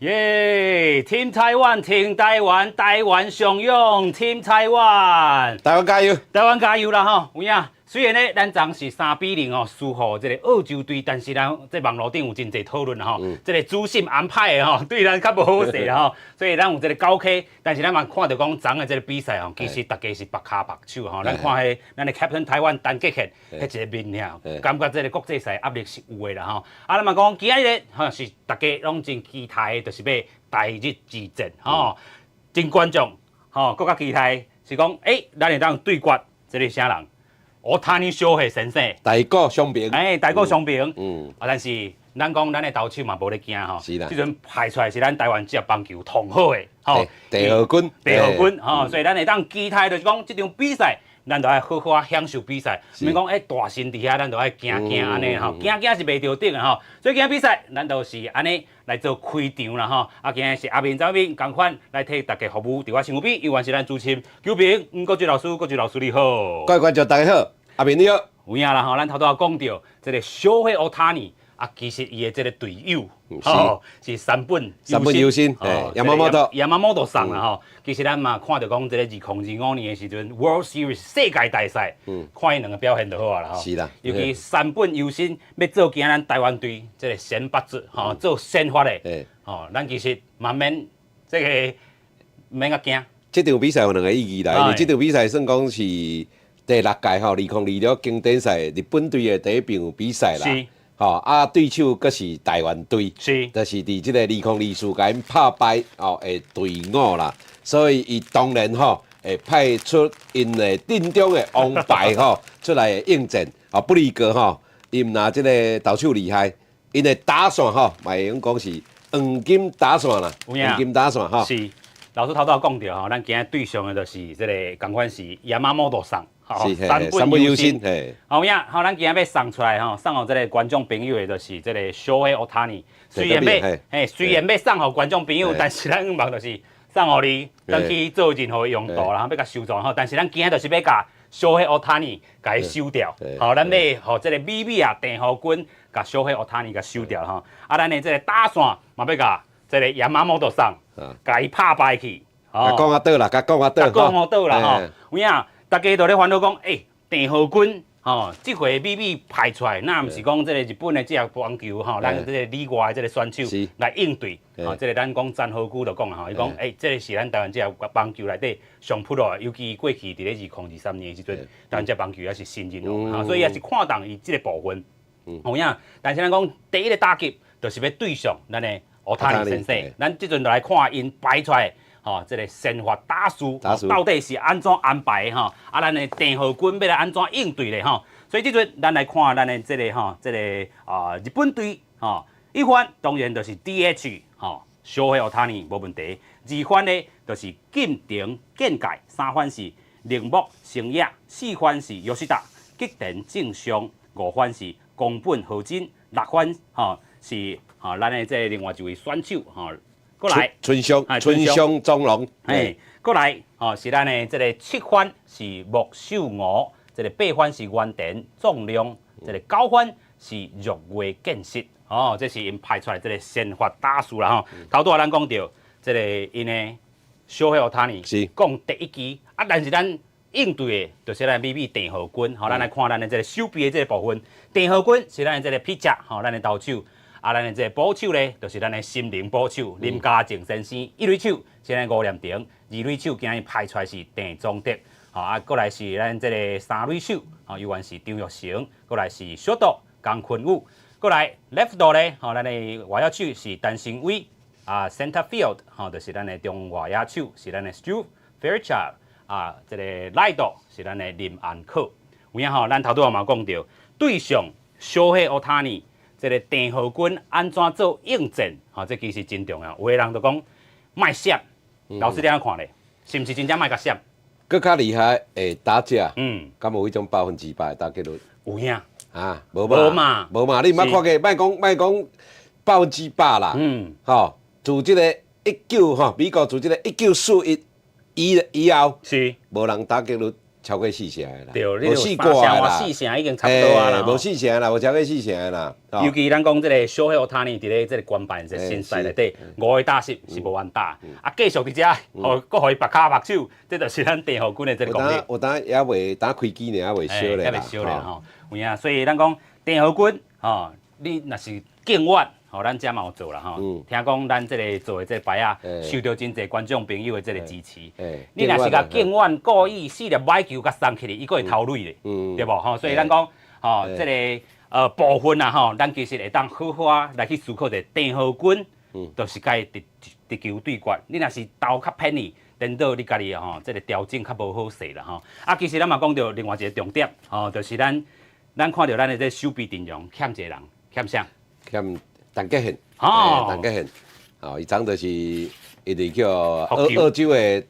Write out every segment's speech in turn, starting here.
耶！Team 台灣，挺台灣，台灣上勇，Team 台灣，台灣加油！台灣加油啦吼！有影，雖然咧，咱昨是3比0哦，輸予這个澳洲隊，但是咱這網路頂有真濟討論啦吼。這个主審安排的吼，對咱較無好勢啦吼。所以咱有這个九 K，但是咱嘛看著講昨的這个比賽吼，其實大家是縛跤縛手吼。咱看彼咱的 Captain 台灣陳傑憲，彼一个面爾，感覺這个國際賽壓力是有的啦吼。啊，咱嘛講今仔日吼是大家攏真期待的，就是欲台日之戰吼，真觀眾吼，閣較期待是講，咱會當對決這个啥人？大谷翔平先生，大谷翔平，大谷翔平，啊，但是咱講咱的投手嘛無咧驚吼，這陣派出來是咱台灣職業棒球上好的，吼，鄭和軍，鄭和軍，吼，所以咱會當期待就是講這場比賽，咱就愛好好啊享受比賽，毋免講大神佇遐，咱就愛驚驚按呢吼，驚驚是袂著頂的吼。所以今仔比賽，咱就是按呢來做開場啦吼。啊，今仔是阿明、張明仝款來替大家服務，佇我身邊，猶原是咱主持人九平吳國志老師，國志老師你好。各位觀眾大家好，阿明你好。有影啦吼，咱頭拄仔講著這个小黑大谷啊，其實伊的這个隊友吼是山本山本優心，山本山本さん啦吼。其實咱嘛看著講這个2025年的時陣，World Series 世界大賽，看𪜶兩个表現就好啊啦吼。是啦。尤其山本優心欲做今咱台灣隊這个先發者吼，做先發的，吼，咱其實嘛免這个免較驚。這場比賽有兩个意義啦，因為這場比賽算講是第六屆吼2026經典賽日本隊的第一場比賽啦。吼啊，對手閣是台灣隊，就是佇這个2024共𪜶拍敗吼的隊伍啦，所以伊當然吼會派出𪜶的陣中的王牌吼出來應戰，吼不離哥吼，伊毋若這个投手厲害，𪜶的打線吼嘛會用講是黃金打線啦，黃金打線吼。是，老師頭拄仔講著吼，咱今仔對上的就是這个仝款是山本さん。山本優心，好影，好，咱今仔欲送出來吼，送予這个觀眾朋友的，就是這个小黑大谷。雖然欲，雖然欲送予觀眾朋友，但是咱希望就是送予你，轉去做任何用途啦，欲共收藏吼。但是咱今仔就是欲共小黑大谷共伊收掉，吼，咱欲予這个美美啊鄭和軍共小黑大谷共收掉吼。啊，咱的這个打線嘛欲共這个山本さん，共伊拍敗去。共講啊倒啦，共講啊倒，講啊倒啦吼。有影，大家都咧煩惱講，鄭和軍吼，這回美美派出來，若毋是講這个日本的這個棒球吼，咱這个旅外的這个選手來應對，吼，這个咱講詹和久就講啊吼，伊講，這个是咱台灣這个棒球內底上 pro 的，尤其過去佇咧2023年的時陣，台灣這棒球也是新人王，所以也是看重伊這个部分。有影，但是咱講第一个打擊，就是欲對上咱的大谷先生，咱這陣就來看𪜶擺出來。吼，這个先發打序到底是按怎安排的吼？啊，咱的鄭和軍欲來按怎應對咧吼？所以這陣咱來看咱的這个吼，這个啊日本隊吼，一番當然就是 DH 吼，小黑大谷無問題。二番呢就是近藤健介，三番是鈴木誠也，四番是吉田吉田正尚，五番是宮本浩真，六番吼是吼咱的這个另外一位選手吼。過來，村上，村上宗隆，過來，吼是咱的這个七番是木秀吾，這个八番是原田壯亮，這个九番是若月健實，哦，這是𪜶派出來這个先發打序啦吼。頭拄仔咱講著，這个𪜶的小黑大谷講第一支，啊，但是咱應對的，就是咱美美鄭和軍，吼，咱來看咱的這个守備的這个部分，鄭和軍是咱的這个 pitcher，吼，咱的投手。啊，咱的這个捕手咧，就是咱的心靈捕手林家正先生。一壘手是咱吳念庭，二壘手今日派出來是鄭宗德。吼，啊，過來是咱這个三壘手，吼，猶原是張育成，過來是小杜江坤宇，過來 left 咧，吼，咱的外野手是陳昇偉，啊，center field，吼，就是咱的中外野手是咱的 Stu Fairchild，啊，這个 right 是咱的林安可。有影吼，咱頭拄仔嘛講著，對上小黑大谷。這个鄭和軍按怎做應戰？吼，這其實真重要。有的人就講莫閃，老師你按怎看咧？是毋是真正莫共閃？閣較厲害的打者，敢有彼種100%的打擊率？有影。啊，無嘛，無嘛，你毋捌看過？莫講莫講100%啦，吼，自這个一九吼，美國自這个1941以後，無人打擊率超過四成的啦。對，你無四掛的啦。四成已經差不多啊啦。無四成啦，無超過四成的啦。尤其咱講這個小黑 Ohtani 佇咧這個官辦這新賽內底，五個打席是無安打，啊繼續佇遮，予閣予伊縛跤縛手，這就是咱鄭和軍的這個功力。有當猶未打開機呢，猶未燒咧。猶未燒咧吼。有影，所以咱講鄭和軍吼，你若是敬遠，吼，咱遮嘛有做啦吼。聽講咱這個做的這個牌仔，受著真濟觀眾朋友的這個支持。你若是共敬遠故意四粒歹球共送起來，伊閣會投壘咧，對無吼？所以咱講吼，這個部分啊吼，咱其實會當好好啊來去思考者鄭和軍，就是共伊直直球對決。你若是投較偏去，顛倒你家己吼，這個調整較無好勢啦吼。啊，其實咱嘛講著另外一個重點，吼，就是咱看著咱的這守備陣容欠一個人，欠啥？欠陳傑憲。哦，陳傑憲，哦，伊昨就是因為叫澳洲的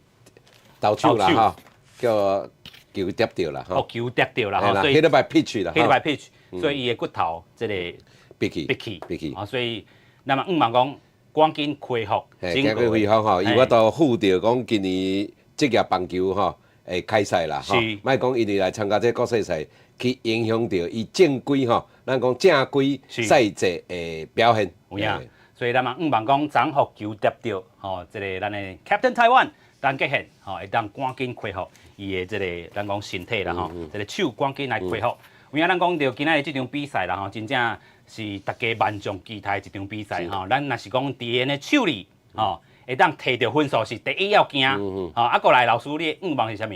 投手啦，吼，叫球跌著啦，吼，球跌著啦，吼，所以 hit by pitch 啦，hit by pitch，所以伊的骨頭這個閉去，閉去，閉去，啊，所以咱嘛向望講趕緊恢復，趕緊恢復吼，伊有法度赴著講今年職業棒球吼會開賽啦，吼，莫講因為來參加這個國際賽，去影響著伊正規吼，咱講正規賽制的表現。有影，所以咱嘛向望講，昨予球跌著吼，這個咱的 Captain Taiwan 陳傑憲吼，會當趕緊恢復伊的這個咱講身體啦吼，這個手趕緊來恢復。有影咱講著今仔日這場比賽啦吼，真正是大家萬眾期待一場比賽吼。咱若是講佇𪜶的手裡吼，會當提著分數是第一要件。吼，啊，過來老師，你的願望是啥物？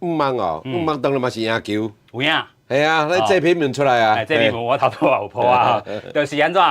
願望哦，願望當然嘛是贏球。有影。係啊，你這篇文出來啊。這篇文我頭拄也有鋪啊，就是按怎？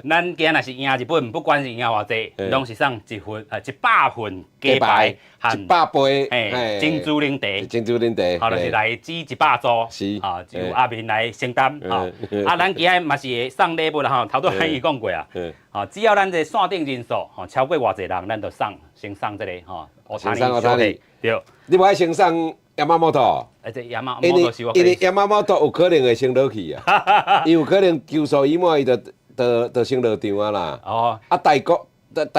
咱今仔若是贏日本，不管是贏偌濟，攏是送一份100份雞排 100杯珍珠奶茶，珍珠奶茶，好，就是來支100組，啊，由阿明來承擔，啊，咱今仔嘛是會送禮物啦，吼，頭拄仔伊講過啊，吼，只要咱這線頂人數吼超過偌濟人，咱就送先送這個吼，先送 Ohtani，對。你無愛先送 Yamamoto？欸，這 Yamamoto 是我。因為 Yamamoto 有可能會先落去啊，伊有可能球數已滿，伊就先落場啊啦。啊，大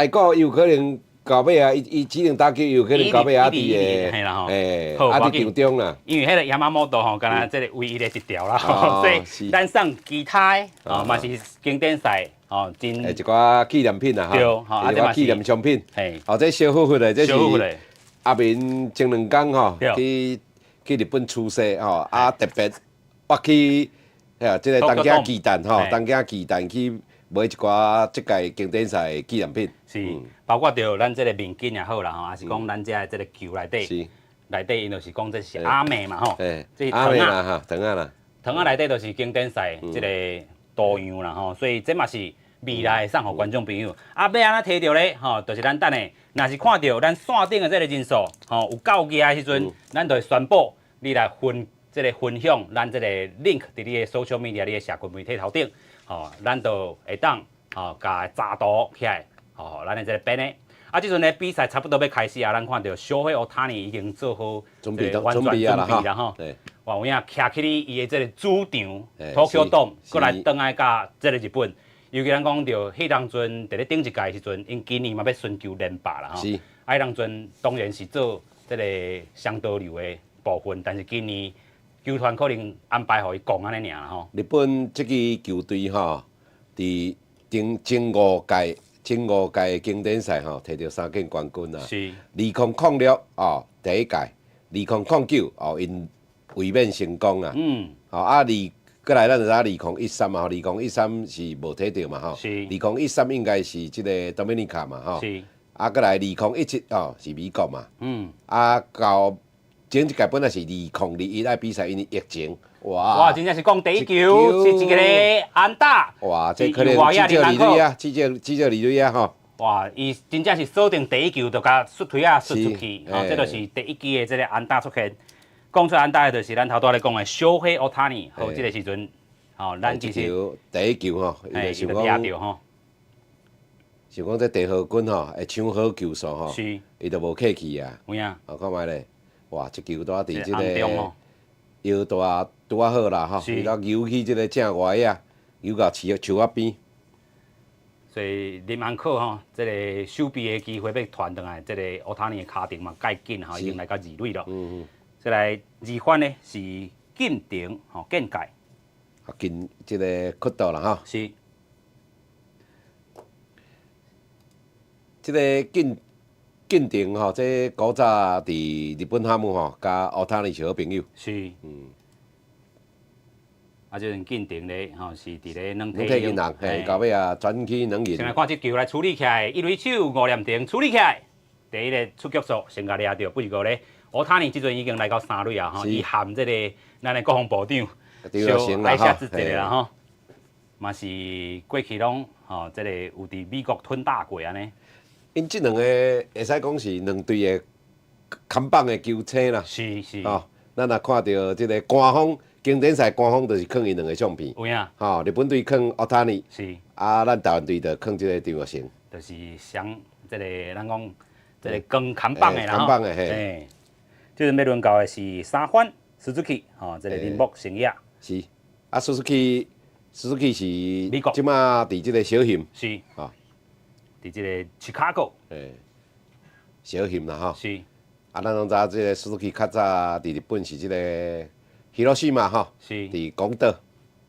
谷有可能到尾啊，伊只能打擊，有可能到尾啊佇個，欸，啊佇場中啦。因為彼個 Yamamoto 吼，敢若這個唯一的一條啦，所以咱送其他的哦，嘛是經典賽哦，真。一寡紀念品啦，對，吼，一寡紀念商品。哦，這小好好的，這是阿明前兩工吼去日本出差吼，啊特別我去遐這個東京巨蛋吼，東京巨蛋去買一寡這屆經典賽的紀念品。是，包括著咱這個面巾也好啦吼，還是講咱遮的這個球內底，內底𪜶就是講這是阿美嘛吼，這是阿美啦哈，糖仔啦，糖仔內底就是經典賽這個圖樣啦吼，所以這嘛是未來送予觀眾朋友。啊，欲按怎提著咧？吼，就是咱等下，若是看著咱線頂的這個人數，吼有夠額的時陣，咱就會宣布你來分這個分享咱這個 link 佇你的 social media 你的社群媒體頭頂，吼，咱就會當吼共查圖起來，吼，咱的這個編的。啊，這陣咧比賽差不多欲開始啊，咱看著小火 Ohtani 已經做好準備完全準備啦吼。哇，有影徛起咧伊的這個主場 Tokyo Dome，閣來轉來佮這個日本。尤其咱講著，彼當陣佇咧頂一屆時陣，𪜶今年嘛欲尋求連霸啦吼。啊，彼當陣當然是做這個雙刀流的部分，但是今年球團可能安排予伊講按呢爾啦吼。日本這支球隊吼，佇頂前五屆經典賽吼，摕著三冠冠軍啊。2006哦，第一屆，2009哦，𪜶衛冕成功啊。吼啊，二過來咱就知二零一三嘛，2013是無摕著嘛吼。2013應該是這個 Dominica 嘛吼。啊，過來2017哦是美國嘛。啊，到前一屆本來是2021愛比賽，因為疫情。哇！哇，真正是講第一球是一個安打。哇，這可能至少二壘啊，至少二壘啊吼。哇，伊真正是鎖定第一球就共摔槌仔摔出去，吼，這就是第一支的這個安打出現。講出安打的就是咱頭拄仔咧講的小火 Ohtani，好，這個時陣，吼，咱其實第一球吼，伊就想講，吼，想講這鄭和軍吼會搶好球數吼，伊就無客氣啊。有影。哦，看覓咧，哇，這球拄仔佇這個腰大拄仔好啦吼，伊來游去這個正外啊，游到樹樹仔邊。所以林安可吼，這個守備的機會欲傳轉來，這個 Ohtani 的跤程嘛蓋緊吼，已經來到二壘咯。再來二番呢是近藤吼健介。啊，近這个曲道啦吼。是。這个近藤吼，這古早佇日本哈姆吼，佮大谷是好朋友。是。啊，這陣近藤咧吼是佇咧軟體銀行，嘿，到尾啊轉去軟銀。先來看這球來處理起來，一壘手吳念庭處理起來，第一个出局數先共掠著，不過咧，大谷這陣已經來到三壘啊，吼，伊含這個咱的國防部長小愛下子一個啦吼，嘛是過去攏吼，這個有佇美國吞打過按呢。𪜶這兩个會使講是兩隊的扛棒的球星啦。是是。吼，咱若看著這个官方經典賽官方就是囥𪜶兩个相片。有影。吼，日本隊囥大谷。是。啊，咱台灣隊就囥這個張育成。就是上這个咱講這个扛扛棒的啦。扛棒的嘿。這陣欲輪到的是三番 Suzuki 吼，這个鈴木誠也。是。啊，Suzuki，Suzuki 是美國。這馬佇這个小熊。是。吼。佇這个 Chicago。嘿。小熊啦吼。是。啊，咱攏知影這个 Suzuki 較早佇日本是這个広島吼，佇廣島，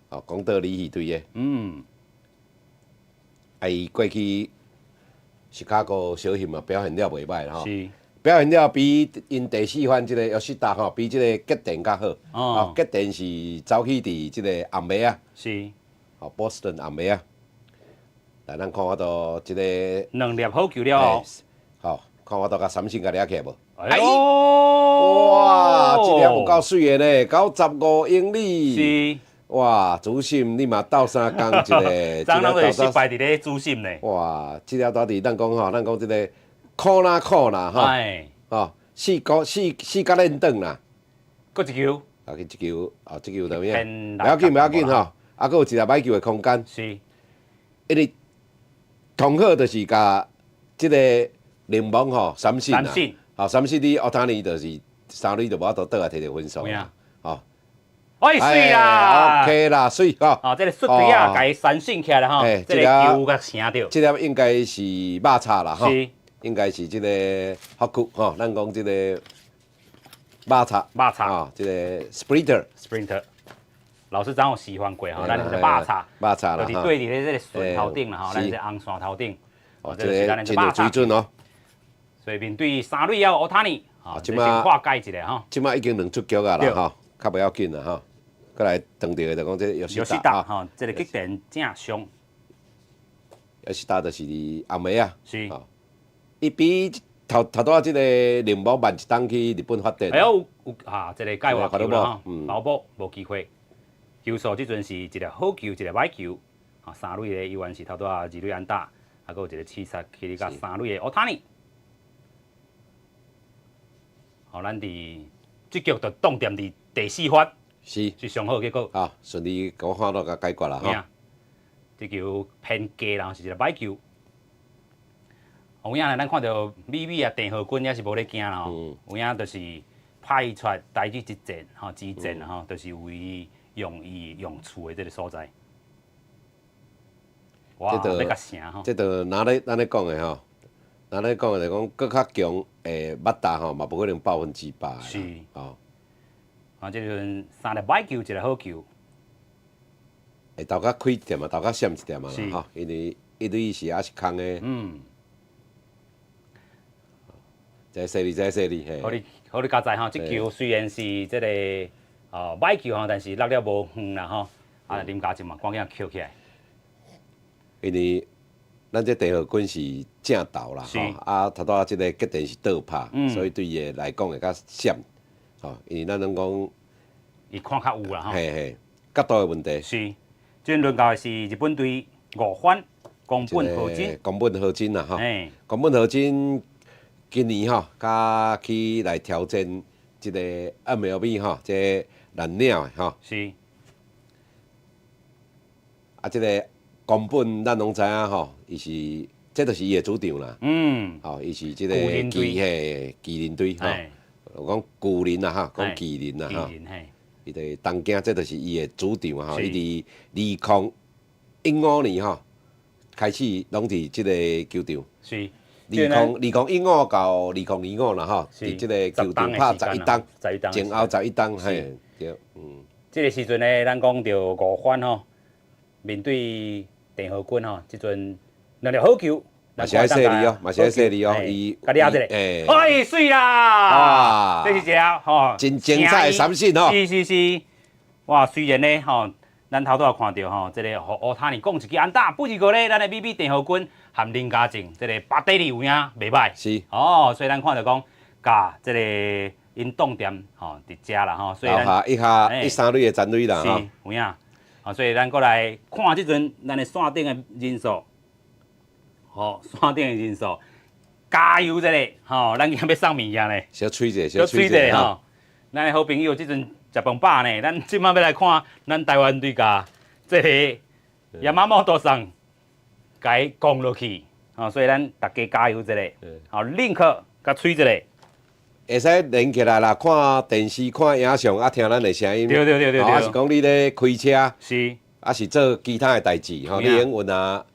哦，廣島鯉魚隊的。啊，伊過去芝加哥小熊嘛，表現了袂䆀吼。表現了比𪜶第四番這个吉田吼，比這个吉田較好。哦。吉田是走去佇這個紅襪仔。哦，波士頓紅襪仔。來，咱看法度這个。兩粒好球了後。好，看法度共三振共掠起來無？哎呦！哇，這粒有夠媠的呢，95英里。是。哇，主審你嘛鬥相共一个。昨攏是失敗佇咧主審呢。哇，這粒到底咱講吼，咱講這个苦啦苦啦吼。吼，四角四四角連轉啦。閣一球。啊，去這球，啊，這球怎麼樣？袂要緊，袂要緊吼。啊，閣有一粒歹球的空間。是。因為剛好就是共這个聯盟吼三振啊。吼，三振你大谷就是三壘就無法度倒來提著分數。吼。哎，媠啦，OK 啦，媠吼。哦，這个出隊啊，共伊三振起來吼，這个球共成著。這粒應該是肉叉啦，吼。應該是這个福區吼，咱講這個肉叉。肉叉。啊，這個 splitter。 splitter。老師昨有示範過吼，咱這个肉叉。肉叉啦。就是對佇咧這个順頭頂啦吼，咱這紅線頭頂。哦，這个真有水準哦。所以面對三壘後大谷，吼，這先化解一下吼。這馬已經兩出局啊啦吼，較袂要緊啦吼。閣來當著的就講這吉達吼，這个吉田正尚。吉達就是紅襪仔。是。伊比頭頭拄仔這个鈴木慢一冬去日本發展。哎呦，有啊，這个界外球啦吼，跑步無機會。球數這陣是一个好球，一个歹球。啊，三壘的依然是頭拄仔二壘安打，啊，閣有一个刺殺去共三壘的大谷。好，咱佇這局就凍點佇第四發，是上好結果。好，順利我看到共解決啦吼。這球偏低，然後是一个歹球。有影咱看著美美啊，鄭和軍也是無咧驚啦吼。有影就是派出台語一戰吼，之戰吼，就是有伊用伊用處的這个所在。哇，欲共成吼。這就若咧咱咧講的吼，若咧講的就講閣較強的バッター吼，嘛無可能100%。是。哦。啊，這陣三粒歹球，一个好球。會頭較開一點啊，頭較閃一點啊啦吼，因為一壘是猶是空的。這細膩，這細膩嘿。予你，予你佳哉吼，這球雖然是這个哦歹球吼，但是落了無遠啦吼。啊，林家正嘛，趕緊抾起來。因為咱這鄭和軍是正投啦，吼，啊，頭拄仔這个吉田是倒拍，所以對伊來講會較閃，吼，因為咱攏講，伊看較有啦吼。嘿嘿，角度的問題。是，這輪到的是日本隊五番宮本浩真。宮本浩真啦，吼，宮本浩真今年吼，佮去來挑戰這個 MLB 吼，這個藍鳥的吼。啊，這个宮本咱攏知影吼，伊是這就是伊的主場啦。吼，伊是這个巨嘿巨人隊吼，講巨人啦哈，講巨人啦吼。伊佇東京，這就是伊的主場吼。伊佇2015年吼開始攏佇這个球場。2015到2025啦吼，佇這个球場拍十一冬，十一冬，前後十一冬，嘿，對，嗯。這個時陣呢，咱講著五番吼，面對鄭和軍吼，這陣兩粒好球，嘛是愛細膩哦，嘛是愛細膩哦，伊，共你壓一下，哎，媠啦，這是一個吼，真精彩的三振吼，是是是，哇，雖然呢吼，咱頭拄仔看著吼，這個予烏塔尼講一支安打，不過咧，咱的美美鄭和軍和林家正這個巴底利有影袂䆀，哦，所以咱看著講，共這個𪜶擋踮吼佇遮啦吼，所以咱一下一三壘的殘壘啦，是有影，啊，所以咱閣來看這陣咱的線頂的人數，吼，線頂的人數，加油一下，吼，咱今欲送物件咧，小吹者，小吹者吼，咱的好朋友這陣食飯飽呢，咱這擺欲來看咱台灣隊共這個山本桑共伊攻落去，吼，所以咱大家加油一下，好，link 共吹一下。會使連起來啦，看電視、看影像，啊，聽咱的聲音。對對對對對。啊是講你咧開車，啊是做其他的代誌，吼，你會用問啊，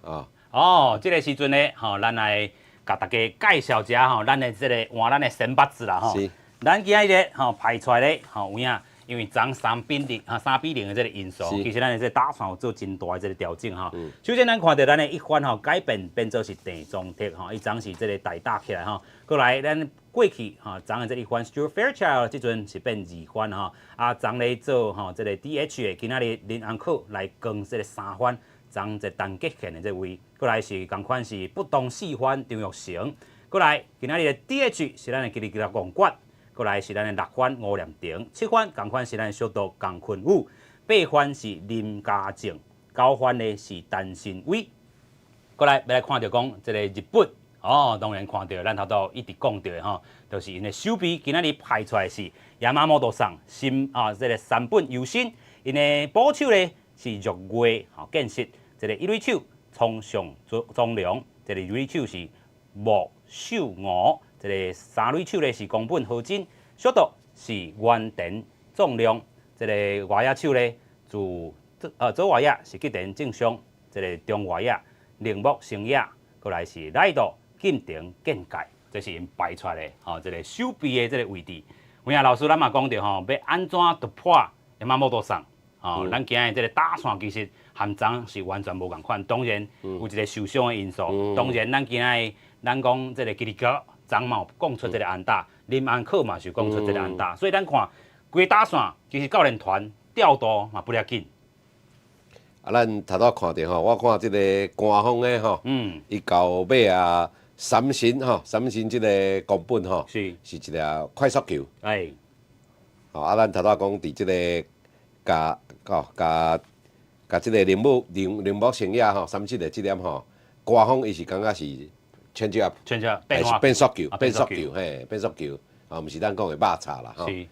哦。哦，這個時陣咧，吼，咱來共大家介紹一下吼，咱的這個換咱的先發子啦，吼。咱今日吼排出來咧，吼有影，因為昨3比0啊3比0的這個因素，其實咱的這個打線有做真大的這個調整吼。首先咱看著咱的一番吼改變變做是鄭宗哲吼，伊昨是這個代打起來吼。過來咱過去吼，昨的這個一番 Stuart Fairchild 這陣是變二番吼，啊昨咧做吼這個 DH 的，今仔日林安可來扛這個三番，昨這陳傑憲的這位，過來是仝款是不同四番張育成，過來今仔日的 DH 是咱的吉利吉拉王冠。過來是咱的六番吳念庭，七番仝款是咱的小杜江坤宇，八番是林家正，九番呢是陳新偉。過來欲來看著講這個日本，哦，當然看著咱頭拄一直講著的吼，就是𪜶的守備今仔日排出來是山本桑新啊，這個山本優心，𪜶的捕手呢是若月吼建設，這個一壘手沖上宗良，這個二壘手是木秀吾。這個三壘手咧是宮本和真，小杜是原田壯亮，這個外野手咧自左外野是吉田正尚，這個中外野鈴木誠也，過來是ライト近藤健介，這是𪜶排出來的吼，這個守備的這個位置。有影老師咱嘛講著吼，欲按怎突破山本桑，吼，咱今日這個打線其實和昨是完全無仝款，當然有一個受傷的因素，當然咱今日咱講這個吉利哥。昨嘛有講出這個安打，林安可嘛是講出這個安打，所以咱看規打線其實教練團調度嘛不了緊。啊，咱頭拄看著吼，我看這個官方的吼，伊到尾啊，三振吼，三振這個宮本吼，是一个快速球。吼，啊，咱頭拄講佇這個共吼共共這個鈴木誠也吼，三振的這點吼，官方伊是感覺是 change up， change up 變變速球，變速球，嘿，變速球，哦，毋是咱講的肉叉啦，吼。嘿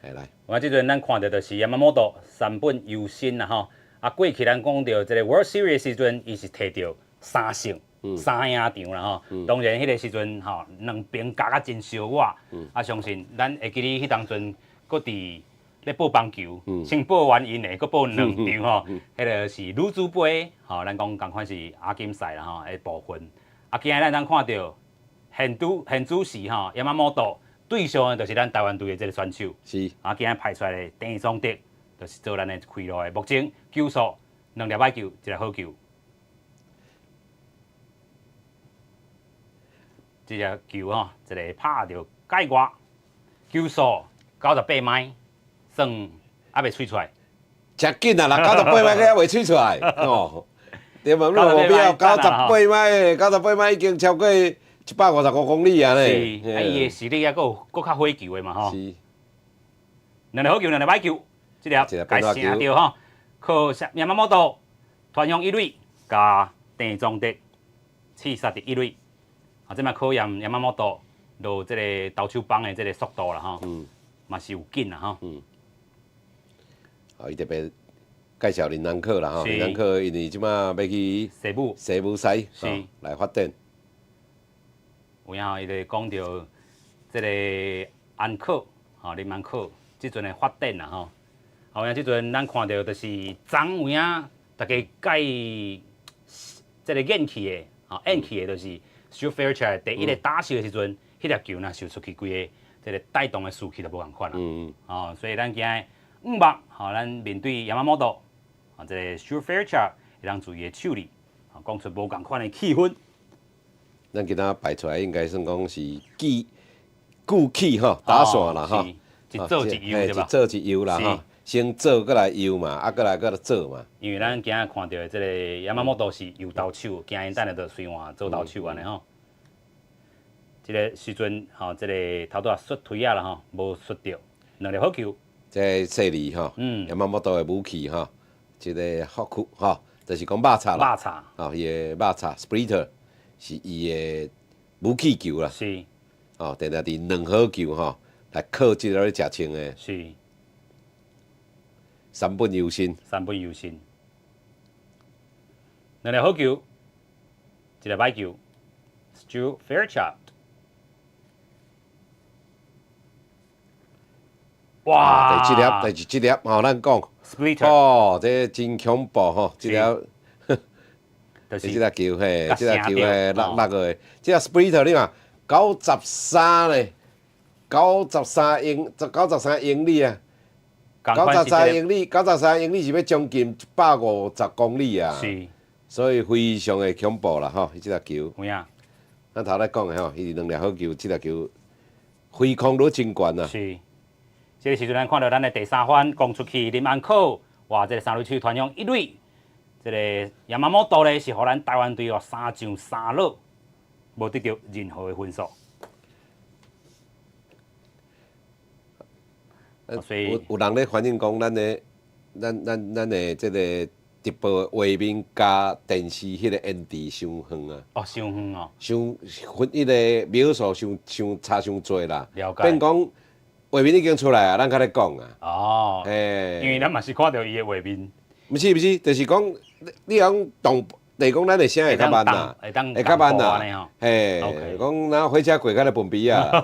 來。我這陣咱看著就是山本山本優心啦，吼。啊，過去咱講著這個 World Series 時陣，伊是摕著三勝三贏場啦，吼。當然彼個時陣吼，兩邊咬甲真燒熱，啊，相信咱會記得彼當陣閣佇咧報棒球，先報完𪜶的，閣報兩場吼，彼個是女子杯，吼，咱講仝款是亞錦賽啦，吼，的部分。啊，今日咱看著現主現主時吼，山本對上的就是咱台灣隊的這個選手。啊，今日派出來的鄭宗哲，就是做咱的開路的。目前球數兩粒歹球，一個好球。這隻球吼，一個拍著界外，球速98邁，算猶未吹出來。誠緊啊啦，98邁閣猶未吹出來，哦。對嘛？你無必要九十八邁，九十八邁已經超過155公里啊咧。是，啊，伊的實力猶閣有閣較火球的嘛吼。是。兩粒好球，兩粒歹球，這粒共成著吼，靠山本傳向一壘，共鄭宗哲刺殺佇一壘。啊，這擺考驗山本落這個投手棒的這個速度啦吼。嘛是有緊啦吼。啊，伊特別介紹林南克啦吼，林南克因為這擺欲去西武，西武賽來發展。有影伊就講著這個安可吼，林安可這陣的發展啦吼。有影這陣咱看著就是昨有影大家介這個演戲的吼，演戲的就是 Stuart Fairchild 第一个打席的時陣，彼粒球若秀出去，規個這个帶動的士氣就無仝款啦。哦，所以咱今日五目，吼，咱面對 Yamamoto，啊，這个 Stuart Fairchild 會當注意的手裡，啊，講出無仝款的氣氛。咱今仔擺出來應該算講是記固氣吼，打線啦吼，一左一右對吧？一左一右啦吼，先左閣來右嘛，啊，閣來閣來左嘛。因為咱今日看著的這个 Yamamoto 是右投手，驚𪜶等下就隨換左投手按呢吼。這个時陣吼，這个頭拄仔摔推仔啦吼，無摔著，兩粒好球。這个細膩吼，Yamamoto 的武器吼，這个 hook 吼，就是講肉叉啦。肉叉。吼，伊的肉叉 splitter 是伊的武器球啦。哦，定定佇兩好球吼，來靠這个咧食穿的。三本優先。三本優先。兩粒好球，一个歹球，Stuart Fairchild。哇！第七粒，第七粒，吼，咱講。 Splitter。哦，這真恐怖吼，這粒。就是這粒球嘿，這粒球嘿，落落個，這粒 splitter 你看，93咧，93英里啊，九十三英里，九十三英里是欲將近150公里啊，所以非常的恐怖啦吼，這粒球。有影。咱頭來講的吼，伊是兩粒好球，這粒球揮空率真懸啊。是，這个時陣咱看著咱的第三番攻出去林安可，哇，這个三壘手傳向一壘。這个 Yamamoto 咧是予咱台灣隊哦三上三落，無得著任何的分數。所以有人咧反映講，咱的咱咱咱的這个直播畫面佮電視彼个延遲傷遠啊！哦，傷遠哦！傷分彼个秒數傷傷差傷濟啦。了解。變講畫面已經出來啊，咱較咧講啊。哦。嘿。因為咱嘛是看著伊的畫面。毋是毋是，就是講你講動，就是講咱的聲會較慢啦，會較慢啦，嘿，講若火車過較咧分別啊。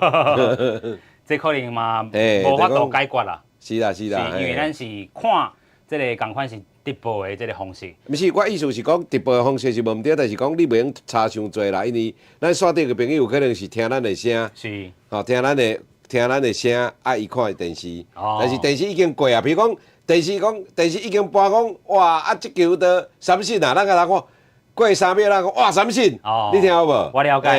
這可能嘛無法度解決啦。是啦是啦，因為咱是看這个仝款是直播的這个方式。毋是，我意思是講直播的方式是無毋對，但是講你袂用差傷濟啦，因為咱線頂的朋友有可能是聽咱的聲，吼，聽咱的聲，啊，伊看電視，但是電視已經過啊，比如講。電視講，電視已經播講，哇！啊，這球都三振啊，咱共人看過3秒，咱講哇三振，你聽有無？我了解。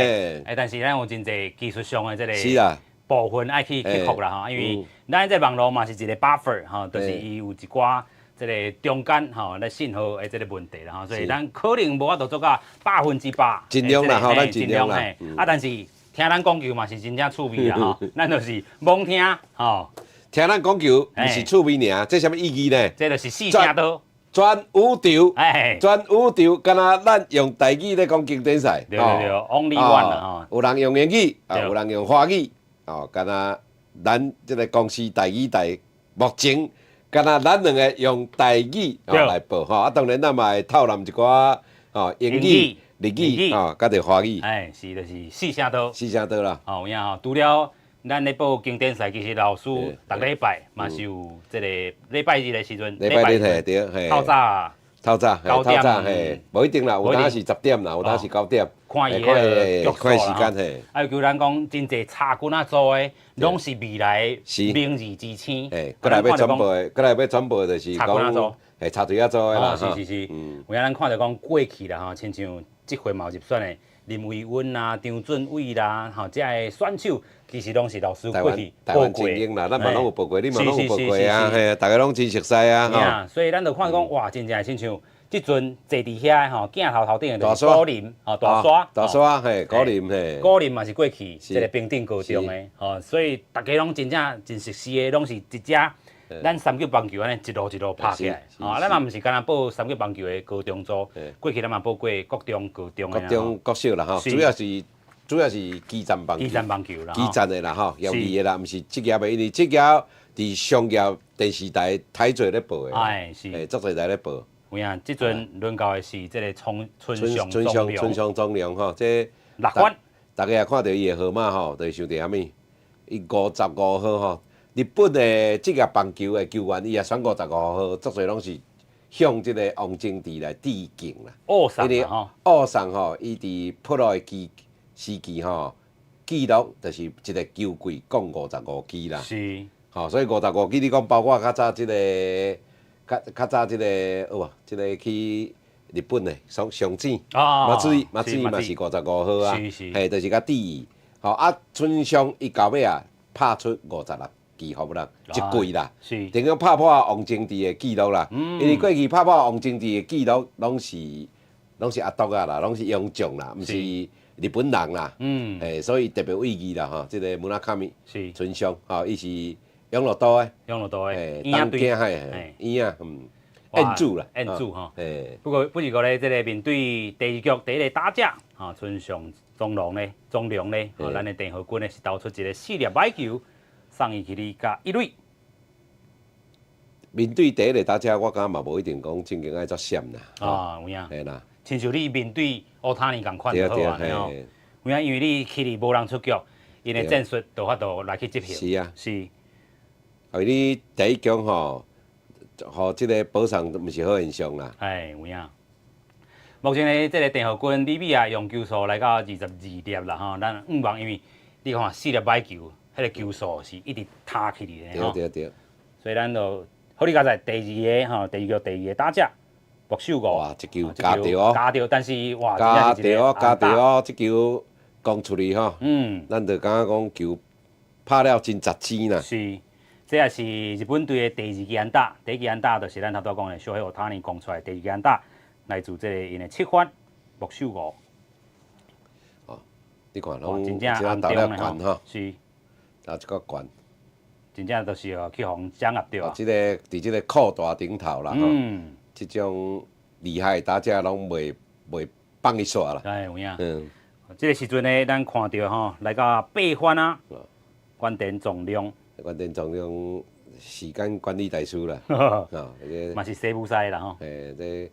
欸，但是咱有真濟技術上的這个部分愛去克服啦吼，因為咱這網路嘛是一个 buffer 吼，就是伊有一寡這个中間吼，咧信號的這个問題啦吼，所以咱可能無法度做到100%。盡量啦吼，咱盡量啦。啊，但是聽咱講球嘛是真正趣味啦吼，咱就是罔聽吼。聽咱講球，毋是趣味爾，這啥物意義呢？這就是四聲道。全宇宙，全宇宙，敢若咱用台語咧講經典賽。對對對，Only one 啦有人用英語，啊，有人用華語，哦，敢若咱這个公司台語台目前，敢若咱兩个用台語來報吼，啊，當然咱嘛會透納一寡吼英語、日語，吼，佮著華語。哎，是，就是四聲道。四聲道啦。哦，有影吼，除了咱咧報經典賽，其實老師逐禮拜嘛是有這个禮拜日的時陣，禮拜日嘿對嘿，透早，透早，透早嘿，無一定啦，有當是10點啦，有當是9點，看伊个看時間嘿。啊，尤其咱講真濟插棍仔組的，攏是未來明日之星。嘿，閣來欲轉播的，閣來欲轉播就是講，嘿，插隊仔組的啦。是是是，有影咱看著講過去啦吼，親像這回嘛有入選的。林維溫啦、張俊偉啦，吼，這个選手其實攏是老師過去報過。台灣精英啦，咱嘛攏有報過，你嘛攏有報過啊，嘿，大家攏真熟似啊，吼。所以咱就看講，哇，真正親像這陣坐佇遐吼，鏡頭頭頂的就是古林，吼，大沙，大沙，嘿，古林，嘿，古林嘛是過去這个平頂高中的，吼，所以大家攏真正真熟悉的，攏是一隻。咱三級棒球按呢一路一路拍起來，哦，咱嘛毋是干焦報三級棒球的高中組，過去咱嘛報過國中、高中的。國中、國小啦，吼，主要是基層棒球。基層棒球啦，基層的啦，吼，業餘的啦，毋是職業的，因為職業佇商業電視台太濟咧報的。哎，是。欸，足濟台咧報。有影，這陣輪到的是這個春春春上春上總量吼，這六番。大家也看著伊的號碼吼，就會想著啥物？伊55號吼。日本的職業棒球的球員，伊也選55號，足濟攏是向這个王貞治來致敬啦。奧送吼，奧送吼，伊佇 pro 的期時期吼，記錄就是一個球季摃55支啦。吼，所以五十五支你講包括較早這個，較較早這個，有無？這個去日本的松松井，松井松井嘛是55號啊，嘿，就是較第二。吼啊，村上伊到尾啊，拍出56支ホームラン，一季啦，等於拍破王貞治的紀錄啦。因為過去拍破王貞治的紀錄，攏是阿獨仔啦，攏是洋將啦，毋是日本人啦。嘿，所以特別有意義啦，吼，這個村上春上，吼，伊是養樂多的，養樂多的，東京嘿，嬰仔，燕子啦，燕子吼。不過咧，這個面對第二局第一個打者，吼，村上宗隆咧，宗隆咧，吼，咱的鄭和軍咧是投出一個四粒歹球，送伊去二加一壘。面對第一個打者，我感覺嘛無一定講正經愛作閃啦。啊，有影。嘿啦。親像你面對烏塔尼仝款就好啊，吼。有影，因為你起哩無人出局，𪜶的戰術就法度來去執行。是啊。是。啊，你第一局吼，予這個保送毋是好現象啦。哎，有影。目前呢，這個鄭和軍李美啊，用球數來到22粒啦，吼。咱向望，因為你看四粒歹球，彼個球數是一直塌起來的吼。對對對。所以咱就好，你剛才第二個吼，第二局第二個打者木秀五。哇，這球加著哦。加著，但是哇，加著哦，加著哦，這球講出去吼。咱就感覺講球拍了真雜錢啦。是。這也是日本隊的第二支安打，第一支安打就是咱頭拄講的小黑奧塔尼講出來，第二支安打來自這個𪜶的七番木秀五。哦，你看攏真正這投了懸吼，是，投一個懸，真正就是哦去予掌壓著啊。這個佇這個擴大頂頭啦，吼，這種厲害的打者攏袂放伊煞啦。哎，有影。這個時陣呢，咱看著吼，來到八番啊，關田總量。關田總量時間管理大師啦，嘛是西武賽啦吼。嘿，這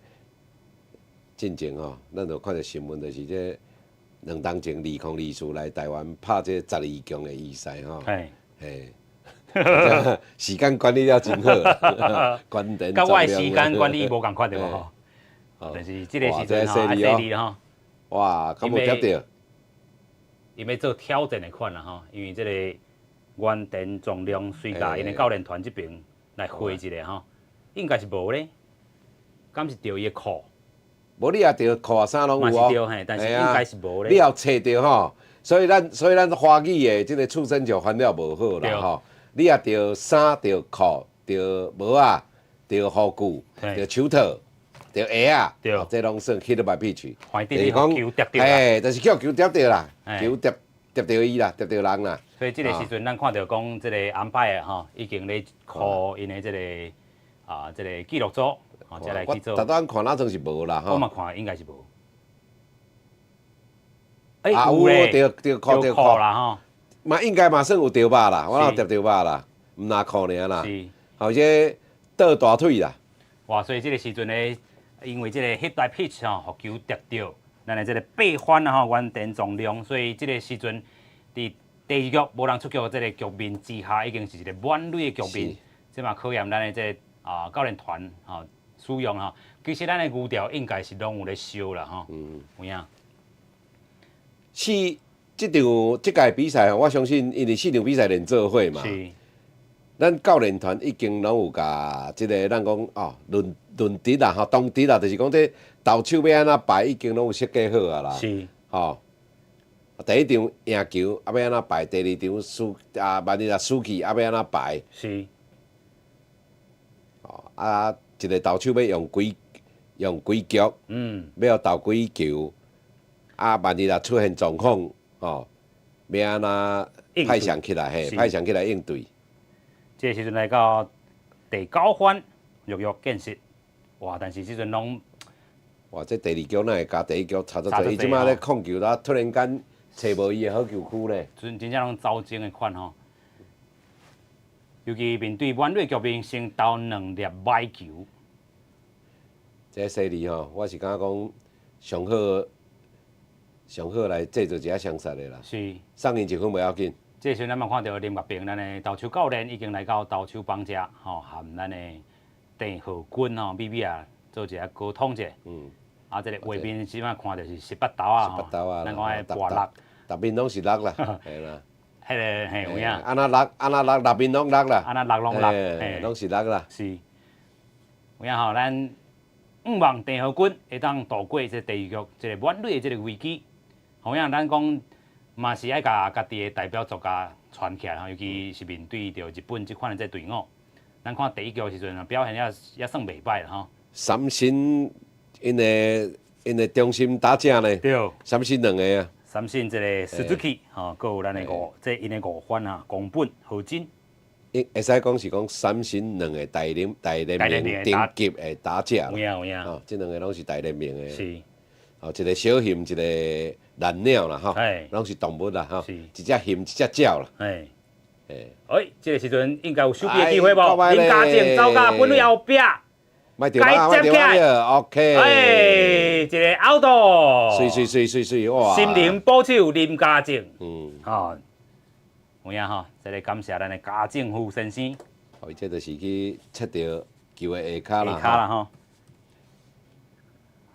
進前吼，咱就看著新聞，就是這兩冬前2024來台灣拍這12強的比賽吼。嘿，時間管理了真好，關田佮我的時間管理無仝款對無吼？但是這個時陣吼，愛細膩吼。哇，敢無接著？伊欲做挑戰的款啦吼，因為這個原田宗隆隨共𪜶的教練團這邊來回一下吼，應該是無咧，敢是著伊的褲？無你也著褲衫攏有哦。嘛是著嘿，但是應該是無咧。你也揣著吼，所以咱華語的這個觸身球翻了無好啦吼。你也著衫、著褲、著帽仔、著護具、著手套、著鞋仔，這攏算 hit by pitch。就是講球疊著嘿，就是叫球疊著啦，球疊疊著伊啦，疊著人啦。所以這個時陣，咱看著講這個安排的吼，已經咧 call 𪜶的這個啊，這個記錄組，吼，才來去做。我逐看哪陣是無啦，吼。我嘛看應該是無。啊，有咧，著著褲著褲啦吼。嘛應該嘛算有著吧啦，我有疊著吧啦，毋若褲爾啦。是。或者倒大腿啦。哇，所以這個時陣咧，因為這個 hit by pitch 吼，予球疊著，咱的這個八番吼，原田宗隆，所以這個時陣佇第二局無人出局的這個局面之下，已經是一個滿壘的局面。這嘛考驗咱的這個啊教練團吼使用吼。其實咱的牛調應該是攏有咧燒啦吼。有影。是，這場這屆比賽，我相信因為四場比賽連做伙嘛。咱教練團已經攏有共這個咱講哦，輪輪值啦吼，當值啦，就是講這投手欲按怎排，已經攏有設計好啊啦。吼，第一場贏球啊，欲按怎排？第二場輸啊，萬一若輸去啊，欲按怎排？哦，啊，一個投手欲用幾局？欲予投幾球？啊，萬一若出現狀況，吼，欲按怎派上起來？嘿，派上起來應對。這個時陣來到第九番，弱弱見識，哇！但是這陣攏，哇！這第二局哪會佮第一局差足濟？伊這擺咧控球，啊，突然間揣無伊的好球區咧。真真正攏走精的款吼。尤其面對滿壘局面，先投兩粒歹球。這犀利吼，我是感覺講上好上好來製造一下雙殺的啦。送𪜶一分袂要緊。這時陣咱嘛看著林岳平，咱的投手教練已經來到投手房遮，吼，和咱的鄭浩君吼，美美啊，做一下溝通者。啊，這個畫面這擺看著是18投啊， 18投啊，咱講的跋落。六面攏是六啦，係啦。彼个嘿有影。按怎六，按怎六，六面攏六啦。按怎六攏六，嘿，攏是六啦。是。有影吼，咱向望鄭和軍會當渡過這第二局這個滿壘的這個危機。有影咱講嘛是愛共家己的代表作共傳起來吼，尤其是面對著日本這款的這隊伍。咱看第一局的時陣表現也算袂䆀啦吼。三星𪜶的中心打者呢？對。三星兩個啊。三星這個 Suzuki 吼，閣有咱的五，這𪜶的五番啊，宮本和真。會使講是講三星兩個大聯盟頂級的打者。有影有影。吼，這兩個攏是大聯盟的。是。哦，一個小熊，一個藍鳥啦，吼，攏是動物啦，吼，一隻熊，一隻鳥啦。嘿。哎，這個時陣應該有守備的機會無？林家正走到本壘後壁，該接起來，OK。哎，一個 out。媠媠媠媠媠，哇！心靈捕手林家正，吼，有影吼，這個感謝咱的家政夫先生。哦，這就是去切著球的下跤啦，下跤啦吼。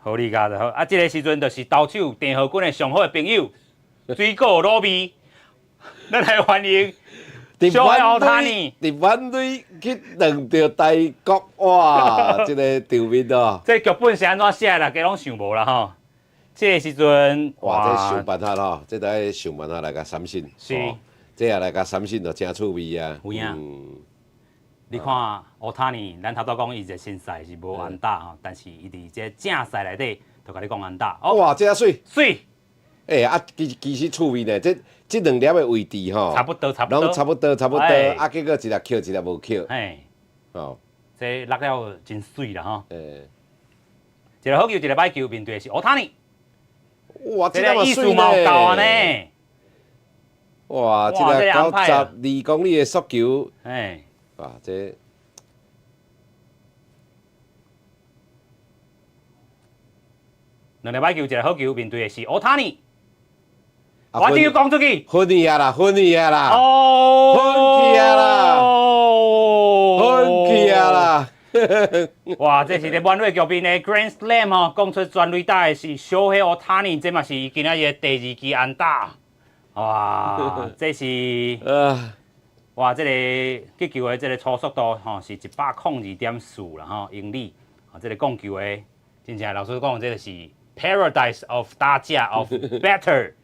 好，你家就好。啊，這個時陣就是投手鄭和軍的上好的朋友，水果卤味，咱來歡迎。小奧塔尼，佇滿壘去撞著台國，哇！這個場面哦。這劇本是按怎寫啦？加攏想無啦吼。這個時陣，哇！這想辦法吼，這得愛想辦法來共三振。是。這也來共三振就誠趣味啊。有影。你看奧塔尼，咱頭拄講伊熱身賽是無安打吼，但是伊佇這正賽內底，就共你講安打。哇！這媠。媠。欸啊，其實趣味呢，這兩粒的位置吼，差不多，差不多，攏差不多，差不多。啊，結果一粒抾，一粒無抾。嘿，哦，這落了真媠啦吼。欸，一个好球，一个歹球，面對的是奧塔尼。哇，這個意思嘛有夠呢。哇，這個92公里的速球。嘿，哇，這。兩粒歹球，一個好球，面對的是奧塔尼。我這個講出去，分去啊啦，分去啊啦，哦，分去啊啦，分去啊啦！哇，這是佇滿壘局面的 Grand Slam 吼，講出全壘打的是小黑奧塔尼，這嘛是伊今仔日的第二支安打。哇，這是，哇，這個擊球的這個初速度吼是102.4啦吼英里，啊，這個講球的真正老實講，這個是 Paradise of 打者 of batter。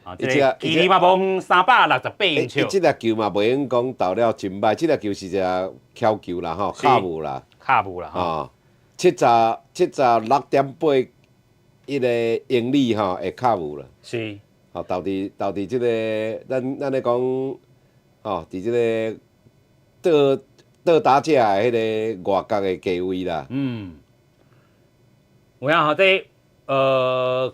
啊，這個距離嘛無遠368英尺。這粒球嘛袂用講投了真歹，這粒球是隻巧球啦吼，卡舞啦。卡舞啦吼。76.8一個英里吼，會卡舞啦。是。吼，投佇這個，咱咧講，吼，佇這個倒倒打者的彼個外角的低位啦。嗯。有影吼，這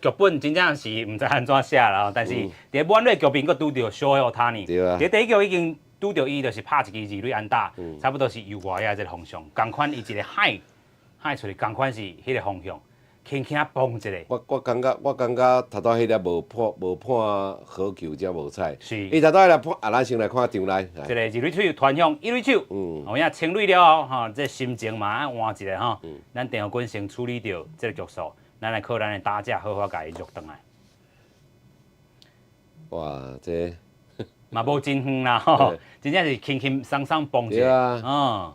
劇本真正是毋知按怎寫啦，但是佇滿壘局面閣拄著小奧塔尼，佇第一局已經拄著伊，就是拍一支二壘安打，差不多是右外野這個方向，仝款伊一個海海出去，仝款是彼個方向，輕輕嘣一下。我感覺頭拄彼粒無判好球才無彩。是。伊頭拄彼粒判，啊，咱先來看場內。這個二壘手傳向一壘手，有影清壘了後，吼，這心情嘛愛換一下吼。咱鄭和軍先處理著這個局數。咱來靠咱的打者好好共伊約轉來。哇，這嘛無真遠啦吼，真正是輕輕鬆鬆蹦一下。嗯。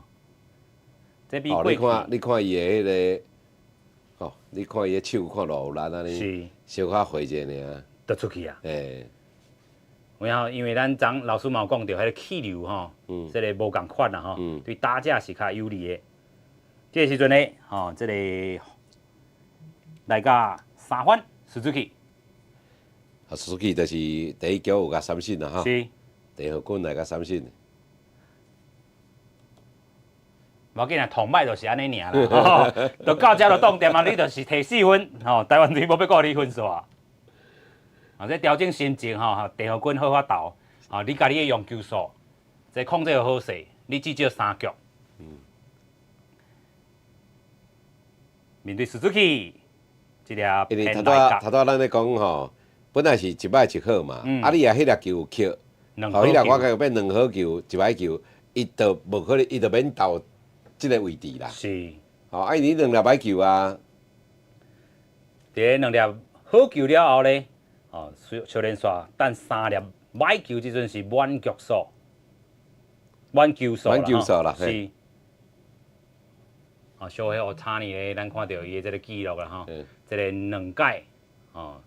這比過你看，你看伊的彼個，吼，你看伊的手看偌有力按呢，小可回一下爾。就出去啊。欸。有影，因為咱昨老師嘛有講著，彼個氣流吼，這個無仝款啦吼，對打者是較有利的。這個時陣呢，吼，這個。來到三番，Suzuki。啊，Suzuki 就是第一局有共三振啦，吼。是。鄭和軍來共三振。無要緊啦，同擺就是按呢爾啦，就到這就當點啊，你就是提4分，吼，台灣隊無欲顧你分數啊。啊，這調整心情吼，鄭和軍好好投，啊，你家己的用球數，這控制好勢，你至少三局。面對 Suzuki。因為頭拄咱咧講吼，本來是一歹一好嘛，啊你若彼粒球有抾，吼，彼粒我感覺變兩好球，一歹球，伊就無可能，伊就免投這個位置啦。是。吼，啊，你兩粒歹球啊，佇兩粒好球了後咧，哦，小連續等三粒歹球，這陣是滿局數，滿球數。滿球數啦。是。哦，小黑奧查尼咧，咱看著伊的這個記錄啦吼，這個兩屆，哦，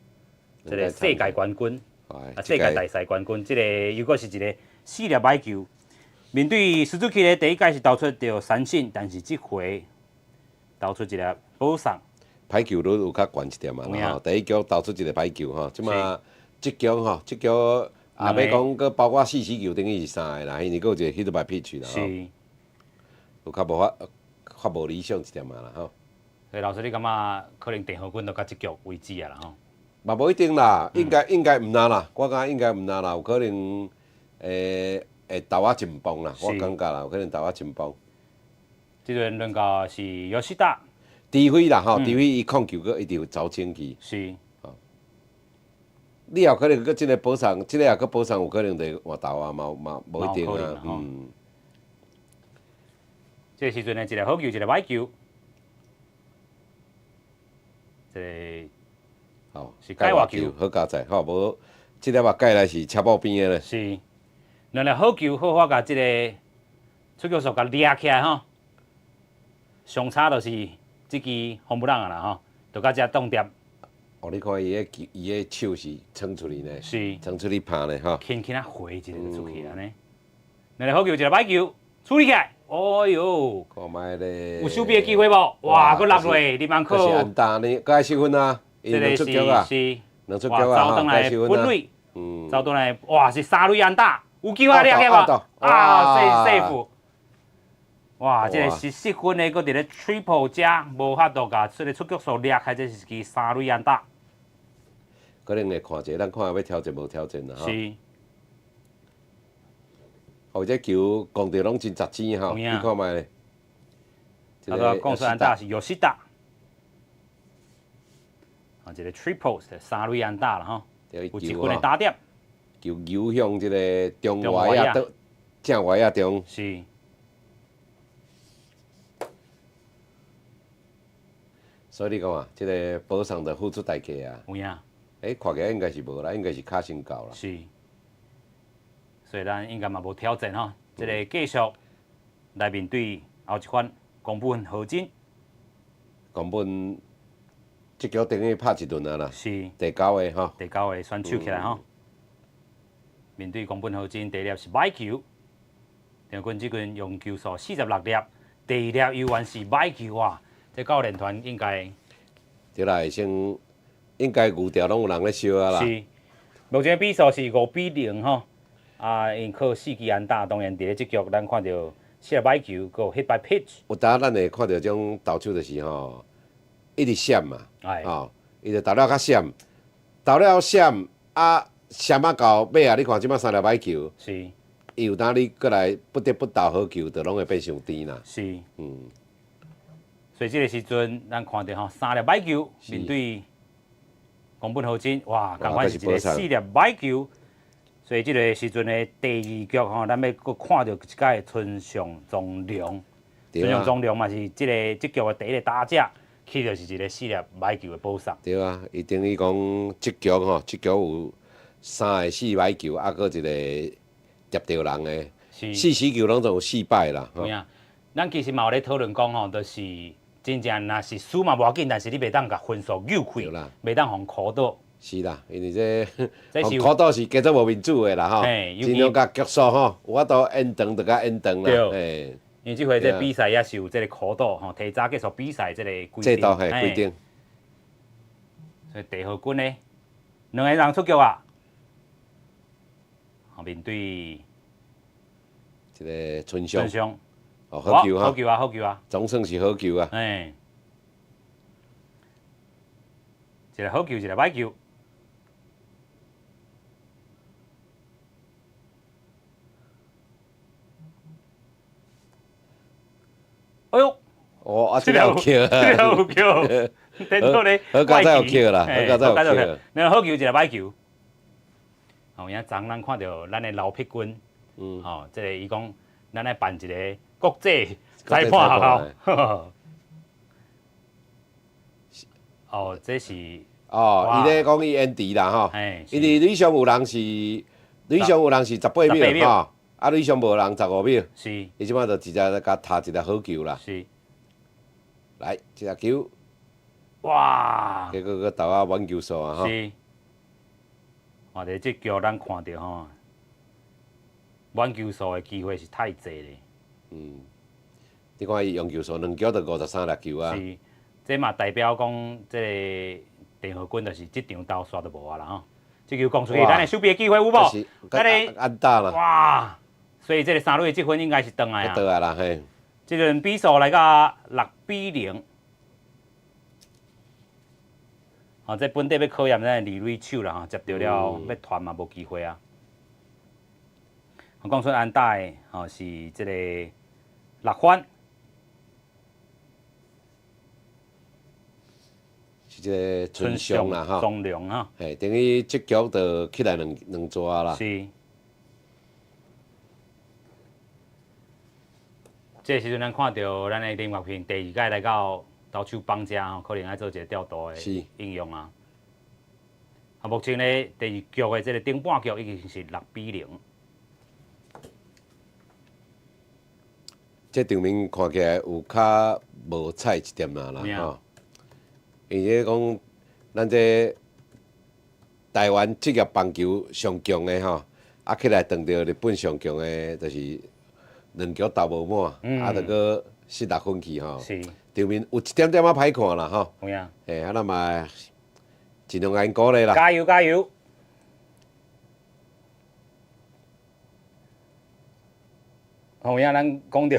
這個世界冠軍，啊，世界大賽冠軍，這個又閣是一個四粒歹球。面對 Suzuki 咧，第一屆是投出著三振，但是這回投出一粒保送。歹球率有較懸一點啊，吼，第一局投出一个歹球吼，這馬這局吼，這局也欲講，閣包括四死球等於是三个啦，因為閣有一個 hit by pitch 啦，吼，有較無法較無理想一點啊啦，吼。所以老師，你感覺可能鄭和軍就到這局為止啊啦，吼？嘛無一定啦，應該毋難啦，我感覺應該毋難啦，有可能會投啊真棒啦，我感覺啦，有可能投啊真棒。這陣輪到是吉田。除非啦吼，除非伊控球閣一直走清去。吼，你也可能閣這个保送，這个也閣保送，有可能就換投啊，嘛嘛無一定啊。這个時陣呢，一个好球，一个歹球。這个是界外球，好佳哉，吼，無這粒仔蓋來是車布邊的咧。是，兩粒好球，好好共這个出局數共掠起來吼。上差就是這支紅不讓啊啦吼，就到這凍點。哦，你看伊个球，伊个手是撐出去呢，撐出去拍呢，吼。輕輕仔回一个就出去按呢。兩粒好球，一个歹球，處理起來。哎喲，看覓咧。有守備的機會無？哇，閣落落，林安可。是安打呢，閣愛失分啊！這個是是，兩出局啊，走轉來本壘，走轉來，哇，是三壘安打，有機會掠起無？啊，safe。哇，這個是失分的，閣佇咧 triple 遮無法度共這个出局數掠開，這是一支三壘安打。可能會看者，咱看欲調整無調整啦，吼。是。哦，這球講著攏真雜錢吼，你看覓咧？啊，個講出安打是吉田。啊，這個 triple 是三壘安打啦，吼。有一分的打點。球游向這个中外野，正外野中。所以你講啊，這个保送就付出代價啊。有影。欸，看起來應該是無啦，應該是敲先到啦。是。所以咱應該嘛無挑戰吼，這个繼續來面對後一番宮本豪真。宮本這局等於拍一輪啊啦。第九個吼。第九個選手起來吼。面對宮本豪真，第一粒是歹球，張軍這軍用球數46粒，第二粒猶原是歹球啊！這教練團應該。對啦，會先應該牛調攏有人咧燒啊啦。是，目前比數是5比0吼。啊，𪜶靠四支安打，當然佇咧這局咱看著四粒歹球，閣有 hit by pitch。有當咱會看著這種投手就是吼，一直閃嘛，吼，伊就投了較閃，投了閃啊，閃啊到尾啊，你看這擺三粒歹球，伊有當你過來不得不投好球，就攏會變傷甜啦。所以這个時陣，咱看著吼三粒歹球面對宮本豪真，哇，仝款是一个四粒歹球。所以這个時陣的第二局吼，咱欲閣看著一擺村上宗隆，村上宗隆嘛是這个這局的第一个打者，去著是一个四粒歹球的保送。對啊，伊等於講這局吼，這局有三个四歹球，啊，閣一个疊著人的，四死球攏總有四擺啦。有影，咱其實嘛有咧討論講吼，就是真正若是輸嘛無要緊，但是你袂當共分數扭開，袂當予𪜶苦倒。是啦，因為這苦倒是加做無面子的啦吼，盡量共局數吼，有法度延長就共延長啦。因為這回這比賽也是有這个苦倒吼，提早結束比賽這个規定。制度嘿規定。所以鄭和軍呢，兩个人出局啊，面對這个春上。春上。哦，好球哈！好球啊，好球啊！總算是好球啊！一个好球，一个歹球。哎喲！哦，啊，這个有球，這个有球，顛倒咧，好佳哉有球啦，好佳哉有球。兩个好球，一个歹球。哦，影昨咱看著咱的劉碧君，哦，這个伊講，咱來辦一个國際裁判學校。哦，這是哦，伊咧講伊延遲啦吼，因為壘上有人是壘上有人是18秒吼，啊壘上無人15秒，伊這擺就直接共投一個好球啦。來，這個球，哇！結果閣投啊滿球數啊吼。是。哇！佇這局咱看著吼，滿球數的機會是太濟咧。你看伊用球數兩局就53粒球啊。是，這嘛代表講，這个鄭和軍就是這場投煞就無啊啦吼。這球講出去，咱的守備的機會有無？咱的安打啦。哇！所以這个三壘的積分應該是轉來啊。轉來啦，嘿。這輪比數來到6比0。哦，這本地欲考驗咱的二壘手啦吼，接著了欲傳嘛無機會啊。講出安打的吼是這个六番。是這个春翔啦吼，中良哈。嘿，等於這局就起來兩兩座啦。是。這個時陣，咱看著咱的林岳平第二屆來到投手榜遮吼，可能愛做一个調度的應用啊。啊，目前咧第二局的這个頂半局已經是6比0。這場面看起來有較無彩一點仔啦吼，因為講咱這台灣職業棒球上強的吼，啊起來撞著日本上強的，就是兩局投無滿，啊，著閣失六分去吼。場面有一點點仔歹看啦吼。有影。嘿，啊，咱嘛盡量共𪜶鼓勵啦。加油加油！有影，咱講著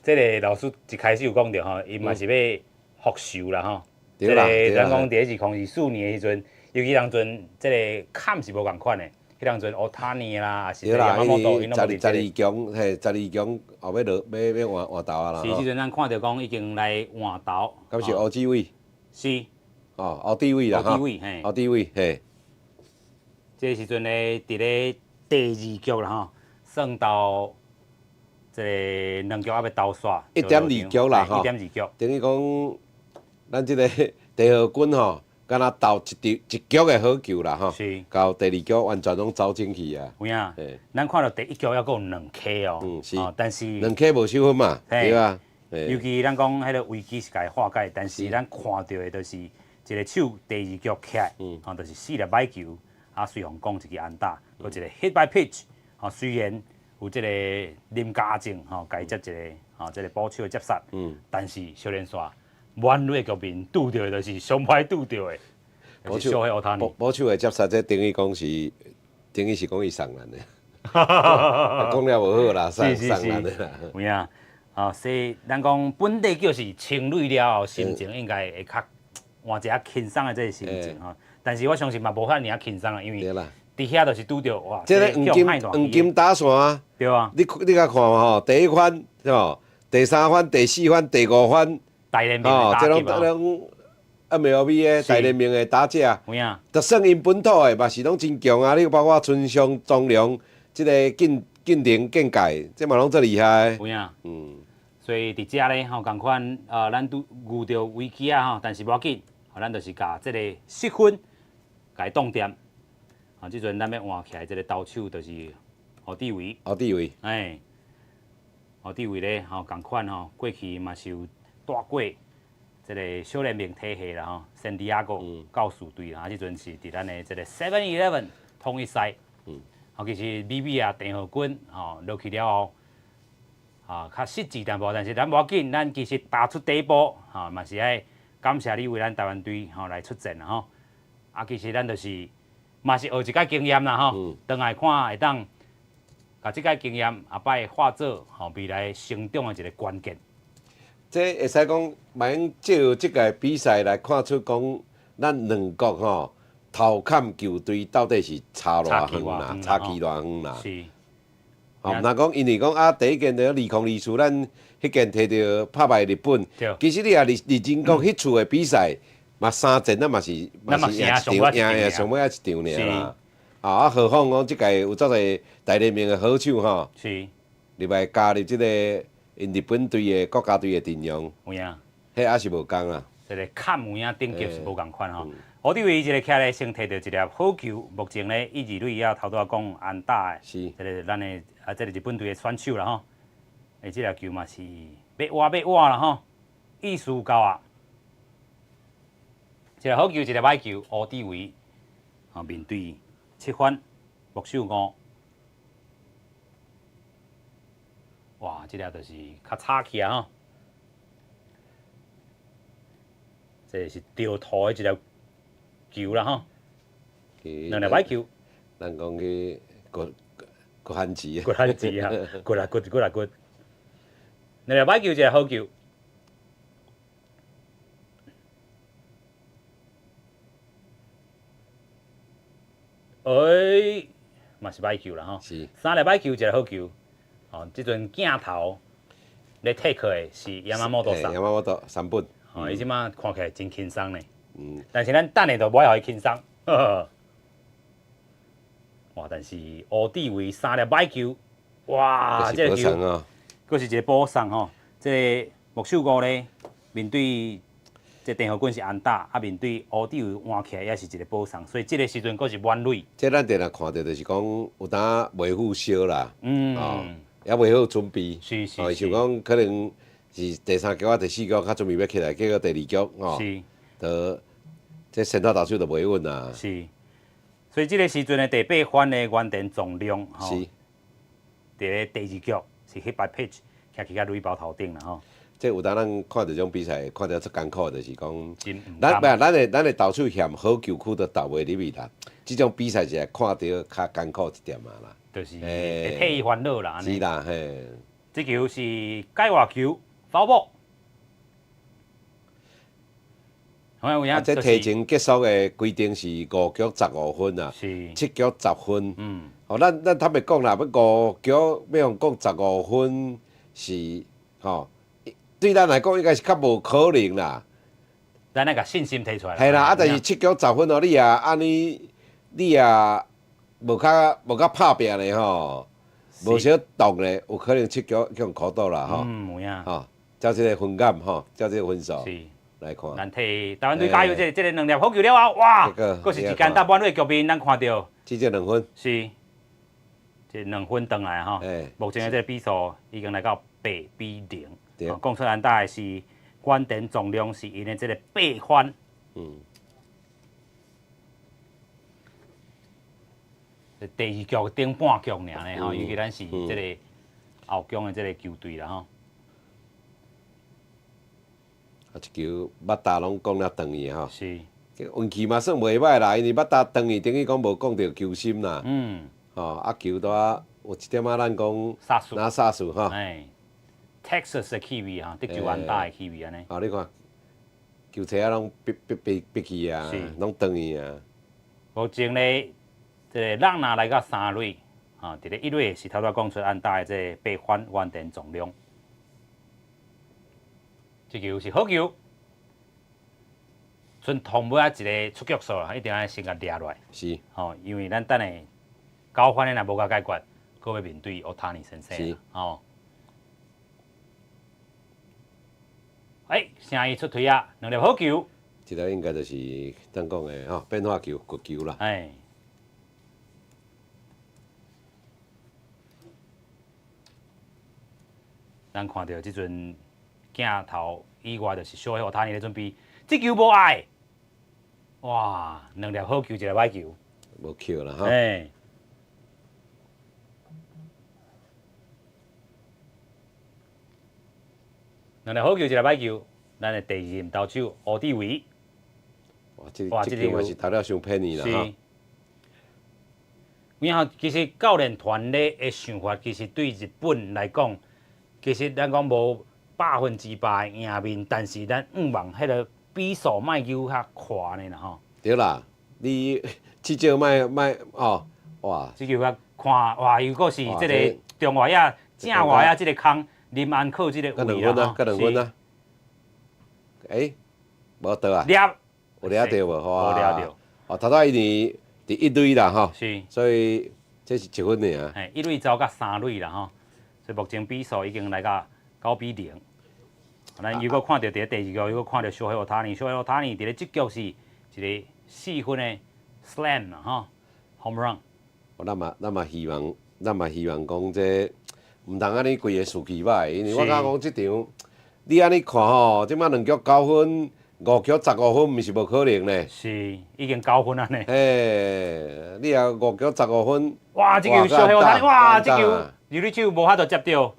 這个老師一開始有講著吼，伊嘛是欲復仇啦吼。這个咱講佇2024年的時陣，尤其當陣這个坎是無仝款的，彼當陣烏塔尼啦，抑是這个山本多，𪜶攏無佇十二強，嘿，十二強後欲落，欲欲換換投啊啦。是，這陣咱看著講已經來換投。敢是胡志偉？是。哦，胡志偉啦，胡志偉，嘿。胡志偉，嘿。這个時陣咧，佇咧第二局啦吼，算到這个兩局猶欲投煞。1.2局啦，吼。1.2局。等於講，咱這个鄭和軍吼，敢若投一場一局的好球啦，吼。到第二局完全攏走進去啊。有影。咱看著第一局猶閣有兩 K 哦。是。但是。兩 K 無收分嘛，對啊。尤其咱講彼个危機是共伊化解，但是咱看著的就是一个手第二局起來，吼，就是四粒歹球，啊，隨風講一支安打，閣一个 hit by pitch，吼，雖然有這个林家正吼，共伊接一个吼，這个捕手的接殺，但是小連線滿壘的局面拄著的就是上歹拄著的，就是小黑烏塔尼。捕手的接殺，這等於講是，等於是講伊送咱的，講了無好啦，送送咱的啦。有影，哦，所以咱講本地叫是清壘了後，心情應該會較換一下輕鬆的這个心情吼。但是我相信嘛無遐爾仔輕鬆啦，因為佇遐就是拄著哇，這個黃金黃金打線啊，對啊，你共看吼，第一番吼，第三番、第四番、第五番，大聯盟的打這攏 MLB 的大聯盟的打者，有影，就算𪜶本土的嘛是攏真強啊！你包括春翔、莊良，這个建建寧、建介，這嘛攏足厲害。有影，所以佇遮咧吼，仝款咱拄遇著危機啊吼，但是無要緊，咱就是共這个失分共伊擋恬。啊，這陣咱欲換起來，這个投手就是胡志偉。胡志偉。哎，胡志偉咧吼，仝款吼，過去嘛是有帶過這个小聯盟體系啦吼，聖地亞哥教士隊啦，這陣是佇咱的這个 Seven Eleven 統一賽。吼，其實美美啊，鄭和軍吼落去了後，啊，較失志淡薄，但是咱無要緊，咱其實踏出第一步，吼，嘛是愛感謝你為咱台灣隊吼來出戰啦吼。啊，其實咱就是嘛是學一擺經驗啦吼，轉來看會當共這擺經驗後擺化做吼未來成長的一个關鍵。這會使講，袂用藉由這屆比賽來看出講，咱兩國吼頭坎球隊到底是差偌遠啦，差距偌遠啦。是。吼，毋通講，因為講啊，第一件就2024，咱彼件摕著拍敗日本。其實你若認認真講，彼次的比賽嘛三戰，咱嘛是嘛是贏一場，贏贏上尾仔一場爾啦。啊，何況講這屆有足濟大聯盟的好手吼，入來加入這个𪜶日本隊的國家隊的陣容，有影，彼猶是無仝啦。這个坎有影等級是無仝款吼。胡志偉一个徛咧，先提著一粒好球。目前咧，一二壘也頭拄仔講安打的，這个咱的啊，這个日本隊的選手啦吼。欸，這粒球嘛是欲倚欲倚啦吼，意思夠啊。一个好球，一个歹球，胡志偉啊面對七番木秀五。哇，這粒就是較吵去啊吼。這是著塗的一粒球啦吼，兩粒歹球。咱講去骨骨番薯，骨番薯啊，骨啊骨骨啊骨。兩粒歹球，一个好球。哎，嘛是歹球啦吼。三粒歹球，一个好球。哦，這陣鏡頭咧 take 的是山本さん。山本三本。哦，伊這馬看起來真輕鬆呢。但是咱等下就無愛予伊輕鬆。哇！但是胡志偉三粒歹球，哇！這個球，閣是一個保送吼。這个木秀五咧，面對這鄭和軍是安打，啊面對胡志偉換起來也是一個保送，所以這個時陣閣是滿壘。這咱定定看著就是講有當袂赴燒啦，哦，也袂好準備。哦，想講可能是第三局啊、第四局較準備欲起來，結果第二局吼，就這先頭投手就袂穩啊。是，所以這個時陣的第八番的原田重量吼，佇咧第二局是 hit by pitch，徛去甲壘包頭頂啦吼。這有當咱看著這種比賽，看著足艱苦，就是講，咱袂咱的投手嫌好球區都投袂入去啦。這種比賽就看著較艱苦一點仔啦。就是會替伊煩惱啦。是啦，嘿。這球是界外球，foul ball。啊，這提前結束的規定是五局15分啊，七局10分。哦，咱坦白講啦，欲五局欲予講十五分是吼，對咱來講應該是較無可能啦。咱愛共信心提出來。係啦，啊，但是七局十分哦，你也按呢，你也無較拍拚咧吼，無少動咧，有可能七局去予苦倒啦吼。嗯，有影。吼，照這個分感吼，照這個分數。來看。咱替台灣隊加油！這个兩粒好球了後，哇！閣是一間打滿壘局面，咱看著。這這兩分。是。這兩分轉來吼。目前的這个比數已經來到8比0。講出安打的是關田總量是𪜶的這个八番。第二局頂半局爾呢吼，尤其咱是這个後攻的這个球隊啦吼。啊，一球捌打攏講了長去吼。是。運氣嘛算袂歹啦，因為捌打長去，等於講無講著球心啦。吼，啊球拄仔有一點仔咱講。殺數。哪殺數吼？哎，Texas 的氣味哈，德州安打的氣味按呢。啊，你看，球槌仔攏逼逼逼逼去啊，攏長去啊。目前咧，這个朗拿來到三壘，啊，佇咧一壘是頭拄仔講出安打的這个八番原田總量。這球是好球，賰頭尾仔一個出局數啦，一定愛先共掠落來。吼，因為咱等下九番的若無共解決，閣欲面對大谷先生。吼。欸，聲伊出槌啊，兩粒好球。這個應該就是咱講的吼，變化球、滑球啦。哎。咱看著這陣鏡頭以外，就是小黑大谷咧準備，這球無愛，哇，兩粒好球，一粒歹球。無球啦，吼。哎。兩粒好球，一粒歹球，咱的第二任投手胡志偉。哇，這球嘛是投了傷便宜啦，吼。然後其實教練團咧的想法，其實對日本來講，其實咱講無100%贏面，但是咱向望彼个比數莫求較寬呢啦吼。對啦，你至少莫莫哦，哇！這球較看哇，又閣是這个中外野正外野這个空林安可這个位啦吼。閣兩分啊，欸，無倒啊？掠，有掠著無？無掠著。哦，頭拄伊佇一壘啦吼。是。所以這是一分爾。嘿，一壘走到三壘啦吼，所以目前比數已經來到9比0。咱又閣看著佇咧第二局，又閣看著小黑大谷，小黑大谷佇咧這局是一個4分的 slam 啦吼，home run。咱嘛希望講這毋通按呢規个士氣歹，因為我感覺講這場你按呢看吼，這擺2局9分，5局15分，毋是無可能呢。是，已經9分啊呢。嘿，你若5局15分，哇！這球小黑哇！這球二壘手無法度接著。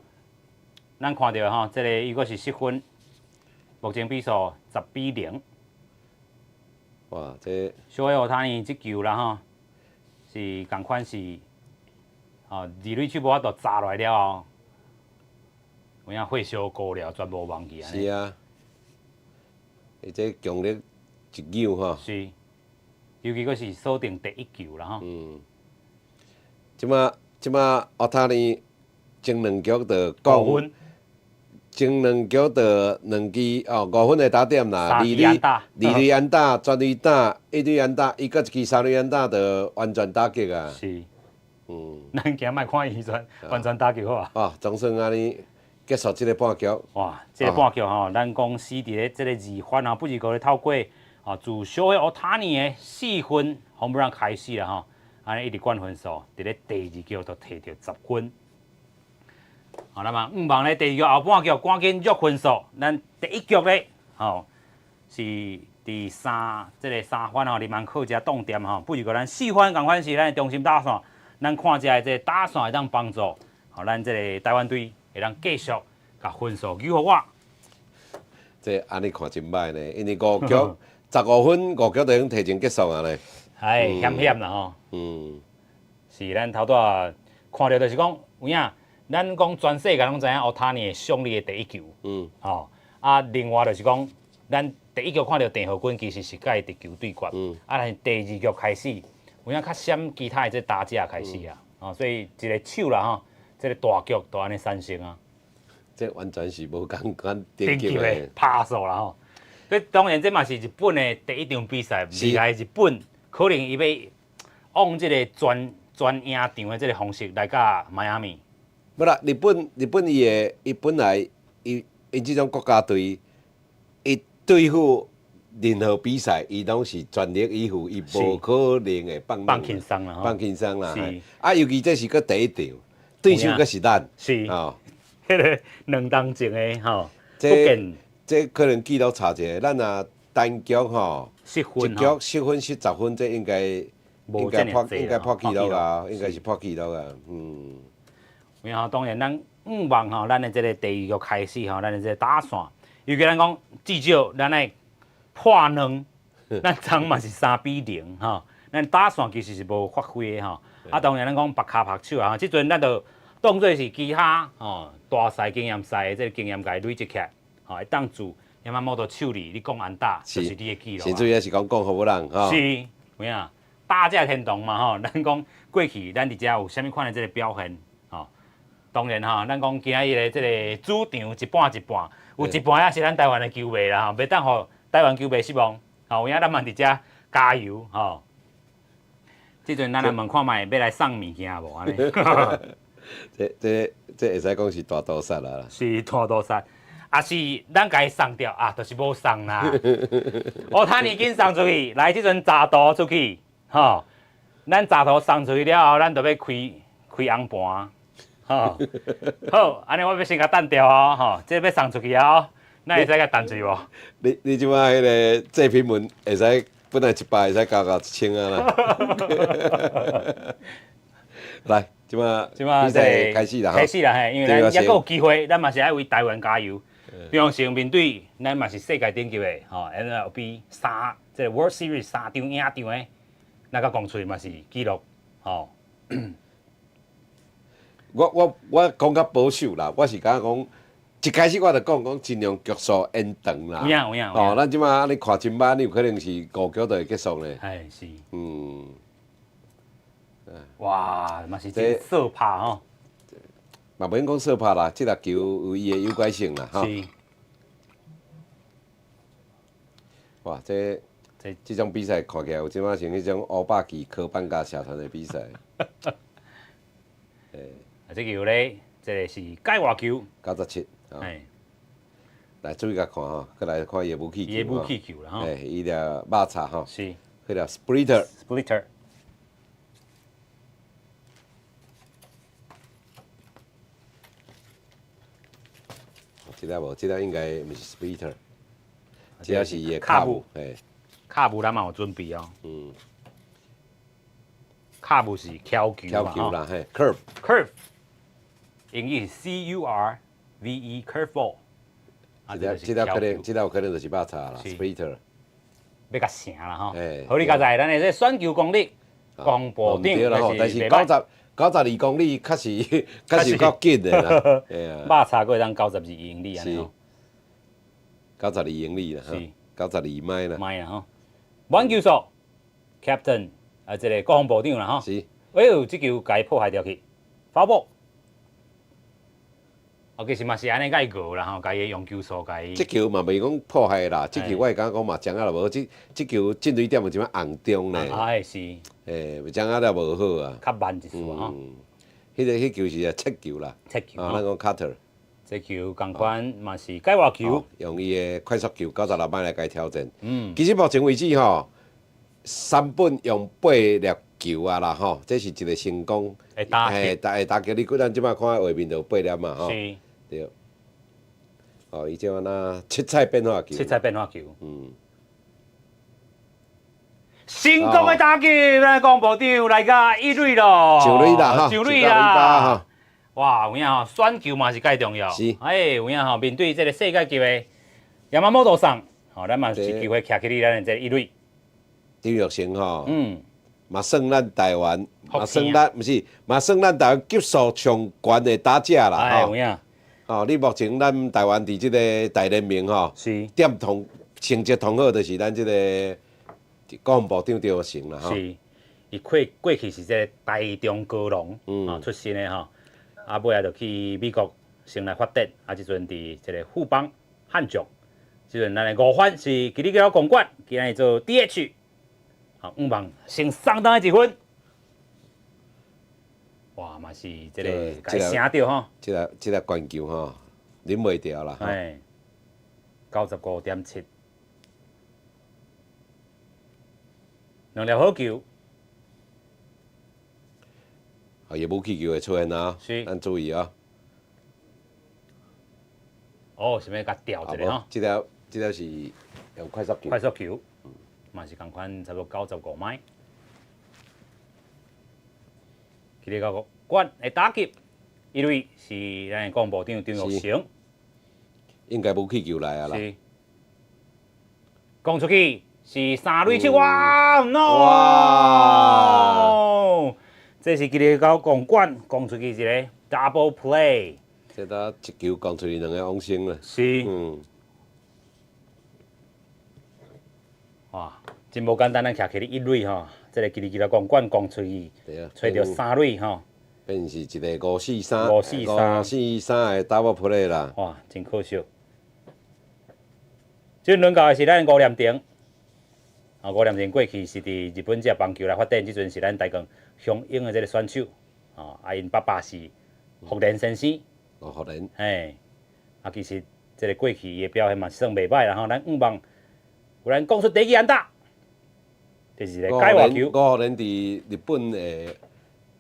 咱看著吼，這個伊閣是失分，目前比數10比0。哇！這小黑他呢，這球啦吼，是仝款是，吼，二壘手無法度砸落來了後，有影火燒高了，全部忘去。是啊，伊這強力一扭吼。是，尤其閣是鎖定第一球啦吼。這擺奧塔尼前兩局就講。前兩局就兩支哦，5分的打點啦，二壘安打、全壘打、一壘安打，伊閣一支三壘安打就完全打擊啊。是，咱今莫看伊完全打擊好啊。哦，總算按呢結束這個半局。哇，這個半局吼，咱講死佇咧這個二番啊，不是講咧透過哦，自小的奧塔尼的4分 home run 開始啦吼，按呢一直灌分數，佇咧第二局就摕著10分。好，那麼五棒咧，第二局後半局趕緊約分數。咱第一局咧，吼是佇三這個三番吼，林安可遮擋點吼，不如講咱四番仝款是咱的中心打線，咱看這个這個打線會當幫助，吼咱這個台灣隊會當繼續共分數救予我。這按呢看真歹呢，因為5局15分，五局就已經提前結束啊咧。哎，險險啦吼。是咱頭拄仔看著就是講有影。咱講全世界攏知影奧塔尼會上你的第一球，吼啊，另外就是講，咱第一局看著鄭和君其實是佮伊直球對決，啊，但是第二局開始，有影較閃其他的這打者開始啊，哦，所以一個手啦吼，這個大局就按呢產生啊。這完全是無仝款等級的拍數啦吼。這當然這嘛是日本的第一場比賽，未來日本可能伊欲往這個全贏場的這個方式來佮邁阿密。無啦，日本伊的伊本來伊𪜶這種國家隊，伊對付任何比賽，伊攏是全力以赴，伊無可能會放放輕鬆啦，放輕鬆啦。啊，尤其這是閣第一場，對手閣是咱，是，彼個兩當前的吼，這這可能記錄差一個，咱若單局吼，失分，一局失分失10分，這應該破紀錄啊，應該是破紀錄啊，嗯。然後當然咱五望吼，咱的這個第二局開始吼，咱的這個打線，尤其咱講至少咱愛破兩，咱昨嘛是3比0吼，咱打線其實是無發揮的吼。啊，當然咱講白跤白手啊，這陣咱就當做是其他吼大賽經驗賽的這個經驗共伊累積起來，吼會當自山本秀里你講安打，就是你的記錄。甚至也是講講予人吼。是，有影打者天堂嘛吼，咱講過去咱佇遮有啥物款的這個表現。當然吼，咱講今仔日的這個主場一半一半，有一半也是咱台灣的球迷啦吼，袂當予台灣球迷失望。吼，有影咱嘛佇遮加油吼。這陣咱來問看覓欲來送物件無按呢？這會使講是大屠殺啦。是大屠殺，啊是咱共伊送著啊，就是無送啦。哦，他已經送出去，來這陣雜圖出去，吼，咱雜圖送出去了後，咱就欲開開紅盤。吼，好，按呢我欲先共等著哦，吼，這欲送出去啊，咱會使共等住無？你這擺彼個祭品門會使本來100會使加到1000啊啦。來，這擺這擺比賽開始啦，開始啦嘿，因為咱猶閣有機會，咱嘛是愛為台灣加油。平常時面對咱嘛是世界頂級的吼，MLB 三這個 World Series 三場贏場的，那個講出嘛是紀錄吼。我講較保守啦，我是感覺講，一開始我就講講盡量局數延長啦。有影有影。哦，咱這擺按呢看真歹，你有可能是五局就會結束咧。係是。哇，嘛是真索拍吼。嘛袂用講索拍啦，這粒球有伊的誘拐性啦，吼。是。哇，這種比賽看起來有這擺像彼種烏百旗科班佮社團的比賽。啊，這球咧，這個是界外球。 97，來注意共看吼，閣來看伊的武器球。伊的武器球啦吼。伊掠肉叉吼。是。彼個 splitter。 Splitter。這粒無，這粒應該毋是 splitter，這粒是伊的卡舞，嘿。卡舞咱嘛有準備哦。卡舞是翹球翹球啦，嘿，curve。 Curve，英語是 CURVE curveball。這粒這粒可能，這粒有可能就是肉叉啦，splitter。欲共成啦吼。好，你剛才咱的這選球功力，公部長。對啦吼，但是92公里確實夠緊的啦。肉叉閣會當92英里按呢吼。92英里啦，92邁啦。邁啦吼。滿球數，Captain 啊，這个國防部長啦吼。是。哎喲，這球共伊破壞掉去，foul ball。哦，其實嘛是按呢共伊熬啦吼，共伊用球數共伊。這球嘛袂講破壞啦，這球我會感覺講嘛，掌握了無好，這球進壘點有一擺紅中咧。哎是。欸，掌握了無好啊。較慢一絲吼。彼球是切球啦。切球。啊，咱講 cutter。這球仝款嘛是界外球。用伊的快速球96邁來共伊挑戰。其實目前為止吼，三本用八粒球啊啦吼，這是一個成功。會打會打會打擊，你咱這擺看畫面就有八粒嘛吼。是。對。哦，伊這按呢七彩變化球。七彩變化球。成功的打擊，咱國防部長來到一壘咯。上壘啦，上壘啦。哇，有影吼，選球嘛是蓋重要。是。哎，有影吼，面對這个世界級的山本さん，吼，咱嘛是機會徛起你咱的這个一壘。張育成吼，嘛算咱台灣，嘛算咱，毋是，嘛算咱台灣級數上懸的打者啦。哎，有影。哦，你目前咱台灣佇這个大聯盟吼，點同成績同好，就是咱這个國防部長張育成啦。是，伊過去是這个台中高農啊出身的吼，啊尾仔就去美國先來發展，啊這陣佇這个富邦悍將，這陣咱的五番是吉力吉撈公館，今日做 DH，好，五望先送當一分。哇，嘛是這个共伊聲著吼。這个懸球吼，忍袂牢啦。哎，95.7，兩粒好球。啊，伊武器球會出現啊，咱注意啊。哦，是欲共調一下吼？這粒是用快速球。快速球，嘛是仝款，差不多95邁。這个管的打擊，一壘是咱的國防部長張育成，應該無氣球來啊啦。是，攻出去是三壘手，哇，no！這是吉力吉撈公館攻出去一個 double play。這搭一球攻出去兩个往生啦。是。哇，真無簡單，咱徛起咧一壘吼，這个吉力吉撈公館攻出去，揣著三壘吼。變是一个5-4-3，5-4-3，5-4-3的 double play 啦。哇，真可惜。這輪到的是咱吳念庭，啊，吳念庭過去是佇日本職棒球來發展，這陣是咱台鋼雄鷹的這个選手，哦，啊，𪜶爸爸是福田先生。哦，福田。嘿，啊，其實這个過去伊的表現嘛算袂䆀啦吼，咱向望有人講出第一支安打，這是一个界外球。吳念佇日本的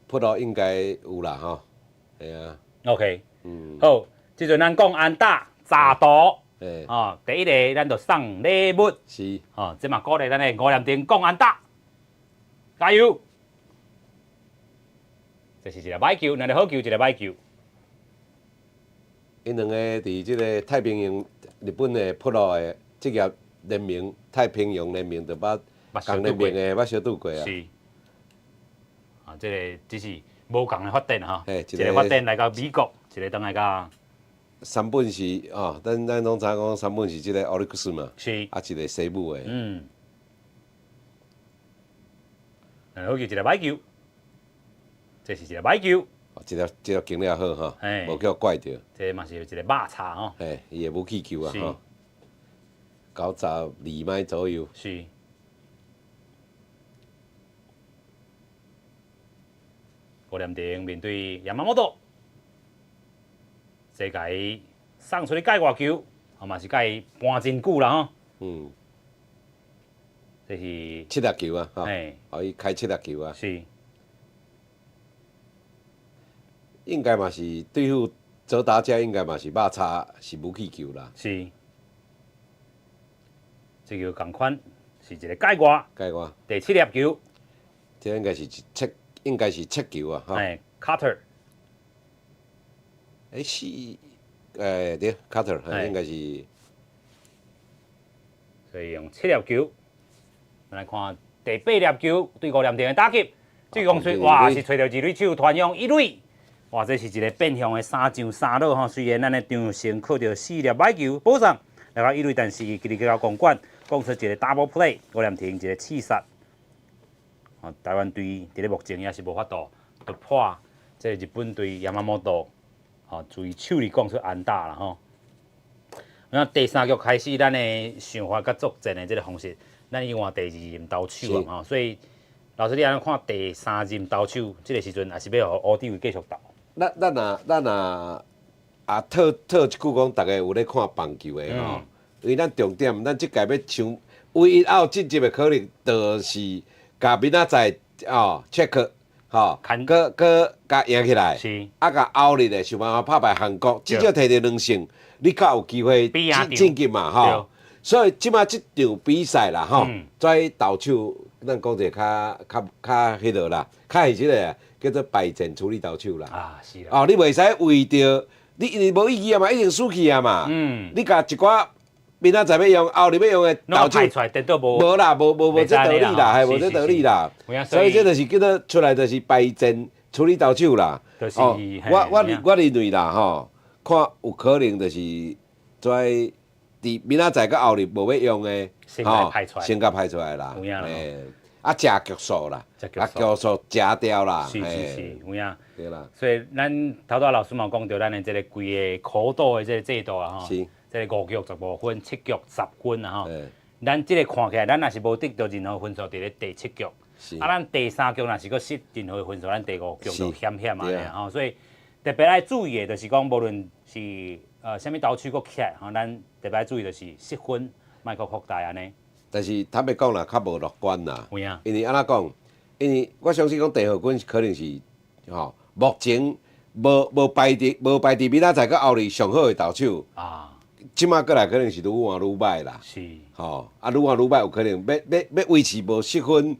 プロ應該有啦吼，係啊。 OK，好，這陣咱講安打炸圖，哦，第一个咱就送禮物，哦，這嘛鼓勵咱的吳念庭講安打，加油！這是一个歹球，兩个好球，一个歹球。𪜶兩个佇這个太平洋日本的プロ的職業聯盟，太平洋聯盟就捌仝聯盟的捌相拄過啊。是。啊，這个只是無仝的發展吼，一个發展來到美國，一个轉來到。三本是哦，咱攏知影講三本是這个奧利克斯嘛，啊，一个西武的。好球，一个歹球，這是一个歹球。哦，這粒經了好吼，無叫怪著。這嘛是一个肉叉吼。嘿，伊的武器球啊吼，92邁左右。是。吳念庭面對山本，這共伊送出去界外球，嘛是共伊盤真久啦吼。這是七粒球啊，吼，予伊開七粒球啊。應該嘛是對付左打者，應該嘛是肉叉是武器球啦。是。這球仝款是一個界外。界外。第七粒球。這應該是七，應該是七球啊，吼。哎，Cutter。欸，是，欸，對，Cutter，應該是。所以用七粒球，來看第八粒球對吳念庭的打擊，這個講出哇是揣著二壘手傳向一壘，哇這是一個變向的三上三落吼。雖然咱的張成靠著四粒歹球保送來到一壘，但是吉利吉公館講出一個 double play，吳念庭一個刺殺。哦，台灣隊佇咧目前也是無法度突破這個日本隊山本吼，注意手裡講出安打啦吼。那第三局開始，咱的想法佮作戰的這個方式，咱已經換第二任投手啊吼，所以老師你按怎看第三任投手這個時陣，也是欲予吴志偉繼續投？咱若啊，套套一句講，逐家有咧看棒球的吼，因為咱重點，咱這屆欲搶唯一有晉級的可能，就是共明仔載哦，check 吼，閣閣共贏起來，啊，共後日的想辦法拍敗韓國，至少摕著兩勝，你較有機會進晉級嘛吼。所以這馬這場比賽啦吼，這投手咱講一個較較較彼落啦，較現實的叫做敗戰處理投手啦。啊，是啦。哦，你袂使為著你因為無意義啊嘛，一定輸去啊嘛。你共一寡明仔載欲用，後日欲用的投手，無啦，無無無這道理啦，係無這道理啦。所以這就是叫做出來就是敗戰處理投手啦。哦，我認為啦吼，看有可能就是這佇明仔載佮後日無欲用的，吼，先共排出來啦。啊，食局數啦，啊，局數食掉啦。是是是，有影。對啦。所以咱頭拄老師嘛講著咱的這個規個苦賭的這個制度啊吼。這個五局15分，七局10分啊吼。咱這個看起來，咱若是無得著任何分數，佇咧第七局。啊，咱第三局若是閣失任何分數，咱第五局就險險啊吼。所以特別愛注意的，就是講，無論是啥物投手閣起來吼，咱特別愛注意就是失分，莫閣擴大按呢。但是坦白講啦，較無樂觀啦。有影。因為按怎講？因為我相信講鄭和軍可能是吼，目前無排佇明仔載佮後日上好的投手。這馬過來可能是愈換愈歹啦。吼，啊，愈換愈歹，有可能欲維持無失分，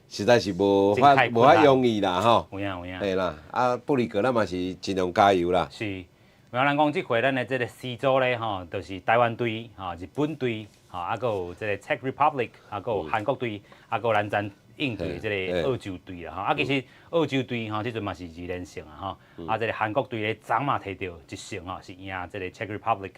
實在是無法容易啦，吼。有影有影。對啦，啊，布里格咱嘛是盡量加油啦。是，有人講這回咱的這個 C 組咧，吼，就是台灣隊、吼，日本隊、吼，啊，閣有這個 Czech Republic，啊，閣有韓國隊，啊，閣有咱咱應對的這個澳洲隊啦，吼，啊，其實澳洲隊吼，這陣嘛是二連勝啊，吼，啊，這個韓國隊咧，昨嘛摕著一勝吼，是贏這個 Czech Republic，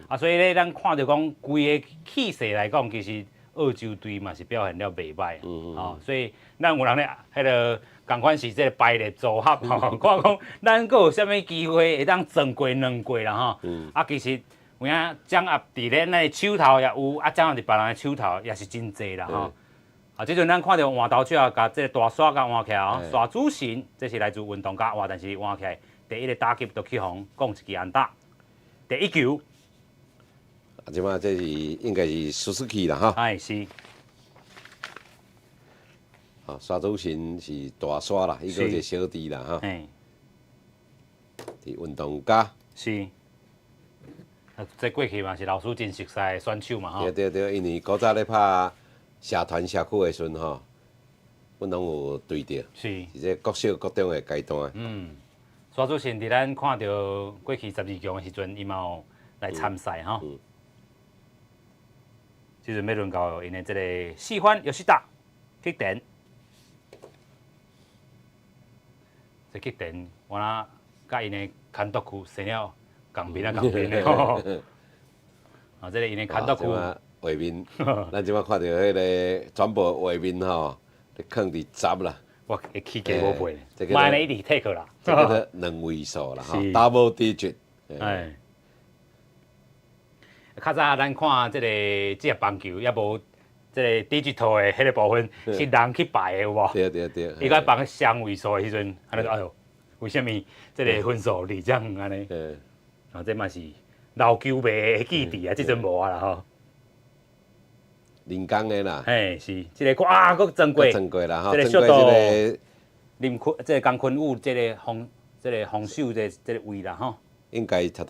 啊，所以咧，咱看著講規个氣勢來講，其實澳洲隊嘛是表現了袂歹，吼，所以咱有人咧，彼個仝款是這個排列組合，吼，看講咱閣有啥物機會會當撞過兩過啦，吼，啊，其實有影掌握佇咧咱的手頭也有，啊，掌握佇別人的手頭也是真濟啦，吼。啊，這陣咱看著換投手啊，共這個大沙共換起來哦，沙主神，這是來自運動家換，但是換起來第一個打擊就去予講一支安打，第一球。啊，這馬這是應該是 Suzuki 啦，哈。哎，是。啊，沙主神是大沙啦，伊閣一個小弟啦，哈。佇運動家。是。啊，這過去嘛是老師真熟悉的選手嘛，吼。對對對，因為古早咧拍社團社區的時陣吼，阮攏有對著。是這國小國中的階段。沙主神佇咱看著過去12強的時陣，伊嘛有來參賽吼。這陣欲輪到𪜶的這個四番又是打吉田，這吉田我若佮𪜶的監督區生了仝面啊仝面的吼。啊，這個𪜶的監督區畫面，咱這馬看著彼個轉播畫面吼，咧囥佇十啦。我會起價無賠，莫按呢一直 take 啦。這叫做兩位數啦，吼，double digit。哎。較早咱看這個職業棒球，猶無這個 digital 的彼個部分，是人去排的有無？對對對。伊閣放雙位數的時陣，按呢哎喲，為啥物這個分數離遮遠按呢？啊，這嘛是老球迷的記憶啊，這陣無啊啦吼。人工的啦。嘿，是，這个啊，閣裝過，裝過啦，吼，這個裝過這個林坤，這个江坤宇，這个防守這个位啦，吼。應該頭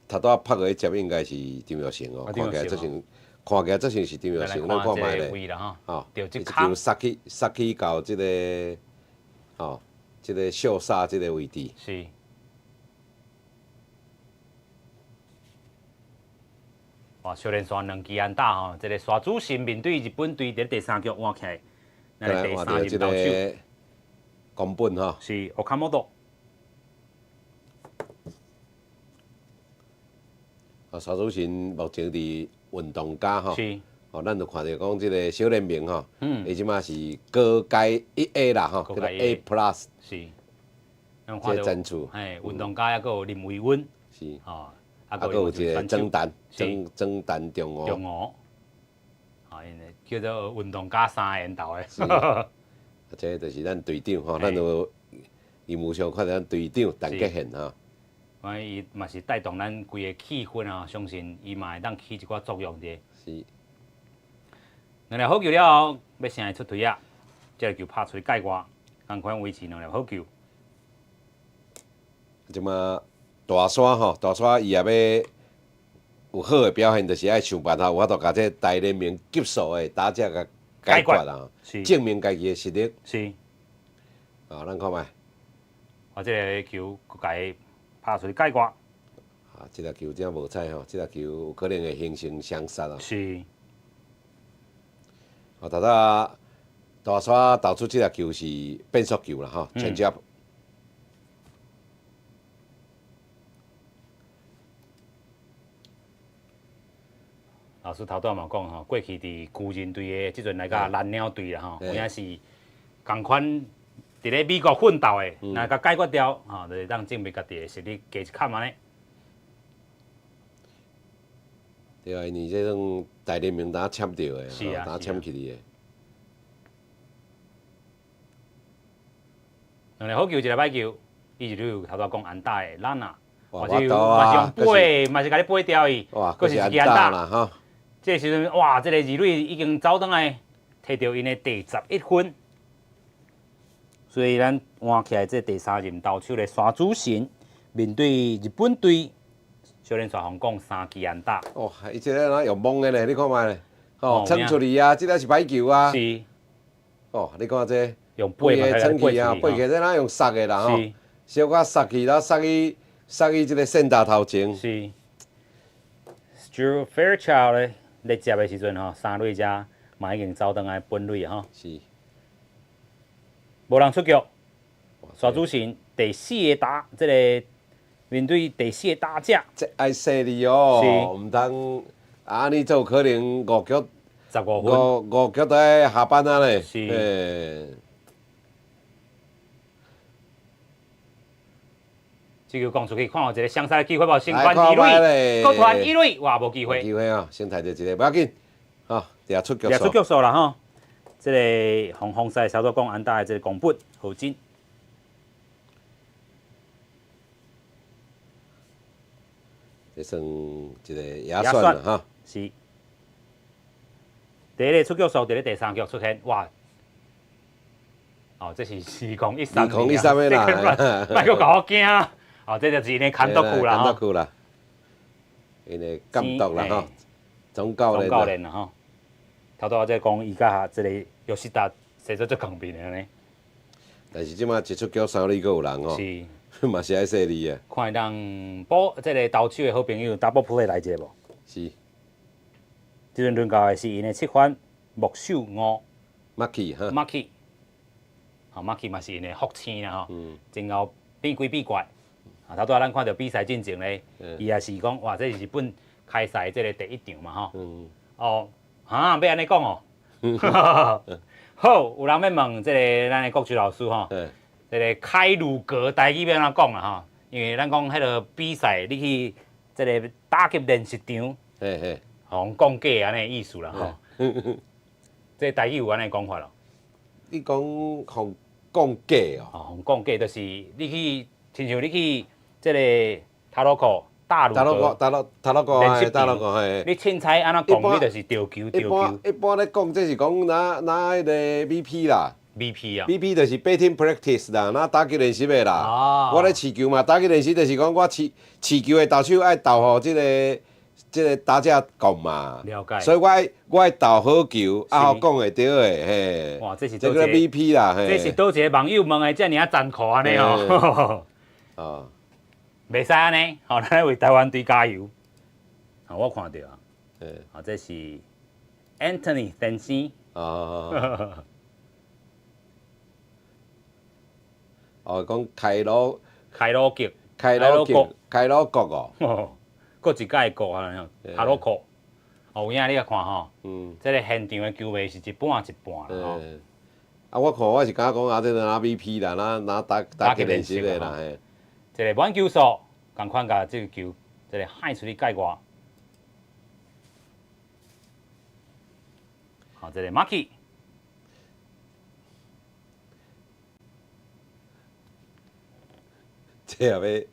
拄仔拍過去接應該是張玉成哦，看起來這像，看起來這像是張玉成，咱看覓咧。位啦，吼。吼，對，這球殺去殺去到這个，吼，這个秀沙這个位置。是。哇！小連續兩支安打吼，這个沙主神面對日本隊佇第三局換起來，咱第三任投手。宮本吼。是奧卡莫多。啊，沙主神目前佇運動家吼。是。哦，咱就看著講這个小聯盟吼，伊這馬是高階1A 啦吼，叫做 A Plus。是。這個層次。嘿，運動家抑閣有林維溫。是。吼。啊，閣有一個曾丹，曾丹中和。中和，啊，𪜶叫做運動家三緣投的。是。啊，這就是咱隊長吼，咱有螢幕上看著咱隊長陳傑憲吼。我伊嘛是帶動咱規個氣氛啊，相信伊嘛會當起一寡作用佇。是。兩粒好球了後，欲先來出槌仔，這个球拍出去界外，仝款維持兩粒好球。這馬大山吼，大山伊也欲有好的表現，就是愛想辦法有法度共這大聯盟級數的打者共解決啊，證明家己的實力。是。啊，咱看覓。啊，這个球閣共伊拍出去界外。啊，這个球真無彩吼，這个球有可能會形成雙殺啊。是。啊，頭拄大山投出這个球是變速球啦，吼，change up。老師頭拄仔嘛講吼，過去佇巨人隊的這陣來甲藍鳥隊啦吼，有影是仝款佇咧美國奮鬥的，若共解決掉，吼，就會當證明家己的實力加一坎按呢。對啊，因為這種大聯盟當簽著的，是啊，當簽起去的。兩个好球，一个歹球，伊就有頭拄仔講安打的咱啊，嘛是嘛是用飛，嘛是共你飛掉伊，閣是一支安打啦吼。這个時陣，哇！這个二壘已經走轉來，摕著𪜶的第11分。所以咱換起來這第三任投手的沙主神，面對日本隊，小連續予人講三支安打。哦，伊這个哪用摸的咧？你看覓咧？哦，衝出去啊！這个是歹球啊。是。哦，你看這。用飛嘛，衝去啊，飛起這哪用殺的啦吼？小可殺去，然後殺去這个線頭頭前。是。Drew Fairchild 咧，咧接的時陣吼，三壘遮嘛已經走轉來本壘吼。是。無人出局，沙主神第四个打，這个面對第四个打者。這愛細膩哦，毋通按呢做可能五局15分，五局都愛下班啊咧。是。這球講出去，看有一个雙殺的機會無？先傳二壘，閣傳二壘，哇，無機會。機會啊，先提著一个，無要緊，吼，掠出局數。掠出局數啦吼。這个防防賽小組講安打的這个宮本浩真。這算一个野選啦，哈。是。第一个出局數佇咧第三局出現，哇！哦，這是2013。2013的啦，莫閣共我驚。哦，這就是𪜶的監督區啦，監督區啦，𪜶的監督啦，吼，總教練。總教練啦，吼。頭拄仔這講伊佮這個約瑟達生做足共面的按呢。但是這馬一出局三壘閣有人吼，是，嘛是愛細膩啊。看會當補這个投手的好朋友 double play 來一个無？是。這陣輪到的是𪜶的七番木秀五。馬奇哈。馬奇，吼，馬奇嘛是𪜶的福星啦吼，真𠢕變鬼變怪。啊，頭拄仔咱看著比賽進前咧，伊也是講哇，這是日本開賽這个第一場嘛吼。哦，哈，欲按呢講哦。好，有人欲問這个咱的國球老師吼，這个開魯閣台語欲按怎講啦吼？因為咱講彼个比賽，你去這个打擊練習場，予人講假按呢意思啦吼。這台語有按呢講法咯？你講予講假哦？哦，予講假就是你去，親像你去這个塔羅克大魯閣大魯大魯閣，大魯閣嘿。你凊彩按怎講，你就是著球著球。一般咧講，這是講若若彼个 BP 啦。 BP 啊。 BP 就是 batting practice 啦，若打擊練習的啦。我咧試球嘛，打擊練習就是講我試試球的投手愛投予這個打者講嘛。了解。所以我愛投好球，啊，予講會著的嘿。哇，這是這個 BP 啦，這是佗一個網友問的，遮爾仔殘酷按呢吼。哦。袂使按呢，吼，咱為台灣隊加油。好，我看著啊。好，這是 Anthony 先生。哦。哦，講開魯。開魯國。開魯國。開魯國哦。閣一屆國啊，哈魯國。哦，有影你來看吼。這个現場的球迷是一半一半啦吼。啊，我看我是感覺講啊，這个 MVP 啦，若若打打擊練習的啦嘿。這个滿球數，仝款共這个球，這个幌出去界外。好，這个馬基。這也欲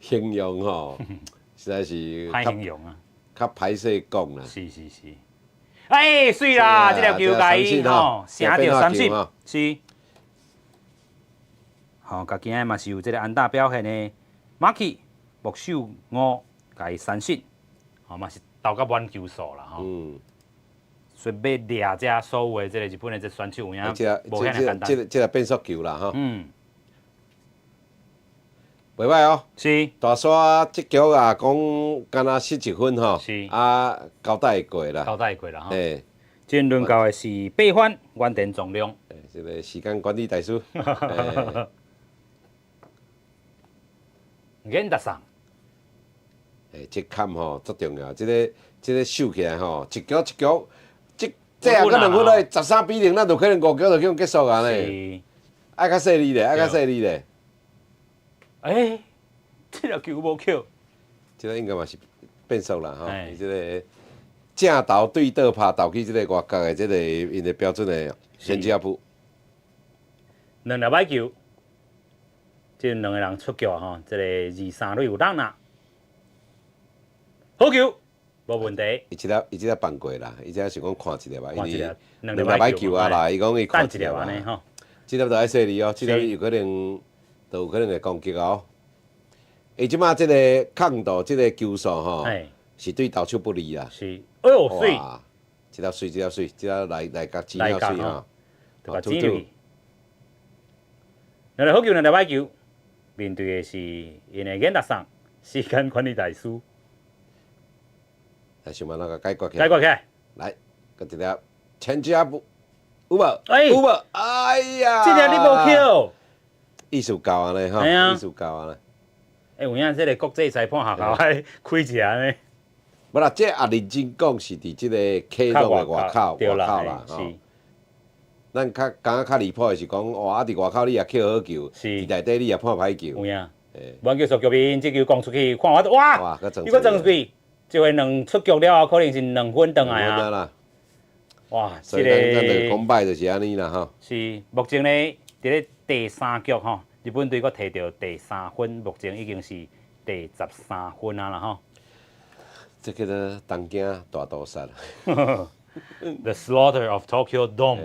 形容吼，實在是歹形容啊，較歹勢講啦。是是是。哎，媠啦，這粒球共伊吼，成著三振，是。吼，共今仔嘛是有這个安打表現的馬基木秀五，共伊三振，吼嘛是投甲滿球數啦吼。所以欲掠遮所有的這个日本的這選手有影無遐爾簡單。這個變速球啦吼。袂䆀哦。大沙這局啊，講敢若失一分吼。啊，交代會過啦。交代會過啦吼。這輪到的是八番原田宗亮。這个時間管理大師。源達桑。這坎吼足重要，這個守起來吼，一局一局，這這若閣兩分落13比0，咱就可能五局就去結束啊呢。愛較細膩咧，愛較細膩咧。欸，這粒球無扣。這个應該嘛是變速啦吼，伊這个正投對倒拍投去這个外角的這个𪜶的標準的先接步。兩粒歹球，這兩个人出局吼，這个二三壘有人啦。好球，無問題。伊這粒放過啦，伊這是講看一粒吧，因為兩粒歹球啊啦，伊講伊看一粒按呢吼。這粒就愛細膩哦，這粒有可能，就有可能會攻擊哦。伊這馬這个控度，這个球速吼，是對投手不利啦。是，哎喲，媠！這粒媠，這粒媠，這粒來來共剪了媠吼。就共剪入去。兩粒好球，兩粒歹球，面對的是𪜶的源達桑，時間管理大師。來想辦法共解決起來。解決起來。來，閣一粒 change up，有無？有無？哎呀！這粒你無扣。意思夠按呢吼，意思夠按呢。欸，有影這个國際裁判學校愛開一下呢。無啦，這也認真講是佇這个客場的外口，外口啦吼。咱較感覺較離譜的是講，哇！啊，佇外口你也扣好球，佇內底你也判歹球。有影。滿球速局面，這球攻出去，看我哇！伊閣撞出去，這回兩出局了後，可能是兩分轉來啊。哇！所以咱咱就講歹就是按呢啦吼。是，目前呢，佇咧第三局吼，日本隊閣提著第三分，目前已經是第13分啊啦吼。這叫做東京大屠殺。 The slaughter of Tokyo Dome。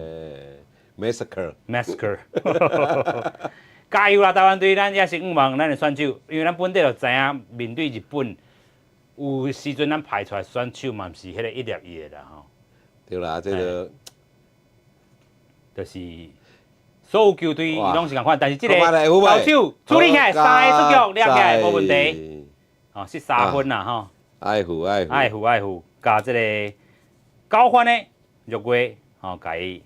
Massacre。 Massacre。加油啦，台灣隊！咱也是向望咱的選手，因為咱本底就知影面對日本，有時陣咱派出來選手嘛，毋是彼个一粒一的啦吼。對啦，這个就是所有球隊攏是仝款，但是這個投手處理起來，三个出局，掠起來無問題。哦，失三分啦吼。愛護愛護。愛護愛護，共這个九番的玉月吼，共伊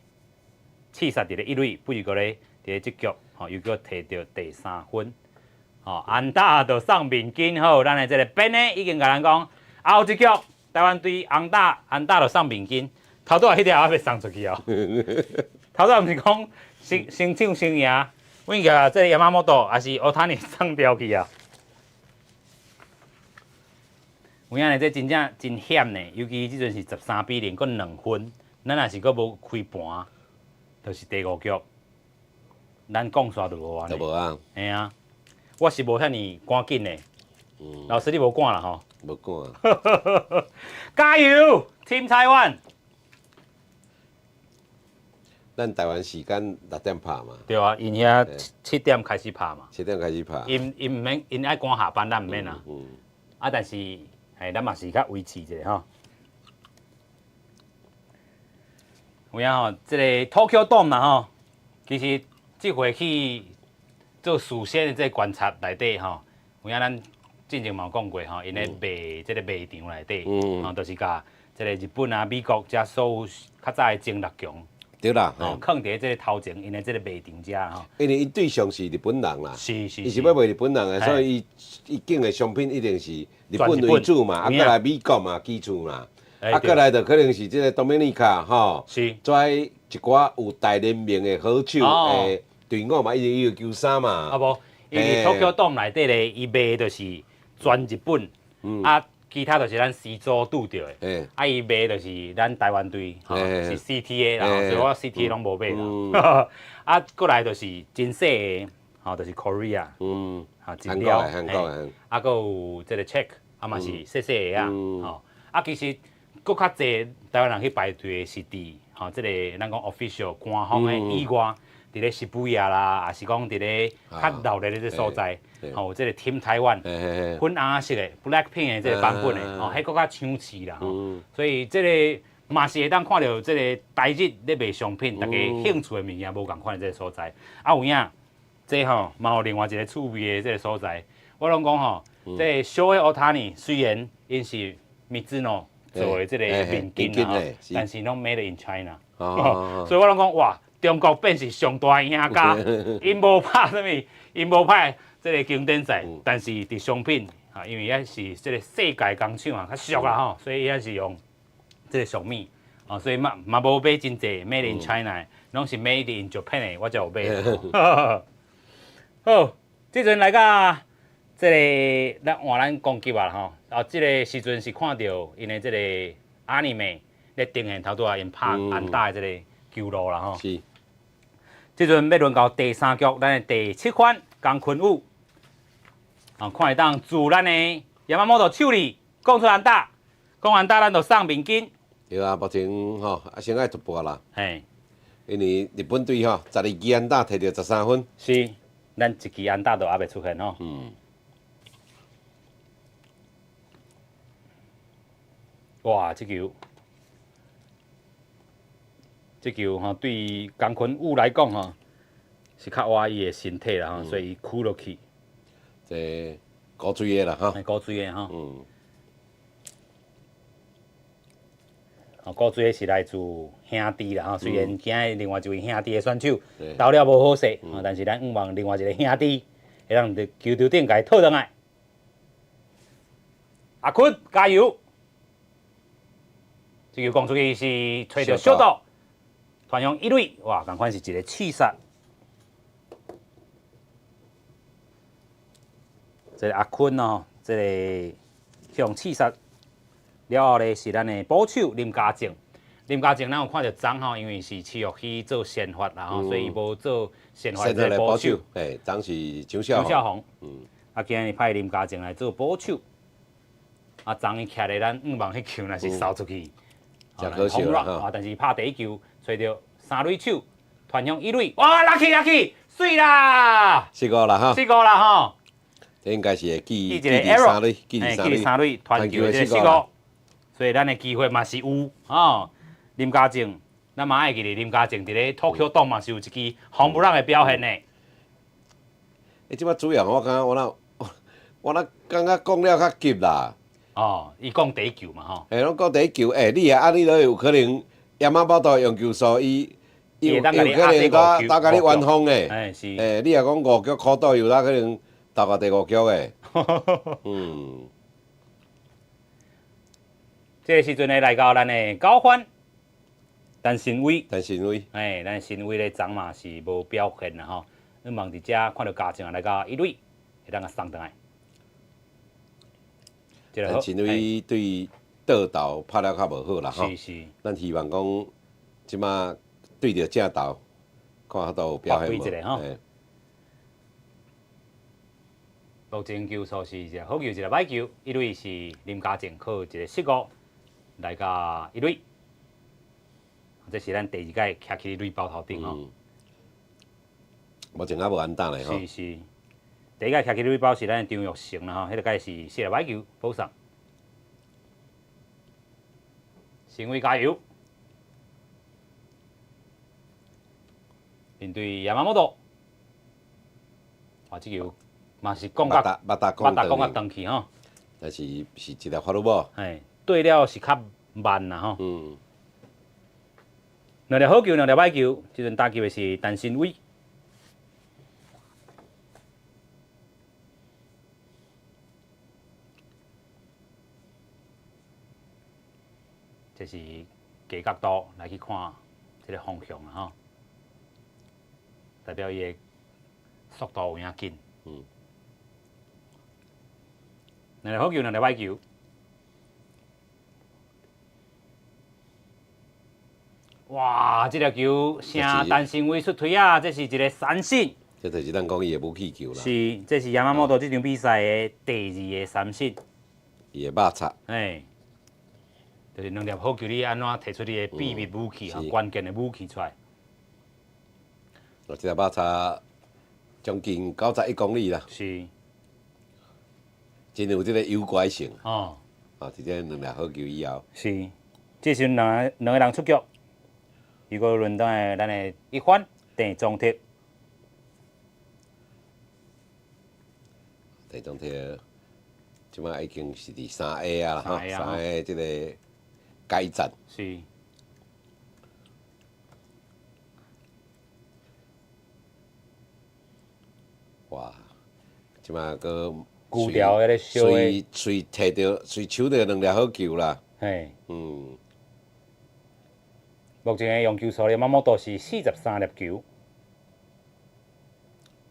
刺殺佇咧一壘，不如閣咧佇咧這局吼，又閣提著第三分。吼，安打就送面巾好，咱的這个編呢已經共咱講，後一局台灣隊安打安打就送面巾，頭拄仔彼條還欲送出去哦。頭拄仔毋是講先先搶先贏，阮共這个山本抑是大谷送掉去啊。有影呢，這真正真險呢，尤其這陣是13比0，閣兩分，咱若是閣無開盤，就是第五局，咱講煞就無啊。就無啊。嘿啊，我是無遐爾趕緊的，老師你無趕啦吼？無趕。加油，Team 台灣！咱台灣時間6點拍嘛。對啊，𪜶遐7點開始拍嘛。7點開始拍。𪜶𪜶毋免，𪜶愛趕下班，咱毋免啊。啊，但是，嘿，咱嘛是較維持一下吼。有影吼，這個 Tokyo Dome 嘛吼，其實這回去做事先的這個觀察內底吼，有影咱進前嘛有講過吼，𪜶咧賣這個賣場內底，吼，就是共這個日本啊、美國遮所有較早的前六強。對啦，吼，囥佇這個頭前，𪜶的這個賣場遮吼。因為𪜶對象是日本人啦，是。伊是欲賣日本人的，所以伊伊揀的商品一定是日本為主嘛，啊，閣來美國嘛，基礎嘛，啊，閣來就可能是這個多米尼卡吼，遮一寡有大聯盟的好手的隊伍嘛，一定有球衫嘛。啊無，伊佇 Tokyo Dome 內底咧，伊賣就是全日本，啊。其他就是咱始祖拄著的，啊，伊賣就是咱台灣隊，吼，是 CTA 啦，所以我 CTA 攏無買啦。啊，過來就是真細的，吼，就是 Korea，吼，真了，啊，閣有這個 Czech，啊嘛是細細的啊，吼，啊，其實閣較濟台灣人去排隊的是佇吼，這個咱講 official 官方的以外，佇咧澀谷啦，抑是講佇咧較鬧熱的這個所在，吼，這個 Team 台灣粉紅色的 Blackpink 的這個版本的，吼，彼閣較搶市啦，吼，所以這個嘛是會當看著這個台日咧賣商品，大家興趣的物件無仝款的這個所在。啊，有影，這吼嘛有另外一個趣味的這個所在。我攏講吼，這個小的 Ohtani 雖然𪜶是 Mizuno 做的這個面巾啊，但是攏 Made in China，所以我攏講哇，中國變是上大贏家，𪜶無拍啥物，𪜶無拍這個經典賽，但是佇商品啊，因為遐是這個世界工廠啊，較俗啦吼，所以遐是用這個俗物，啊，所以嘛嘛無買真濟 Made in China，攏是 Made in Japan 的，我才有買。好，這陣來到這個咱換咱攻擊啊吼，啊，這個時陣是看著𪜶的這個 anime 咧呈現頭拄仔𪜶拍安打的這個球路啦吼。這陣欲輪到第三局，咱的第七番江坤宇，啊，看會當自咱的山本秀里講出安打，講安打咱就送面巾。對啊，目前吼啊先愛突破啦。因為日本隊吼12支安打摕著13分。是，咱一支安打都猶未出現吼。哇，這球！這球吼對江坤宇來講吼是較倚伊的身體啦吼，所以伊屈落去。這高水的啦吼。高水的吼。哦，高水的是來自兄弟啦吼，雖然今日另外一位兄弟的選手投了無好勢，但是咱向望另外一個兄弟會當佇球場頂共伊討轉來。阿坤加油！這球攻出去是揣著小島。傳向一壘，哇，仝款是一個刺殺。這個阿坤哦，這個向刺殺了後咧，是咱的捕手林家正。林家正，咱有看著昨吼，因為是持續去做先發啦吼，所以伊無做先發這個捕手。哎，昨是張小紅。啊，今日派林家正來做捕手。啊，昨伊徛咧咱五網彼球，若是掃出去，真可惜啦。啊，但是拍第一球。揣著三壘手，傳向一壘，哇，lucky lucky，媠啦！失誤啦吼！失誤啦吼！這應該是會記記一個 error，記三壘，傳球的這個失誤，所以咱的機會嘛是有吼。林家正，咱嘛愛記得林家正佇咧 Tokyo Dome 嘛是有一支紅不讓的表現的。欸，這擺主要我感覺我若我若感覺講了較急啦。哦，伊講第一球嘛吼。欸，攏講第一球，欸，你若按呢落有可能。山本用球數，伊伊有可能打打共你完封的。欸是。欸，你若講五局苦鬥，有哪可能投到第五局的？這個時陣咧來到咱的九番，陳新威。陳新威。欸，咱新威咧昨嘛是無表現啦吼，你望佇遮看著家政來到一壘，會當共送轉來。陳新威對倒投拍了較無好啦吼，咱希望講這馬對著正投，看法度有表現無？目前球數是一個好球，一個歹球，一壘是林家正靠一個失誤來到一壘。這是咱第二擺徛起壘包頭頂吼。目前猶無安打咧吼。是是，第一擺徛起壘包是咱的張育成啦吼，彼個擺是四粒歹球保送。成偉加油！面對山本，哇！這球嘛是講甲捌打捌打講甲長去吼。但是是一粒 foul ball。嘿，對了是較慢啦吼。兩粒好球，兩粒歹球，這陣打球的是陳新偉。這是低角度來去看這個方向啊吼，代表伊的速度有影緊。兩粒好球，兩粒歹球。哇！這粒球聲陳新偉出槌啊！這是一個三振。這就是咱講伊的武器球啦。是，這是山本這場比賽的第二個三振。伊的肉插。嘿，就是兩粒好球，你按怎提出你的秘密武器啊？關鍵的武器出來。哦，這粒肉插將近91公里啦。真有這個誘拐性。啊，佇這兩粒好球以後。是，這時陣兩個人出局。如果輪到的咱的一番鄭宗哲，鄭宗哲，這擺已經是佇3A 啊啦，吼，3A 這個改戰。哇！這擺閣孤調彼个小的，隨隨提著，隨搶著兩粒好球啦。目前的用球數咧，山本是43粒球。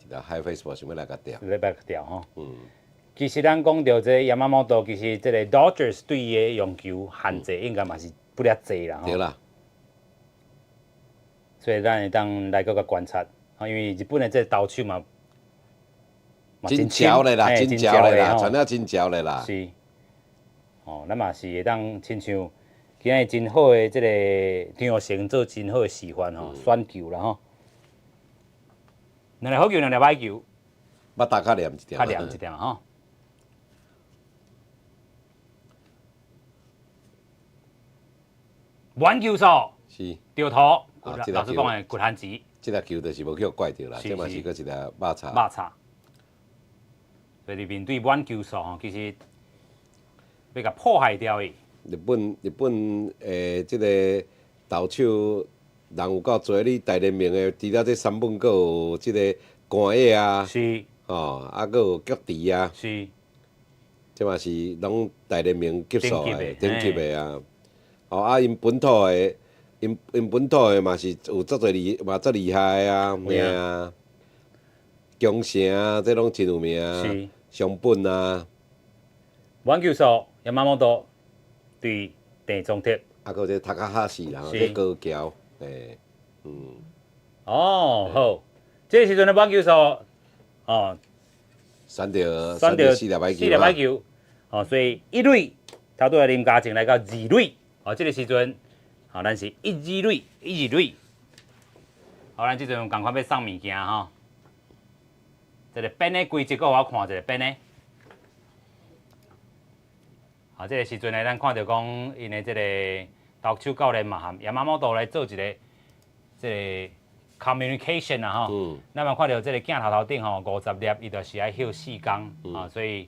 一個 high fastball 想欲來共釣。欲來釣吼。其實咱講著這個山本，其實這個 Dodgers 對伊的用球限制應該嘛是不了濟啦。對啦。所以咱會當來閣共觀察，因為日本的這個投手嘛，真巧的啦，真巧的啦，傳了真巧的啦。是。哦，咱嘛是會當親像今日真好的這個張育成做真好的示範吼，選球啦吼。兩粒好球，兩粒歹球。捌打較黏一點。較黏一點吼。滿球數。著頭，老師講的骨限值。這粒球就是無去予怪著啦，這嘛是閣一粒肉插。肉插。所以面對滿球數吼，其實欲共破壞掉伊。日本的這個投手人有夠濟，你大聯盟的，除了這三本，閣有這個菅野啊，吼，啊，閣有菊池啊，這嘛是攏大聯盟級數的頂級的啊。哦，啊，𪜶本土的，𪜶本土的嘛是有足濟厲，嘛足厲害的啊，嘿啊，宮城啊，這攏真有名啊，松本啊。滿球數，山本對鄭宗哲。啊，閣有這塔卡哈西啦，這高橋，欸，哦，好，這個時陣的滿球數，哦，選著四粒歹球，四粒歹球，哦，所以一壘頭拄仔林家正來到二壘，哦，這個時陣，哦，咱是一二壘，一二壘，好，咱這陣仝款欲送物件吼，這個變的規則，閣予我看一下變的。啊，這個時陣呢，咱看著講，𪜶的這個投手教練嘛，和山本來做一個這個 communication 啊吼。咱嘛看著這個鏡頭頭頂吼，50粒，伊就是愛歇四工啊，所以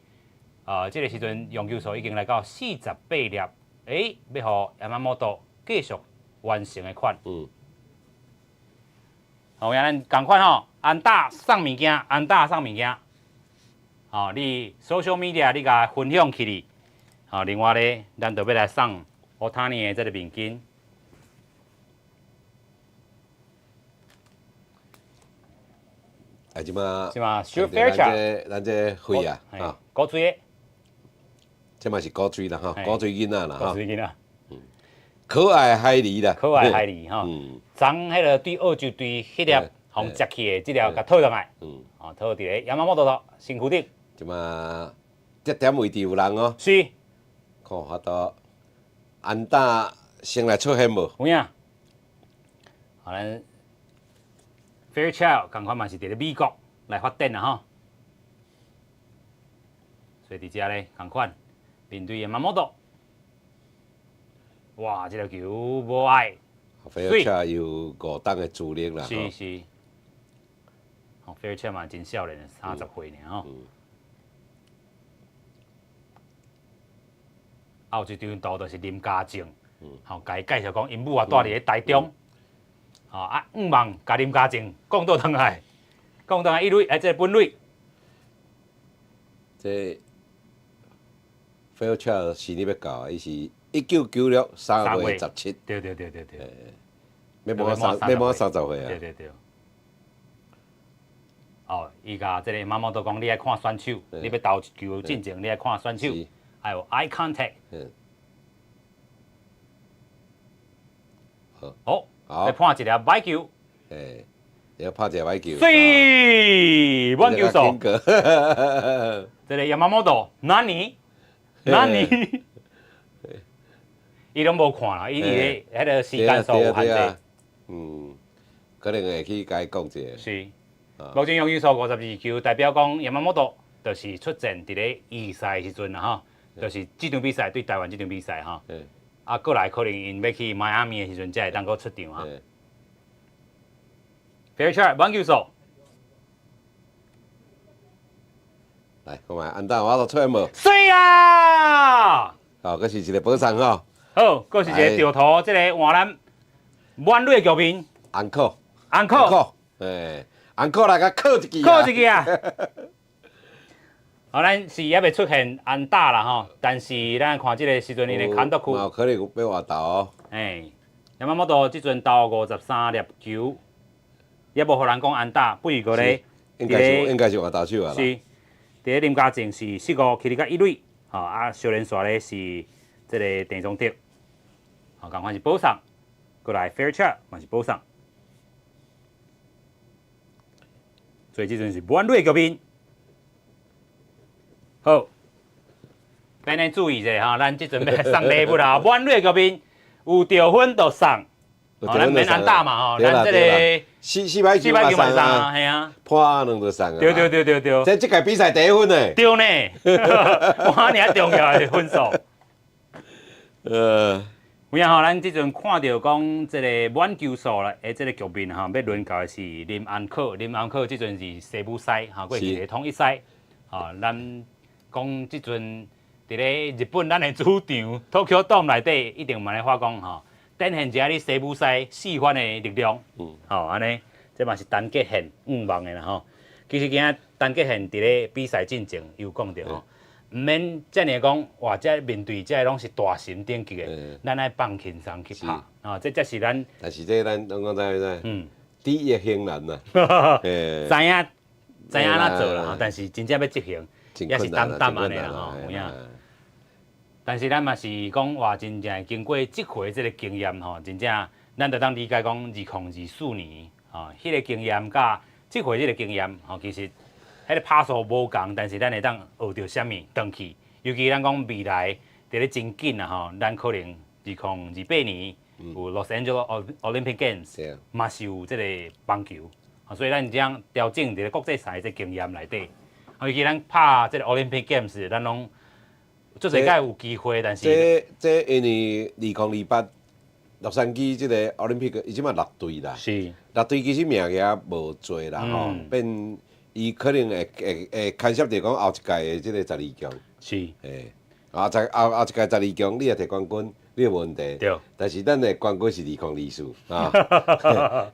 啊，這個時陣用球數已經來到48粒，欸，欲予山本繼續完成的款。好，咱仝款吼，安打送物件，安打送物件。吼，你 social media 你共分享起來。好，另外咧，咱就欲來送大谷的這個面巾。啊，這馬，這馬 Stuart Fairchild，咱這歲啊，哈，古錐的，這嘛是古錐啦，吼，古錐囡仔啦，古錐囡仔，可愛孩兒啦，可愛孩兒吼，昨彼個對澳洲隊彼粒予接去的，這粒共討轉來，哦，討佇咧山本頭身軀頂。這馬這點位置有人哦。看有法度安打先來出現無？有影。好，咱 Fairchild 仝款嘛是佇咧美國來發展啊吼。所以佇遮咧仝款面對 Yamamoto，哇！這個球無愛。 Fairchild 有五檔的資歷啦。是是。吼，Fairchild 嘛真少年，30歲爾吼。啊，有一張圖就是林家正，吼，共伊介紹講，𪜶母啊蹛佇咧台中，吼啊，向望共林家正講倒轉來，講轉來一壘，哎，這個本壘。這 Fairchild 生日欲到，伊是1996 3月17。對對對對對。欲滿30歲啊。對對對。哦，伊共這個 Yamamoto 講，你愛看選手，你欲投球進前，你愛看選手。還有 eye contact。好，來判一個歹球。欸，要拍一個歹球。媠，滿球數。這個 Yamamoto，哪裡？哪裡？伊攏無看啦，伊佇咧彼個時間數有限制。嗯，可能會去共伊講一下。是。目前用球數52球，代表講 Yamamoto 就是出戰佇咧預賽時陣啦，吼。就是這場比賽對台灣這場比賽吼，啊，過來可能𪜶欲去邁阿密的時陣，才會當閣出場啊。Fairchild 滿球數，來看覓安打我都出現無？媠啊！哦，閣是一個保送吼。好，閣是一個掉頭，這個換咱滿壘的局面。安可，安可，欸，安可來共扣一支，扣一支啊！好，咱是猶未出現安打啦吼，但是咱看這個時陣，𪜶的監督區，有可能欲換投哦。欸，Yamamoto 這陣投53粒球，也無予人講安打，不如過咧，應該是換投手啊。是，佇咧林家正是失誤，起佇甲一壘，吼啊，小連紲咧是這個鄭宗哲，吼，仝款是保送，過來 Fairchild 嘛是保送，所以這陣是滿壘局面。好，免咧注意者吼，咱這陣欲送禮物啦。滿壘局面有著分就送，咱免安打嘛吼，咱這個四擺球嘛送啊，嘿啊，破兩就送啊。對對對對對，這這屆比賽第一分呢。對呢，哇，爾重要的分數。有影吼，咱這陣看著講這個滿球數啦，的這個局面吼，欲輪到的是林安可，林安可這陣是西武賽，吼，過去統一賽，吼，咱。講這陣佇咧日本，咱的主場 Tokyo Dome 內底，一定嘛咧發講吼，展現一下你西武獅四番的力量，吼按呢，這嘛是陳傑憲向望的啦吼。其實今仔陳傑憲佇咧比賽進前有講著吼，毋免遮爾講，哇！這面對這攏是大神等級的，咱愛放輕鬆去拍，吼，這才是咱。但是這咱攏講知影知？知易行難啦，知影知影按怎做啦，但是真正欲執行。也是擔擔按呢啦吼，有影。但是咱嘛是講話，真正經過這回這個經驗吼，真正咱就當理解講，2024年吼，彼個經驗佮這回這個經驗吼，其實彼個拍數無仝，但是咱會當學著啥物轉去。尤其咱講未來佇咧真緊啊吼，咱可能2028年有 Los Angeles Olympic Games，嘛是有這個棒球，所以咱這樣調整佇咧國際賽這個經驗內底。尤其咱拍這個 Olympic Games，咱攏足濟擺有機會，但是這這因為2028洛杉磯這個奧林匹克，伊這馬六隊啦，六隊其實名額無濟啦吼，變伊可能會會會牽涉著講後一屆的這個十二強，欸，啊十後後一屆十二強，你若摕冠軍，你無問題，但是咱的冠軍是2024啊，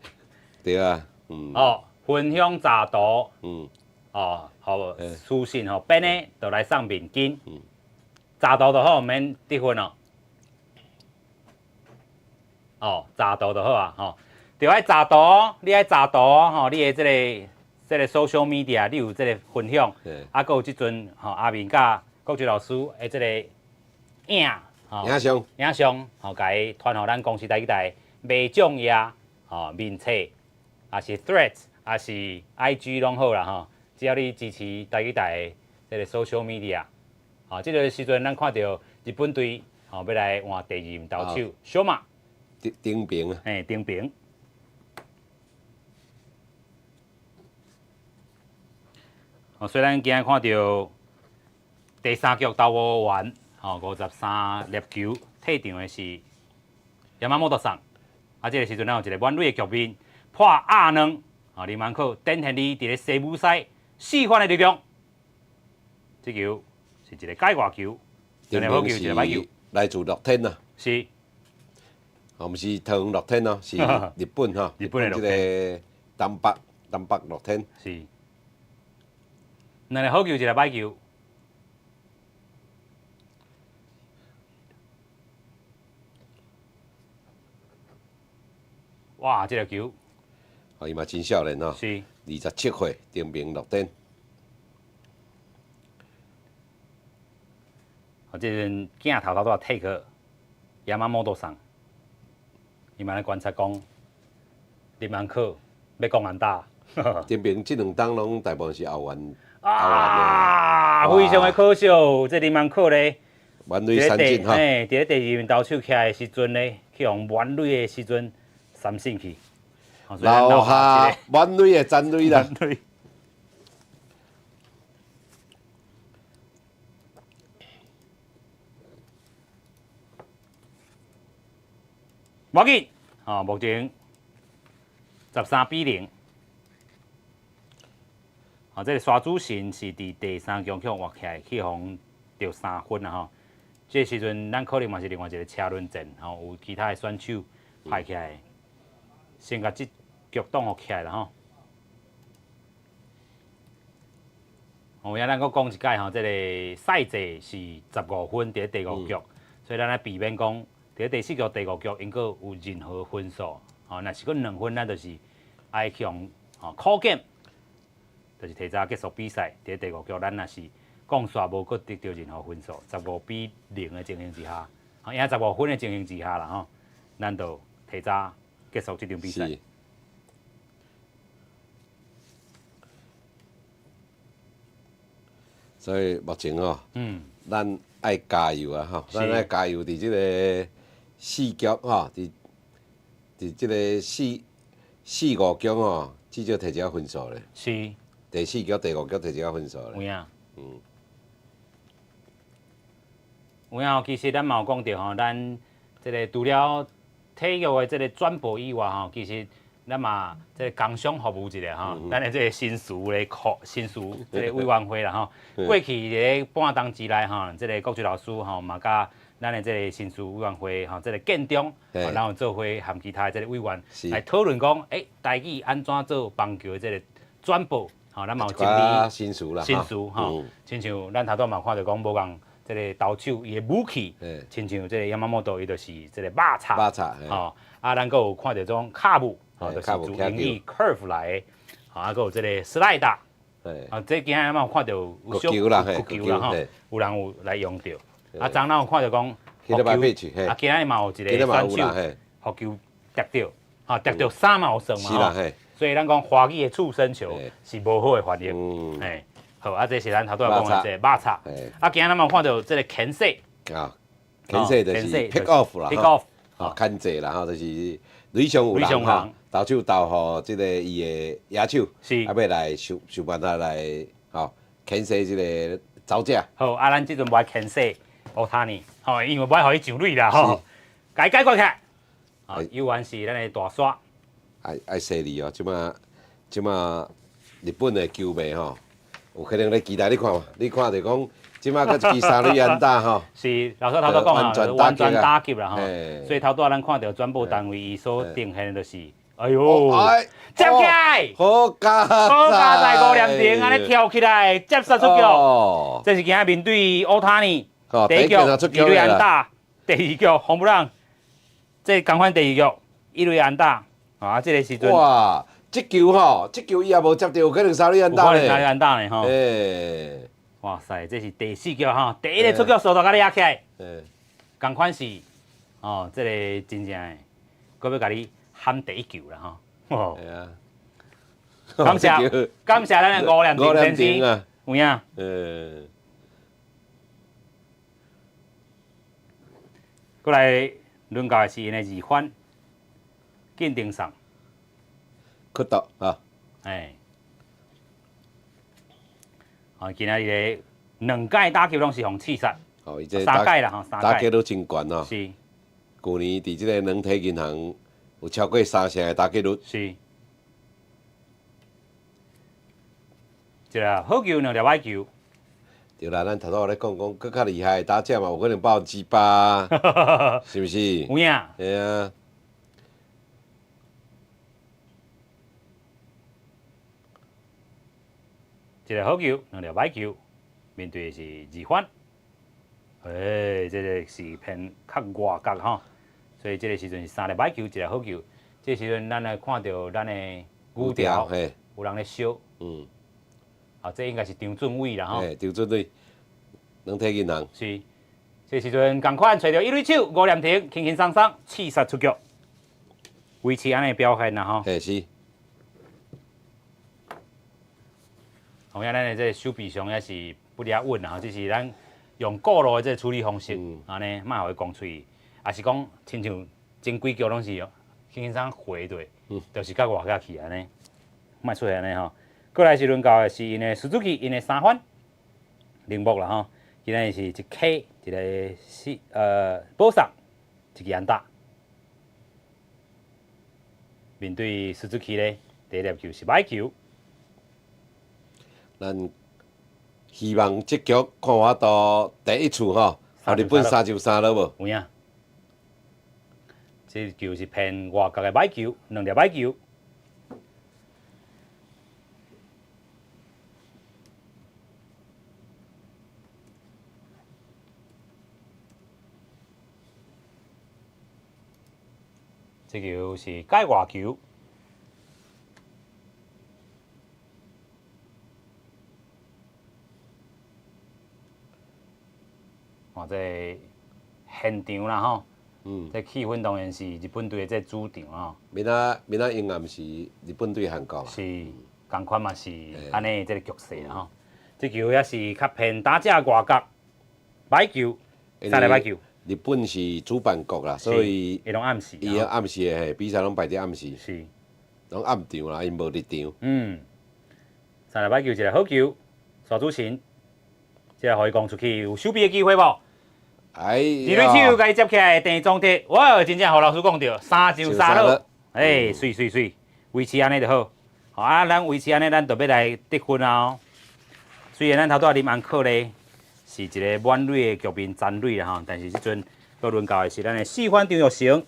對啊，嗯。哦，分享查圖，哦，好，私信吼，變呢就來送面巾，查圖就好，免得分哦。哦，查圖就好啊，吼，著愛查圖，你愛查圖吼，你的這個這個 social media，你有這個分享，啊，閣有這陣吼阿明佮國柱老師的這個影，吼，影像，影像，吼，共伊傳予咱公視台語台袂重要，吼，面冊，抑是 Threads，抑是 IG 攏好啦，吼。只要你支持台語台這個 social media。啊，這個時陣咱看著日本隊吼欲來換第二任投手小馬。頂頂平啊。嘿，頂平。哦，雖然今日看著第三局投五員，吼53粒球，退場的是山本さん。啊，這個時陣咱有一個滿壘的局面，破鴨卵，吼林安可展現伊佇咧西武賽4番的力量。這球是一個界外球，一個好球，一個歹球。來自樂天啊。是。哦，毋是桃園樂天哦，是日本吼。日本的這個東北樂天。是。兩個好球，一個歹球。哇！這個球，哦，伊嘛真少年吼，27歲，長平樂天。哦，這陣鏡頭頭拄仔 take 山本さん，伊嘛咧觀察講，林安可欲講安打。長平這兩冬攏大部分是後援。啊，非常的可惜，這林安可咧，滿壘三振吼。嘿，佇咧第二名投手起來的時陣咧，去予滿壘的時陣三振去。留下滿壘的殘壘啦。無要緊，吼，目前13比0。哦，這個沙主神是佇第三局去活起來，去予著3分啊吼。這個時陣，咱可能嘛是另外一個車輪戰，吼，有其他的選手派起來，先共這局擋予起來啦吼。有影咱閣講一擺吼，這個賽制是15分佇咧第五局，所以咱愛避免講佇咧第四局、第五局𪜶閣有任何分數，吼，若是閣兩分，咱就是愛去予吼 call game。就是提早結束比賽，佇咧第五局，咱若是降煞無閣得著任何分數，15比0的情形之下，吼贏15分的情形之下啦吼，咱就提早結束這場比賽。所以目前吼，咱愛加油啊吼，咱愛加油佇這個四局吼，佇這個四四五局吼，至少提一下分數咧。第四局、第五局提一下分數咧。有影。有影，其實咱嘛有講著吼，咱這個除了體育的這個轉播以外吼，其實咱嘛這個工商服務一下吼，咱的這個薪資咧，薪資這個委員會啦吼。過去佇咧半冬之內吼，這個國柱老師吼嘛佮咱的這個薪資委員會吼，這個建中，然後做伙含其他的這個委員來討論講，欸，台語按怎做棒球的這個轉播。吼，咱嘛有整理薪資啦，薪資吼，親像咱頭拄嘛有看著講無仝這個投手伊的武器，親像這個山本伊就是這個肉插，肉插，吼，啊，咱閣有看著種卡舞，吼，就是自英語 curve 來的，吼，啊，閣有這個 slider，啊，這今仔嘛有看著有小球啦，吼，有人有來用著，啊，昨咱有看著講，啊，今仔嘛有一個選手，予球跌著，吼，跌著衫嘛有算嘛，吼。所以咱講華語的觸身球是無好的反應，嘿，好，啊，這是咱頭拄仔講的這個肉插，啊，今仔咱嘛有看著這個牽制，啊，牽制就是 pick off 啦，pick off，吼，牽制啦，吼，就是壘上有人吼，投手投予這個伊的野手，啊，欲來想想辦法來吼牽制這個走者。好，啊，咱這陣無愛牽制烏塔尼，吼，因為無愛予伊上壘啦，吼，共伊解決起來，啊，猶原是咱的大沙。愛犀利哦！這馬日本的球迷吼，有可能咧期待你看嘛？你看著講，這馬閣一支三壘安打吼。是，老師頭拄講啊，完全打擊啦吼。所以頭拄仔咱看著轉播單位伊所呈現的就是，哎喲，接起來，好佳好佳哉，吳念庭按呢跳起來接殺出局。這是今仔面對烏塔尼，第一局二壘安打，第二局紅不讓，這仝款第二局一壘安打。啊，這個時陣哇，這球吼，這球伊也無接著，有可能三壘安打咧。有可能三壘安打咧吼。欸，哇塞，這是第四局吼，第一個出局數就共你壓起來。仝款是，哦，這個真正的，閣欲共你喊第一球啦吼。係啊。感謝感謝咱的吳念庭先生。有影。過來輪到的是𪜶的二番，鑑定上。去到啊。哎。哦，今仔日个兩屆打球攏是予刺殺。哦，伊這三屆啦吼，三屆。打擊都真懸哦。是。舊年佇這個軟體銀行有超過3成的打擊率。是。一個好球，兩粒歹球。對啦，咱頭拄仔咧講講，閣較厲害的打者嘛，有可能8%，是毋是？有影。嘿啊。一個好球，兩粒歹球，面對的是二番。欸，這個是偏較外角吼，所以這個時陣是三粒歹球，一個好球。這個時陣咱來看著咱的牛條，有人咧燒。啊，這應該是張俊偉啦吼。嘿，張俊偉，軟體銀行。是，這時陣仝款揣著一壘手吳念庭，輕輕鬆鬆刺殺出局，維持按呢表現啦吼。嘿，是。同樣，咱的這個手臂上也是不離穩啦吼，只是咱用古路的這個處理方式，按呢莫予伊講喙，也是講親像前幾局攏是輕輕鬆回對，就是較外角去按呢，莫出現按呢吼。過來是輪到的是𪜶的 Suzuki，𪜶的三番鈴木啦吼，今仔日是一 K 一個四保送一支安打，面對 Suzuki 咧，第一粒球是歹球。咱希望這局看有法度第一次吼，予日本3上3了無？有影，這球是偏外角的歹球，兩粒歹球。這球是界外球。哇，這個現場啦吼，這氣氛當然是日本隊的這主場吼。明仔明仔永暗是日本對韓國。是，仝款嘛是按呢這個局勢啦吼。這球也是較偏打者外角，歹球，三粒歹球。日本是主辦國啦，所以伊攏暗時，伊暗時的比賽攏排佇暗時，是，攏暗場啦，𪜶無日場。三粒歹球，一個好球，沙主神，這個予伊攻出去有守備的機會無？哎，二壘手共伊接起來，鄭宗哲，哇，真正予老師講著，3上3落，哎，媠媠媠，維持按呢就好。好啊，咱維持按呢，咱就欲來得分啊！雖然咱頭拄仔林安克咧是一個滿壘的局面殘壘啦吼，但是這陣閣輪到的是咱的四番張育成，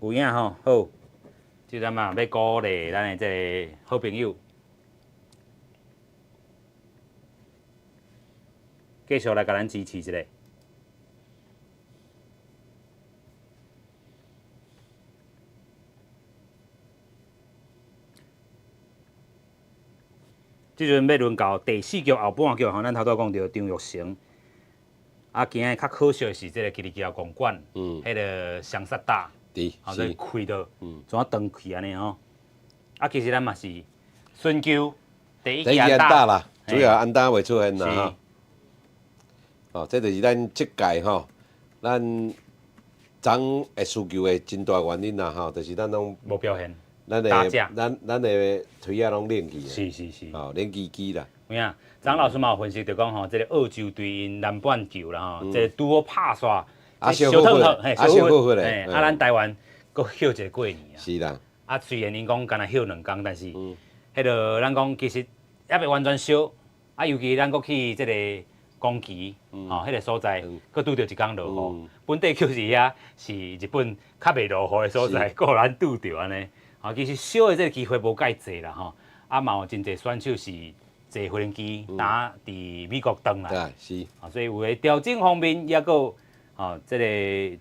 有影吼，好，這陣嘛欲鼓勵咱的這個好朋友。繼續來共咱支持一下。這陣欲輪到第四局後半局吼，咱頭拄仔講著張育成。啊，今仔日較可惜的是，這個吉利吉公館，彼个雙殺打，吼，這開著，怎啊斷去按呢吼？啊，其實咱嘛是孫球第一支安打啦，主要安打袂出現啦吼。哦，這就是咱這屆吼，咱昨會輸球的真大原因啦吼，就是咱攏無表現，咱的咱的槌仔攏冷去，是是是，哦，冷機機啦。有影，張老師嘛有分析著講吼，這個澳洲隊𪜶南半球啦吼，這個拄好拍煞，小透透，嘿，小透透咧，啊，咱台灣閣歇一個過年啊。是啦。啊，雖然𪜶講干焦歇兩工，但是，彼個咱講其實猶未完全燒，啊，尤其咱閣去這個。宮崎，吼，彼個所在，閣拄著一工落雨，本底就是遐是日本較袂落雨的所在，閣予咱拄著按呢。吼，其實燒的這個機會無蓋濟啦，吼。啊，嘛有真濟選手是坐飛機打佇美國轉來，是。所以有的調整方面抑閣，吼，這個也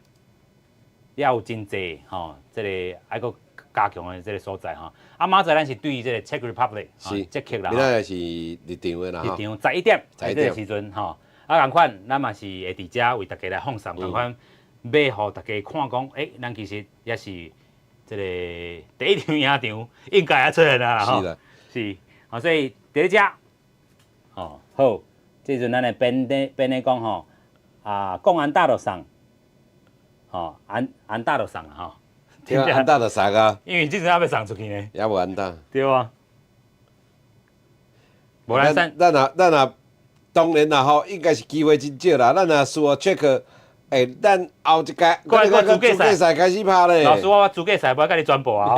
有真濟，吼，這個愛閣加強的這個所在吼。啊，明仔載咱是對這個 Czech Republic，捷克啦。明仔載是日場的啦，日場11點，這個時陣吼。啊，仝款，咱嘛是會佇遮為大家來放送，仝款欲予大家看講，欸，咱其實也是這個第一場贏場應該也出現啊啦吼。是啦。是，好，所以佇咧遮，吼，好，這陣咱的編咧編咧講吼，啊，講安打就送，吼，安安打就送啊吼。對啊，安打就送啊。因為這陣還欲送出去呢。也無安打。對啊。無咱咱若當然啦吼，應該是機會真少啦。咱若輸 check，欸，咱後一屆，過來資格賽開始拍咧。老師，我資格賽無共你轉播啊。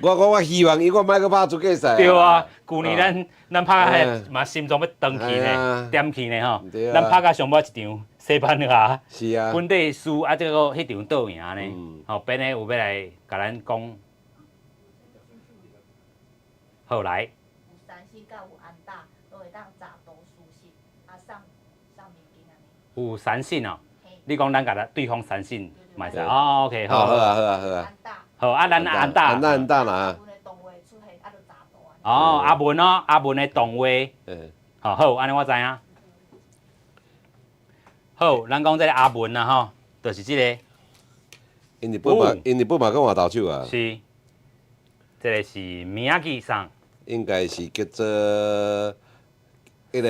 我講我希望伊我莫閣拍資格賽。對啊，舊年咱拍彼嘛心臟欲斷去呢，點去呢吼。咱拍甲上尾一場西班牙，本地輸啊，這個彼場倒贏呢。吼，編咧有欲來共咱講。後來。有三振佮有安打，都會當詐圖輸失，啊送送物件按呢。有三振哦，你講咱共咱對方三振嘛會使哦，OK，好，好啊，好啊，好啊。好啊，咱安打，安打安打啦。哦，阿文哦，阿文的動畫，好，好，按呢我知影。好，咱講這個阿文啊，吼，就是這個。𪜶日本嘛，𪜶日本嘛閣換投手啊。是，這個是宮城さん。應該是叫做彼個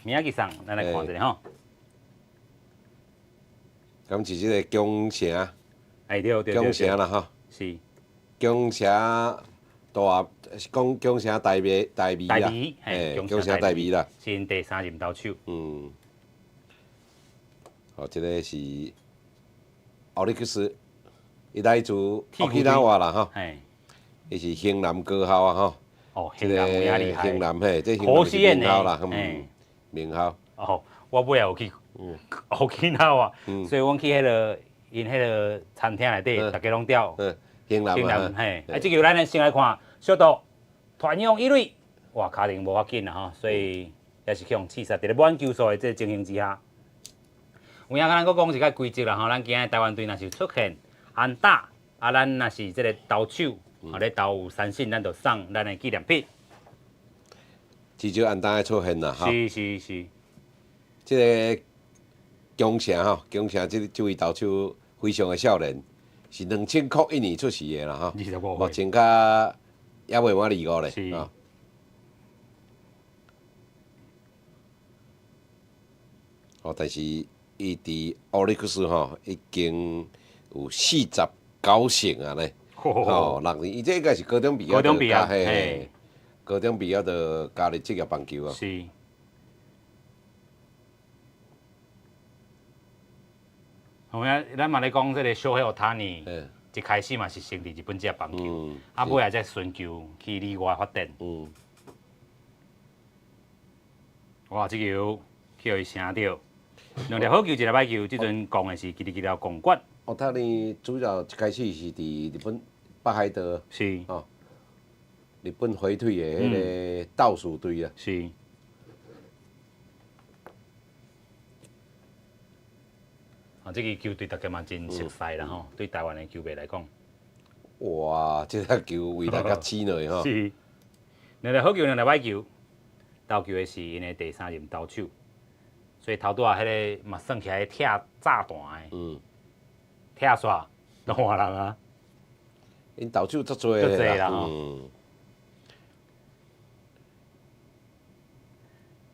宮城さん，咱來看一下吼。敢是這個京城？哎對對對。京城啦吼。是。京城大，是講京城大美大美啦。嘿，京城大美啦。是𪜶第三任投手。嗯。哦，這個是奧利克斯，伊來自沖縄啦吼。伊是興南高校啊吼。哦，興南有影厲害。興南嘿，這興南是名校啦，名校。哦，我尾仔有去沖縄啊，所以阮去彼个𪜶彼个餐廳內底，逐家攏釣。興南。興南嘿，啊，這球咱先來看，小杜傳用一壘，哇，跤程無法緊啦吼，所以也是去予刺殺。佇咧滿球數的這個情形之下，有影咱閣講一個規則啦吼，咱今日台灣隊若是出現安打，啊，咱若是這個投手，啊咧投有三振，咱就送咱的紀念品。至少安打會出現啦，吼。是是是。這個京城吼，京城這位投手非常的少年，是2001年出世的啦，吼。 25 目前較猶未滿25咧。是。哦，但是伊佇奧利克斯吼已經有49勝啊咧。哦，6年，伊這應該是高中畢業。高中畢業，嘿，高中畢業就加入職業棒球啊。是。有影，咱嘛咧講這個小黑大谷，一開始嘛是先佇日本職業棒球，啊，尾仔才尋求去旅外發展。哇，這球去予伊聲著，兩粒好球，一粒歹球，這陣講的是嘰哩嘰了共決。哦，大谷主要一開始是佇日本北海道，哦，日本火腿的彼個鬥士隊啊。是。啊，這支球隊大家嘛真熟悉啦吼，對台灣的球迷來講。哇，這粒球威力較刺落吼。是。兩粒好球，兩粒歹球，投球的是𪜶的第三任投手，所以頭拄仔彼個嘛算起來拆炸彈的。拆煞攏換人啊！𪜶投手足濟足濟啦吼。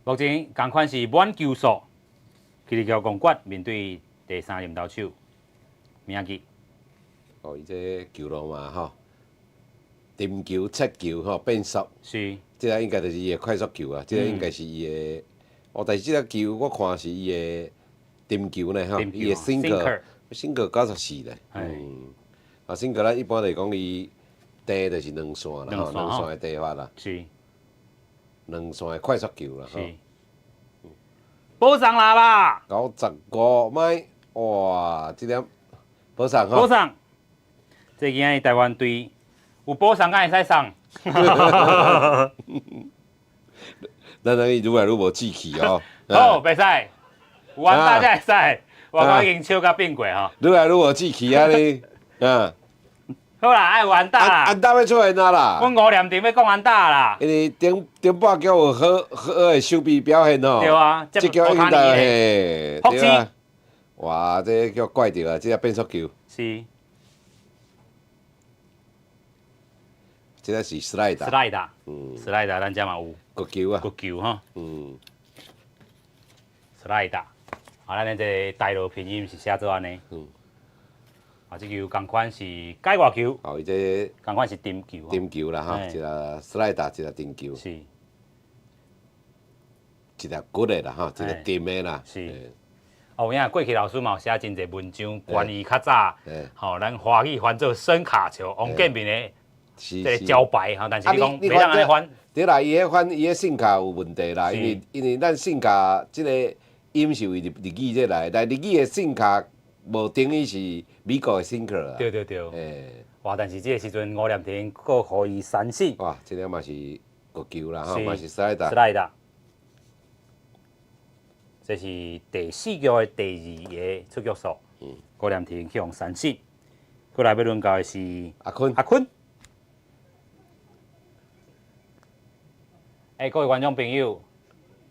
目前仝款是滿球數，吉利橋公決面對第三任投手宮城。哦，伊這球路嘛吼，沉球、切球吼變速。是。這個應該就是伊的快速球啊，這個應該是伊的。哦，但是這個球我看是伊的沉球呢吼，伊的 sinker，sinker 94咧。啊，sinker 咱一般來講，伊地就是兩線啦，吼，兩線的地法啦。是。兩線的快速球啦，吼。保送啦吧。95邁，哇，這點保送吼。保送。這今日台灣隊有保送，敢會使送？咱等伊愈來愈無志氣哦。好，袂使，有安打才會使。我已經笑甲變過吼。愈來愈無志氣啊你，嗯。好啦，愛有安打啦。安打欲出現啊啦。阮五點鐘欲講安打啦。因為頂頂半局有好好的守備表現哦。對啊，這局應該嘿，對啊。哇，這叫怪著啊！這個變速球。是。是。這个是 slider。 slider，slider 咱遮嘛有。國球啊。國球吼。Slider，啊，咱的這個台語拼音是寫做按呢。啊，這球仝款是界外球。哦，伊這仝款是沉球。沉球啦，吼，一個 slider，一個沉球。一個骨的啦，吼，一個沉的啦。是。哦，有影過去老師嘛有寫真濟文章，關於較早，吼，咱華語翻做伸卡球，王建民的這個招牌吼，但是你講袂當按呢翻。對啦，伊彼翻伊彼性格有問題啦，因為咱性格這個音是為日語這來，但日語的性格無等於是美國的 sinker 啊。對對對。哇！但是這個時陣吳念庭閣予伊三振。哇！這個嘛是國球啦，吼，嘛是 slider。 Slider。這是第四局的第二個出局數。郭連廷去予三振。過來欲輪到的是阿坤。阿坤。欸，各位觀眾朋友，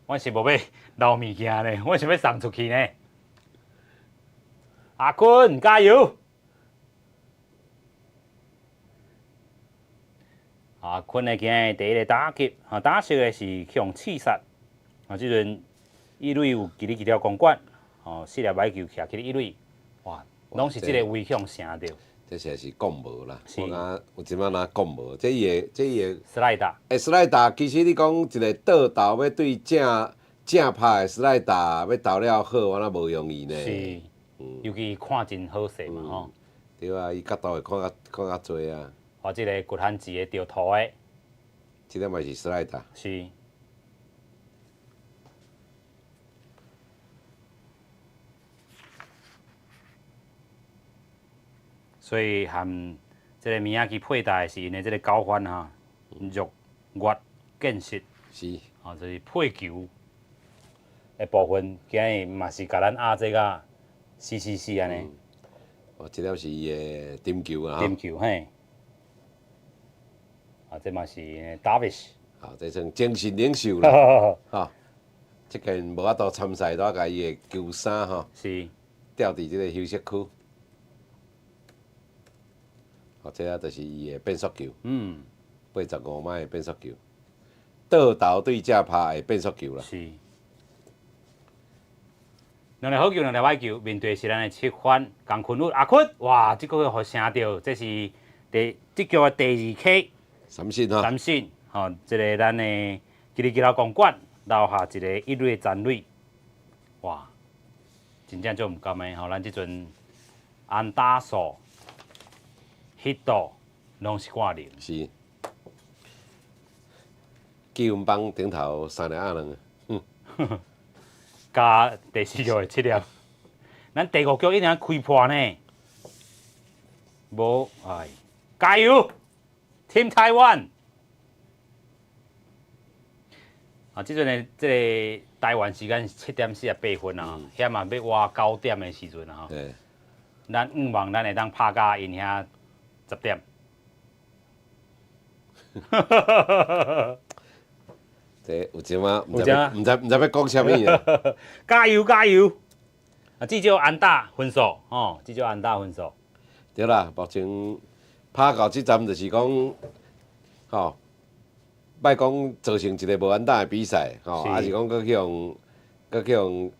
阮是無欲留物件呢，阮是欲送出去呢。阿坤，加油！阿坤的今日第一个打擊，啊，打席的是去予刺殺。啊，這陣一壘有一壘一條公館，哦，四粒歹球徛去一壘，哇，攏是這个位去予晟著。這實在是講無啦，我感覺有一擺若講無，這伊的這伊的。 Slider。欸，slider 其實你講一個倒投欲對正正拍的 slider 欲投了好，我若無容易呢。是，尤其看真好勢嘛吼。對啊，伊角度會看較看較濟啊。我這个骨漢子的著塗的。這个嘛是 slider。是。所以和這个明仔基配搭的是𪜶的這个九番哈，若月建設。哦，就是配球的部分，今日嘛是共咱壓這個死死死按呢。哦，這粒是伊的沉球啊。沉球嘿。啊，這嘛是達比斯。啊，這算精神領袖啦。哈，這件無法度參賽，都共伊的球衫吼。吊佇這个休息區。哦，這个就是伊的變速球。85邁的變速球，倒投對正拍的變速球啦。是。兩粒好球，兩粒歹球，面對是咱的七番江坤宇阿坤，哇！這個予晟著，這是第這局的第二 K。三振哈。三振，吼，這个咱的吉里吉老公館留下一个一壘殘壘，哇！真正足毋甘的吼，咱這陣安打數、ヒット攏是掛零。是。計分板頂頭三粒鴨卵。加第四局的七粒，咱第五局一定要開破呢。無，哎，加油，Team Taiwan！啊，這陣的這个台灣時間是7點48分啊，遐嘛欲倚9點的時陣啊。咱向望咱會當拍甲𪜶遐10點。這有一仔，毋知毋知毋知欲講啥物啊！加油加油！啊，至少安打分數，吼，至少安打分數。對啦，目前拍到這站就是講，吼，莫講造成一个無安打的比賽，吼，抑是講閣去予閣去予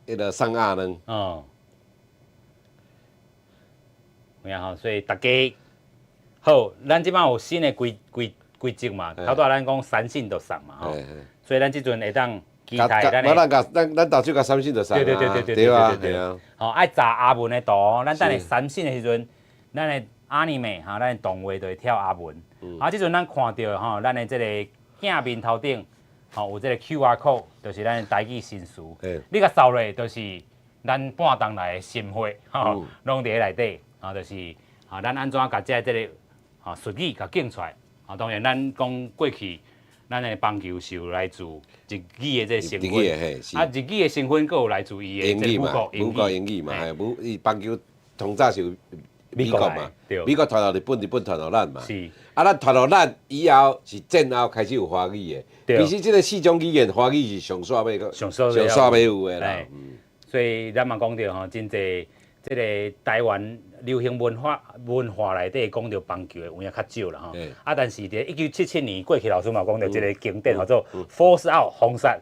彼个送鴨卵。哦。有影吼，所以大家好，咱這擺有新的規規規則嘛，頭拄仔咱講三振就送嘛吼，所以咱這陣會當期待咱的。咱咱咱投手共三振就送。對對對對對對對對。吼，愛查阿文的圖，咱等下三振的時陣，咱的阿尼美哈，咱的動畫就會跳阿文。啊，這陣咱看著吼，咱的這个鏡面頭頂吼有這个 QR code，就是咱的台語新詞。你共掃落，就是咱半冬來的心血，吼，攏佇咧內底，啊，就是啊，咱按怎共這這个啊術語共講出來。啊，當然咱講過去，咱的棒球是有來自日語的這個成分，啊，日語的成分閣有來自伊的英語嘛，母國英語嘛，嘿，母伊棒球從早是有美國嘛，美國傳到日本，日本傳予咱嘛，啊，咱傳予咱以後是戰後開始有華語的，其實這个四種語言華語是上煞欲上煞欲有的啦。所以咱嘛講著吼，真濟這个台灣流行文化內底講著棒球的有影較少啦吼。啊，但是佇1977年過去，老師嘛有講著一個經典號做 Force Out 封殺，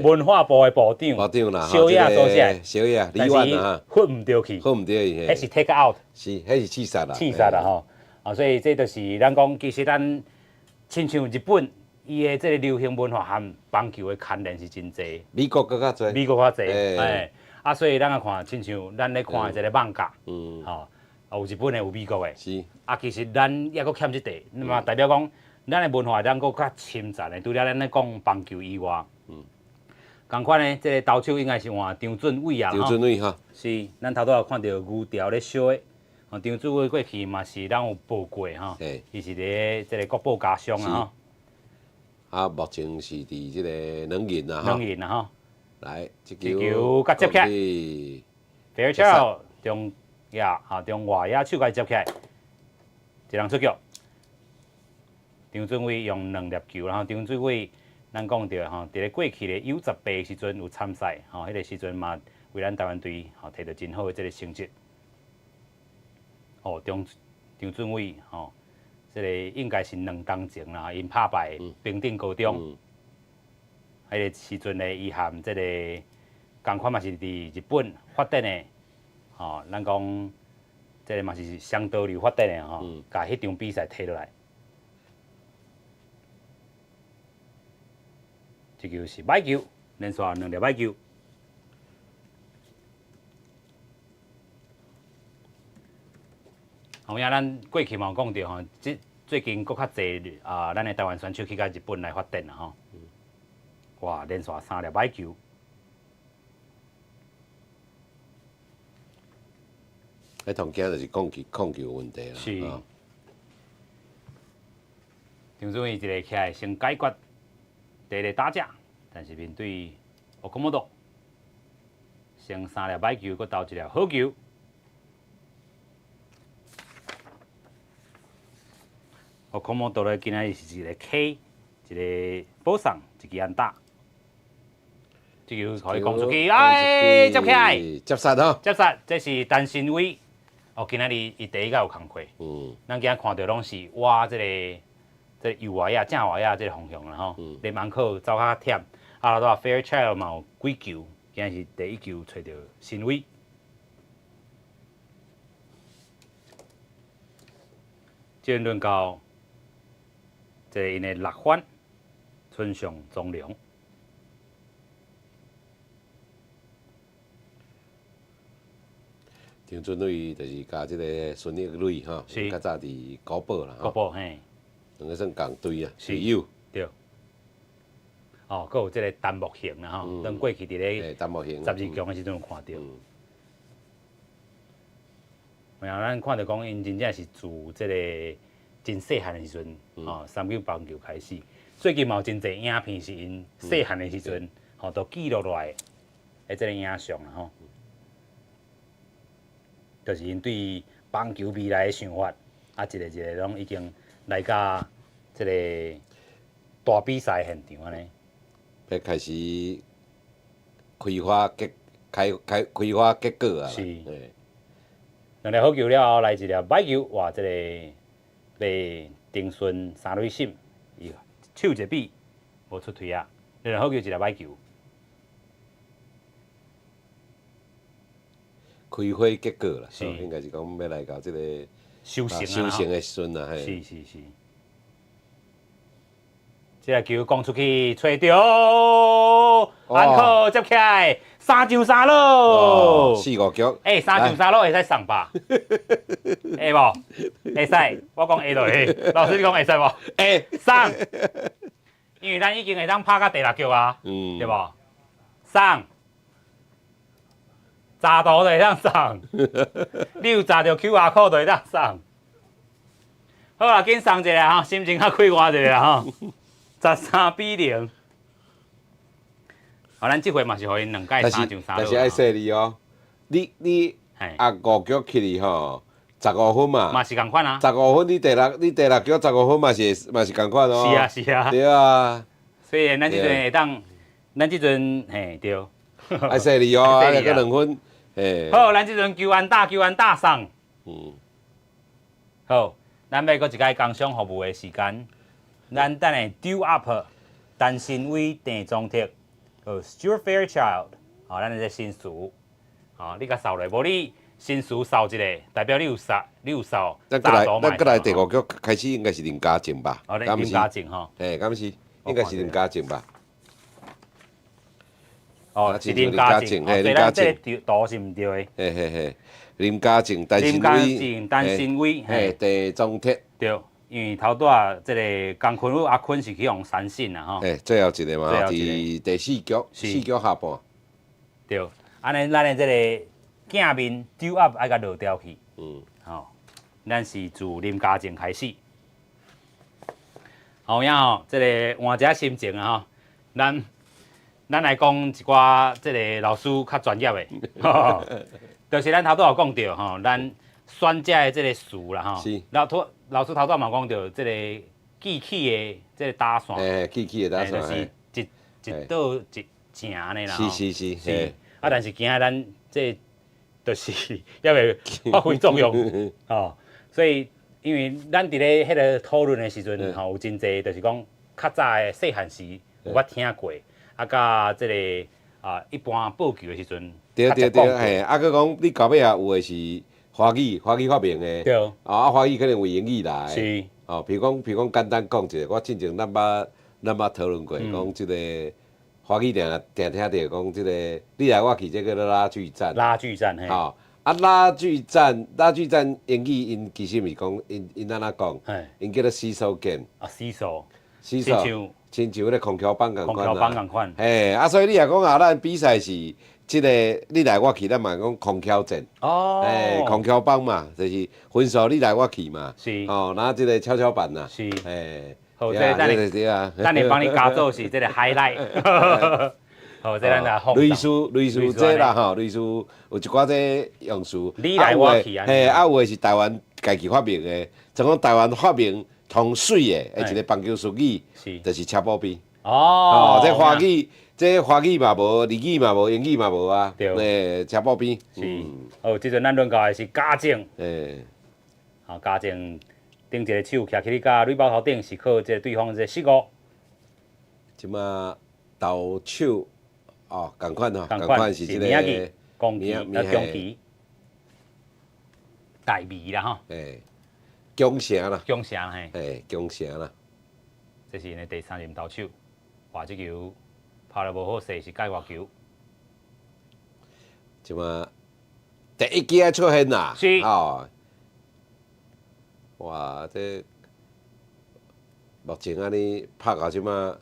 文化部的部長，部長啦，小野所寫，小野李萬啊，罰毋著去，罰毋著去，彼是 take out，是，彼是刺殺啦，刺殺啦吼。啊，所以這就是咱講，其實咱親像日本，伊的這個流行文化和棒球的牽連是真濟。美國閣較濟，美國較濟，哎，啊，所以咱來看，親像咱咧看的這個漫畫，吼，有日本的，有美國的，啊，其實咱猶閣欠這塊，那麼代表講，咱的文化咱閣較深層的，除了咱咧講棒球以外，仝款呢，這個投手應該是換張俊偉啊，張俊偉哈，是，咱頭拄仔有看著牛條咧燒的，吼，張俊偉過去嘛是咱有報過吼，伊是佇這個國寶家商啊，吼。啊，目前是佇這個軟銀啊，軟銀啊，吼。來，這球共接起來，Fairchild 中野，哈，中外野手共接起來，一人出局。張俊偉用兩粒球，然後張俊偉，咱講著吼，佇咧過去的 U18時陣有參賽，吼，彼個時陣嘛為咱台灣隊吼摕著真好的這個成績。哦，張張俊偉吼，這個應該是兩冬前啦，𪜶拍敗平頂高中，彼個時陣呢，伊含這個仝款嘛是佇日本發展的，吼，咱講這個嘛是雙刀流發展的吼，共彼場比賽摕落來。這球是歹球，連續兩粒歹球。有影咱過去嘛有講著吼，這最近閣較濟啊，咱的台灣選手去到日本來發展啦吼。哇，連續三粒歹球。彼通驚就是控球控球問題啦。是。張俊偉一个起來先解決第一個打者，但是面對奧克莫多，先三粒歹球，閣投一粒好球。奧克莫多咧，今仔日是一個 K，一個保送，一支安打。這球可以講出去，哎，接起來，接殺吼，接殺，這是陳新偉。哦，今仔日伊第一個有工課。咱今仔看著攏是倚這個。這右外野、正外野這個方向啦吼，連芒克走較忝，啊，拄仔 Fairchild 嘛有幾球，今日是第一球揣著新偉。這輪到這個𪜶的六番，村上宗隆。張俊偉就是佮這個孫玉磊吼，較早佇國寶啦，國寶嘿。兩個算仝隊啊，隊友。對。哦，閣有這個陳木勝啦吼，咱過去佇咧十二強的時陣有看著。有影咱看著講，𪜶真正是自這個真細漢的時陣，吼，三九棒球開始。最近嘛有真濟影片是𪜶細漢的時陣，吼，都記錄落來的這個影像啦吼。就是𪜶對棒球未來的想法，啊，一個一個攏已經來到這個大比賽現場按呢。欲開始開花結開開開花結果啊！是。兩粒好球了後，來一粒歹球，哇！這個被丁順三壘審，伊手一比無出槌啊。兩粒好球，一粒歹球。開花結果啦，是應該是講欲來到這個收成收成的時陣啊，是是是。這個球講出去，揣著，安可接起來，三上三落，四五局。欸，三上三落會使送吧？會無？會使，我講會就會。老師你講會使無？會。送，因為咱已經會當拍到第六局啊，對無？送，查圖就會當送，你有查著 QR code 就會當送。好啦，緊送一下吼，心情較快活一下吼。13比0，好，咱這回嘛是予𪜶兩屆三上三落。但是愛細膩哦，你你啊五局起去吼，十五分嘛。嘛是仝款啊。十五分，你第六局十五分嘛是嘛是仝款哦。是啊是啊。對啊。所以咱這陣會當，咱這陣嘿對。愛細膩哦，啊閣兩分，好，咱這陣求安打，求安打送。好，咱欲閣一擺工商服務的時間，咱等下 due up 陳新偉、鄭宗哲、Stuart Fairchild，好，咱的這新詞，好，你共掃落，無你新詞掃一個，代表你有掃，你有掃。咱過來，咱過來第五局開始應該是林家正吧？哦，林家正吼。嘿，敢是？應該是林家正吧？哦，是林家正，嘿，林家正，這個圖是毋對的。嘿嘿嘿，林家正、陳林家正、陳新偉，嘿，鄭宗哲。對，因為頭拄仔這個江坤宇阿坤是去予三振啦吼。嘿，最後一個嘛，佇第四局，四局下半。對，按呢，咱的這個鏡面丟 up 愛共落掉去。吼，咱是自林家正開始。好影吼，這個換一下心情啊吼，咱來講一寡這個老師較專業的，就是咱頭拄有講著吼，咱選擇的這個詞啦吼。老師頭拄嘛講著這個記起的這個打線。欸，記起的打線。就是一一倒一正按呢啦。是。啊，但是今仔咱這就是猶未發揮作用，吼，所以因為咱佇咧彼個討論的時陣，吼，有真濟就是講較早的細漢時有捌聽過。啊，佮這個啊，一般報球的時陣，對對對，嘿，啊，閣講你到尾啊，有的是華語，華語發明的，啊，華語可能為英語來，哦，譬如講簡單講一下，我進前咱捌討論過，講這個華語定定聽著講這個你來我去，這個叫做拉鋸戰，拉鋸戰，嘿，吼，啊，拉鋸戰，拉鋸戰英語𪜶其實毋是講，𪜶按怎講？𪜶叫做 seesaw game，啊，seesaw， seesaw。親像彼個空橋板仝款空橋板仝款。嘿，啊，所以你若講啊，咱比賽是這個你來我去，咱嘛講空橋戰。嘿，空橋板嘛，就是分數你來我去嘛。哦，那這個蹺蹺板呐。嘿。好，這個等你，等你幫你加做是這個 highlight。好，這咱來放。類似這啦吼，類似有一寡這用詞。你來我去啊。嘿，啊有的是台灣家己發明的，就講台灣發明通媠的，一個棒球術語，就是車步邊。哦，這華語，這華語嘛無，日語嘛無，英語嘛無啊。對。車步邊。是。好，這陣咱輪到的是家政。好，家政頂一个手徛起咧，佮壘包頭頂是靠這個對方這個失誤。這馬投手哦，仝款吼，仝款是這個攻擊啊，攻擊大味啦吼。欸，強城啦。強城嘿。欸，強城啦。這是𪜶的第三任投手，哇！這球拍得無好勢，是界外球。這馬第一擊出現啦。是。哦。哇！這目前按呢拍到這馬，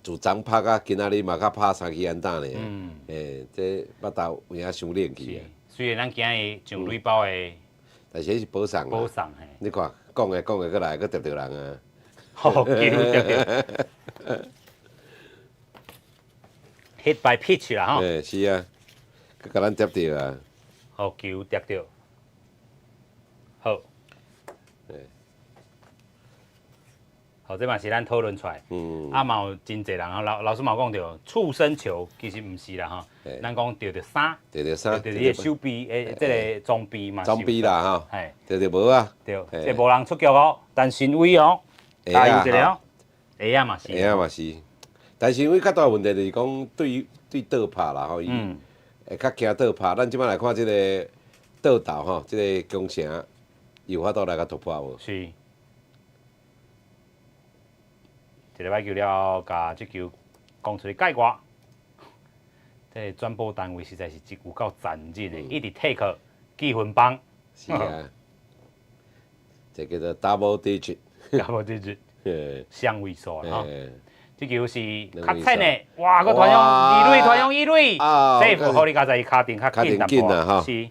自昨拍到今仔日嘛，較拍三支安打爾。欸，這腹肚有影傷冷去啊。雖然咱今日上壘包的，但是彼是保送。保送嘿。你看，講的講的，閣來閣疊著人啊。好，球疊著。Hit by pitch 啦吼。欸，是啊，閣共咱疊著啊。好，球疊著。好。好，這嘛是咱討論出來。啊，嘛有真濟人啊，老師嘛有講著，觸身球其實毋是啦吼。咱講著著衫，著著衫，著著你的手臂的這個裝備嘛。裝備啦吼。嘿。著著無啊。對，這無人出局哦，陳新偉哦，加油一下哦。鞋仔嘛是。鞋仔嘛是，但是因為較大問題就是講對倒拍啦吼，伊會較驚倒拍。咱這擺來看這個倒投吼，這個強城有法度來共突破無？是。一个歹球了後，共這球攻出去界外。這個轉播單位實在是真有夠殘忍的，一直 take 記分棒。是啊，這叫做 double digit。 double digit。雙位數啦吼。這球是較淺的，哇！閣傳向二壘，傳向一壘，這好哩佳哉伊跤程較緊淡薄，是。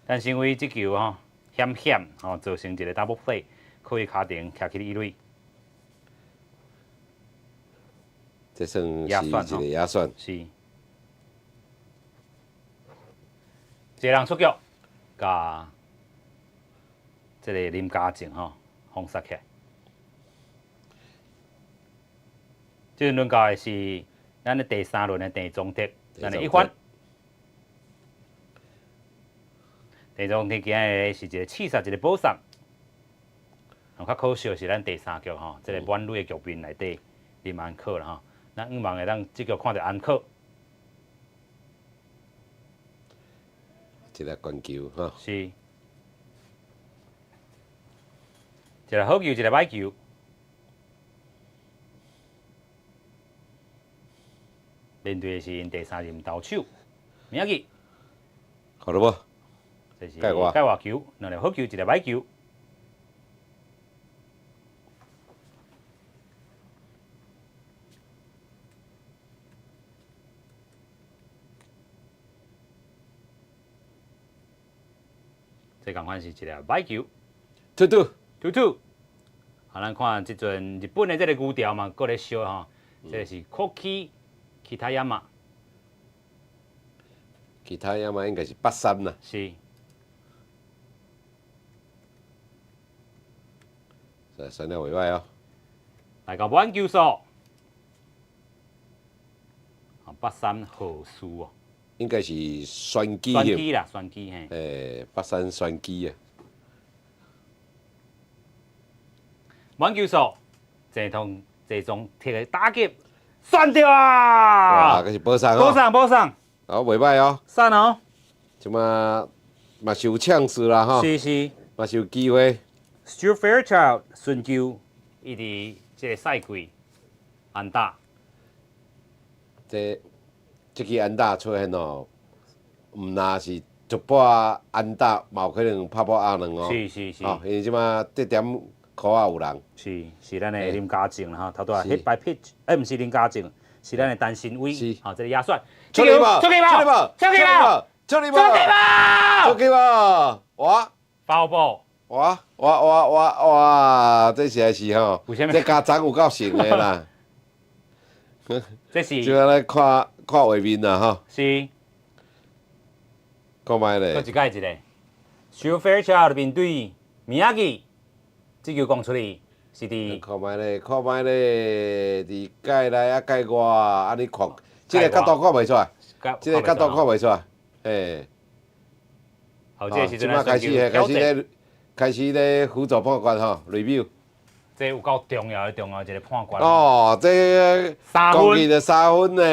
但是因為這球吼險險吼造成一個 double play，靠伊跤程徛去一壘。這算是一個野選。是。一個人出局，共這個林家正吼封殺起來。這輪到的是咱的第三輪的鄭宗哲，咱的一番。鄭宗天今日是一個刺殺，一個保送。較可惜是咱第三局吼，這個滿壘的局面內底林安可啦吼，咱向望會當這局看著安可。一個關球吼。是。一個好球，一個歹球。面對的是𪜶第三任投手，宮城。好了無？這是界外球，兩粒好球，一個歹球。這仝款是一粒歹球。 Two two。 Two two。啊，咱看這陣日本的這個牛調嘛，閣咧燒吼，這個是 Koki Kitayama。 Kitayama 應該是83啦。是。算了袂歹哦。來到滿球數，啊，83號數哦。應該是選舉。選舉啦，選舉嘿。83選舉啊。滿球數，鄭通鄭總摕個打擊，算著啊！哇，這是保送哦。保送，保送。哦，袂歹哦。算哦。這馬嘛是有搶勢啦吼。是是。嘛是有機會。 Stuart Fairchild 順球，伊佇這個賽季安打。這支安打出現哦，毋若是一擺安打，嘛有可能拍破鴨卵哦。是是是。哦，因為這馬得點箍仔有人。是是，咱的林家正啦吼，頭拄仔 hit by pitch，欸，毋是林家正，是咱的陳新偉。是。吼，這個野選。出去無？出去無？出去無？出去無？出去無？出去無？哇！ Foul ball。哇哇哇哇哇！這實在是吼，這家長有夠神的啦。這是。就按呢看看畫面啦吼。是。看覓咧。閣一擺一个。Stuart Fairchild 面對宮城，這球講出去是佇。看覓咧，看覓咧，佇界內啊界外按呢看，這个角度看袂出來，這个角度看袂出來，嘿。好，這個時陣這馬開始開始咧，開始咧輔助判決吼，review。這有夠重要的重要一個判決。哦，這三分的三分呢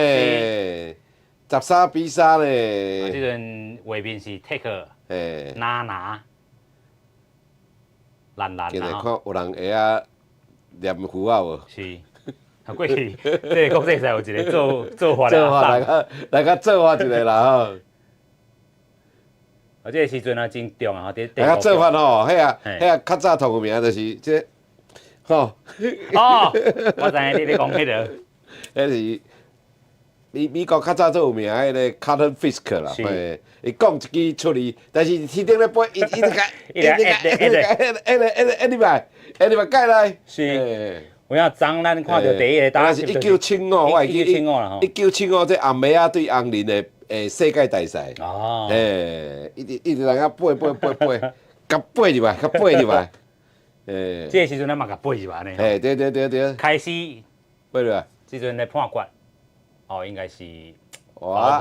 ，13比3呢。這陣畫面是 take 拿拿，難難今日看有人會曉念符仔無？是，啊過去這個國際賽有一個做做法做法來個來個做法一個啦吼。啊，這個時陣啊真重要，佇來個做法吼，彼個彼個較早頭有名就是這個，吼。哦，我知影你咧講彼個。彼是美國較早最有名彼个 Carlton Fisk 啦，嘿，伊講一支出去，但是天頂咧飛，伊伊直共，伊直共，伊直共，一直一直一入來，一入來蓋來。是。有影昨咱看著第一个打是1975，我會記1975這紅襪仔對紅人的世界大賽。哦。嘿，一直一直來遐飛飛飛飛，共飛入來，共飛入來。這个時陣咱嘛共飛入來呢。嘿，對對對對。開始。飛入來。這陣咧判決，哦，應該是。哇。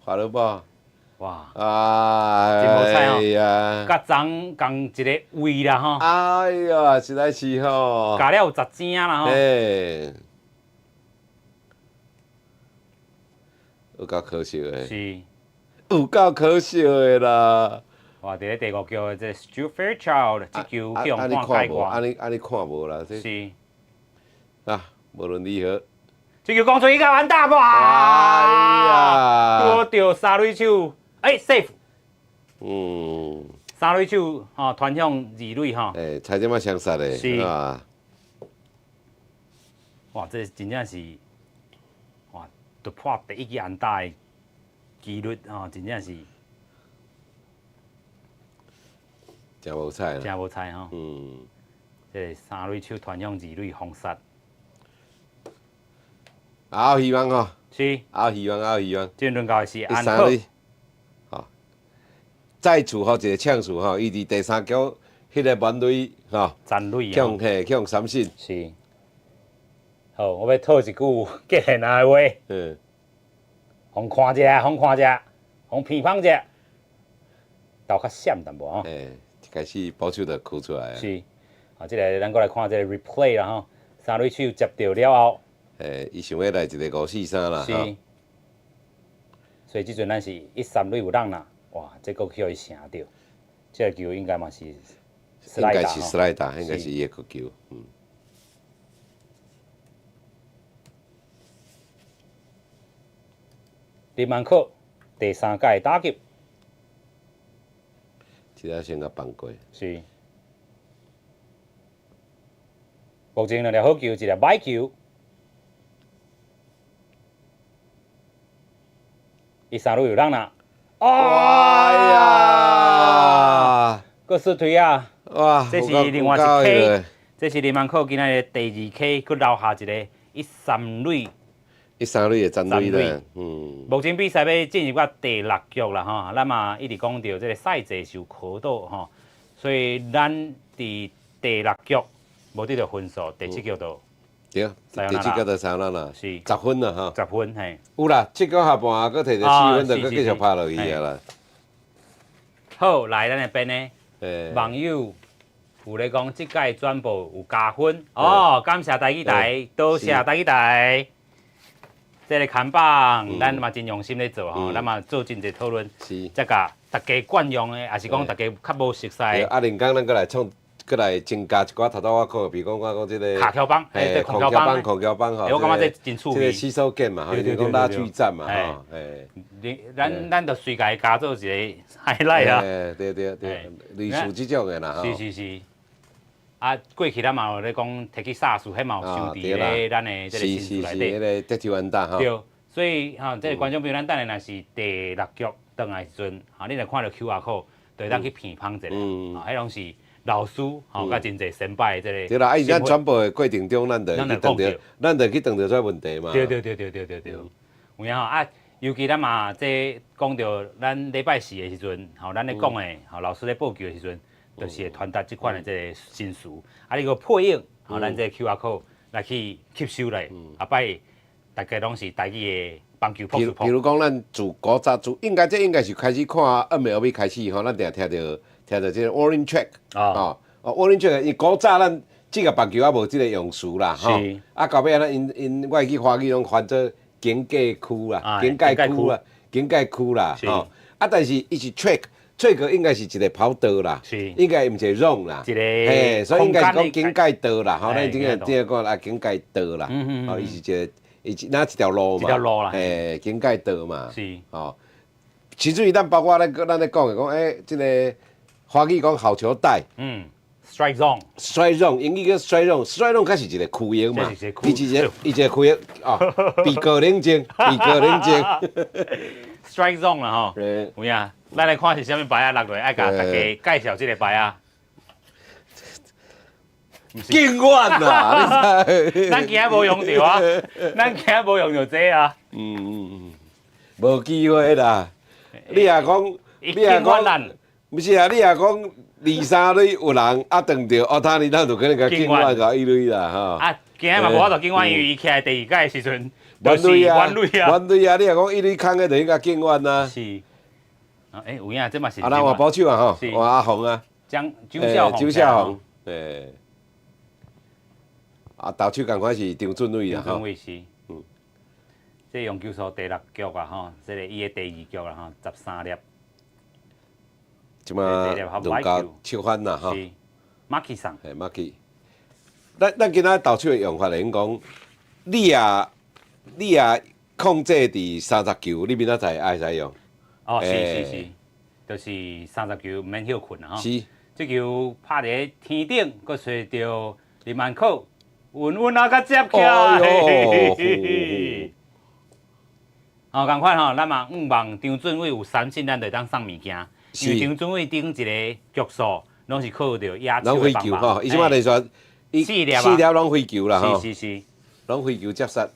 法律報。哇。啊。真無彩哦。佮昨仝一个位啦吼。哎呀，實在是吼。共了有十正啦吼。嘿。有夠可惜的。是。有夠可惜的啦。哇！佇咧第五局的這 Stuart Fairchild 這球去予判界外。按呢按呢看無啦，這。是。啊，無論如何。這球講出去共安打哇！哎呀！拄著三壘手，欸，safe。三壘手吼，傳向二壘吼。欸，差點仔相殺的。是。啊。哇！這真正是，哇！突破第一支安打的幾率吼，真正是。真無彩啦。真無彩吼。這個三壘手傳向二壘封殺。還有希望吼。是。還有希望，還有希望。這輪到的是安可。吼，再次予一个搶數吼，伊佇第三局彼个滿壘吼，殘壘去予嘿，去予三振。是。好，我欲套一句格言的話。予看者，予看者，予偏方者。投較閃淡薄吼。欸，一開始捕手就哭出來。是，啊，這個咱閣來看這個 replay 啦吼，三壘手接著了後，欸，伊想欲來一個5-4-3啦，是。所以這陣咱是一三壘有人啦，哇，這閣去予伊成著，這個球應該嘛是，應該是 slider，應該是伊的曲球，嗯。林萬可第三屆打擊，這下先共放過。是。目前兩粒好球，一粒歹球。一三壘有人啦！哎呀！閣失槌啊！哇！這是另外一 K，這是林萬可今仔日第二 K，閣留下一个一三壘。一三壘的殘壘啦，嗯。目前比賽欲進入到第六局啦，吼，咱嘛一直講著這个賽制受考倒吼，所以咱佇第六局無得著分數，第七局就對，第七局就三啦啦，是 10分啦吼， 10分嘿。有啦，七局下半閣摕著4分，就閣繼續拍落去啊啦。好，來咱這邊呢，網友有咧講，這屆轉播有加分哦，感謝台語台，多謝台語台。這个看板，咱嘛真用心咧做吼，咱嘛做真濟討論，才共大家慣用的，抑是講大家較無熟悉。啊，另工咱閣來創，閣來增加一寡頭拄我講，比如講我講這个卡橋幫，對，控橋幫，控橋幫吼，我感覺這真趣味。這个洗手間嘛，吼，就是講拉鋸戰嘛，吼，欸。咱就隨共伊加做一个 highlight 啊。對對對，類似這種的啦，吼。是是是。啊，過去咱嘛有咧講，提起薩斯，彼嘛有收佇咧咱的這个新書內底。是是是，彼个德州安打吼。對，所以吼，這个觀眾朋友，咱等下若是第六局轉來時陣，吼，你若看著 QR code，就會當去鼻芳一下，吼，彼攏是老師吼，佮真濟先輩的這个。對啦，啊，伊咱傳播的過程中，咱就去碰著，咱就去碰著這問題嘛。對對對對對對對，有影吼啊，尤其咱嘛這講著咱禮拜四的時陣，吼，咱咧講的，吼，老師咧報球的時陣。就是會傳達這款的這个新詞，啊，你閣配應，吼，咱這个 QR code 來去吸收來，後擺大家攏是台語的棒球撲。比如講，咱自古早自應該這應該是開始看 MLB 開始吼，咱定聽著聽著這个 warning track 哦，哦 warning track，因為古早咱這个棒球猶無這个用詞啦，吼，啊，到尾咱𪜶𪜶我會記華語攏翻做警戒區啦，警戒區啦，警戒區啦，吼，啊，但是伊是 track。這個應該是一個跑道啦，應該毋是 zone 啦，嘿，所以應該是講警戒道啦，吼，咱頂個頂個講啊警戒道啦，吼，伊是一個，伊是若一條路嘛，一條路啦，嘿，警戒道嘛，是，吼，甚至於咱包括咱咱咧講的講，欸，這个華語講好球帶，嗯，strike zone，strike zone，英語叫 strike zone，strike zone 較是一個區域嘛，伊一個伊一個區域，哦，比高冷靜，比高冷靜，strike zone 啦吼，有影。咱來看是啥物牌仔落落，愛共大家介紹這个牌仔。敬遠啦！咱今仔無用著啊，咱今仔無用著這啊。嗯嗯嗯，無機會啦。你若講，你若講，毋是啊？你若講二三壘有人啊，撞著哦，他尼咱就可能共敬遠共一壘啦，吼。啊，今仔嘛無法度敬遠，因為伊起來第二屆的時陣，滿壘啊，滿壘啊，滿壘啊！你若講一壘空的，就應該敬遠啊。是。啊，欸，有影，這嘛是。啊，咱換捕手啊，吼，換阿紅啊。張周孝周孝宏，欸。啊，投手仝款是張俊偉啦，張俊偉是。嗯。這用球數第六局啊，吼，這个伊的第二局啦，吼，13粒。這馬輪到七番啦，吼。是。馬基桑。嘿，馬基。咱咱今仔投手的用法來講，你若你若控制佇30球，你明仔載愛使用。哦，是是是，就是30球毋免歇睏啦吼。是。這球拍佇咧天頂，閣揣著林萬可，穩穩啊，共接起來。哦，仝款吼，咱嘛向望張俊偉有三振，咱就會當送物件。因為張俊偉頂一个局數，攏是靠著野手的幫忙。吼，伊這擺連續四粒四粒攏飛球啦吼。是是是，攏飛球接殺。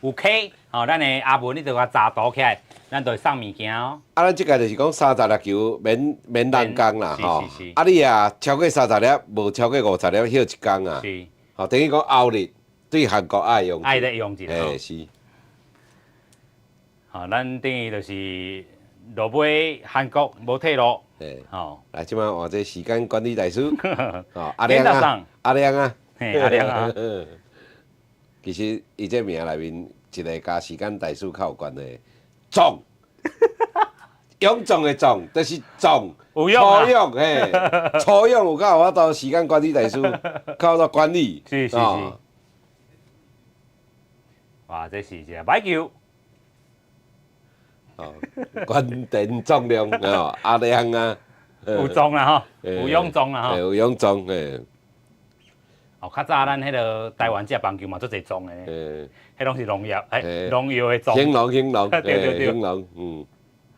有 K，吼，咱的阿文你就共查圖起來，咱就會送物件哦。啊，咱這屆就是講30粒球免免人工啦，吼。是是是。啊，你若超過三十粒，無超過50粒，歇一工啊。是。吼，等於講後日對韓國愛用。愛咧用一下。嘿，是。吼，咱等於就是落尾韓國無退路，吼，來，這擺換這時間管理大師，哦，阿亮啊，阿亮啊，嘿，阿亮啊。其實伊這名內面一个佮時間大師較有關係，壯，勇壯的壯，就是壯，有勇啊，粗勇，嘿，粗勇有夠有法度時間管理大師，較有法度管理，是是是。哇，這是一个歹球。哦，關田壯亮哦，阿亮啊，有壯啦吼，有勇壯啦吼，有勇壯嘿。哦，較早咱彼个台灣食棒球嘛，足濟壯的，彼攏是農藥，欸，農藥的壯。興農興農，對對對，興農，嗯。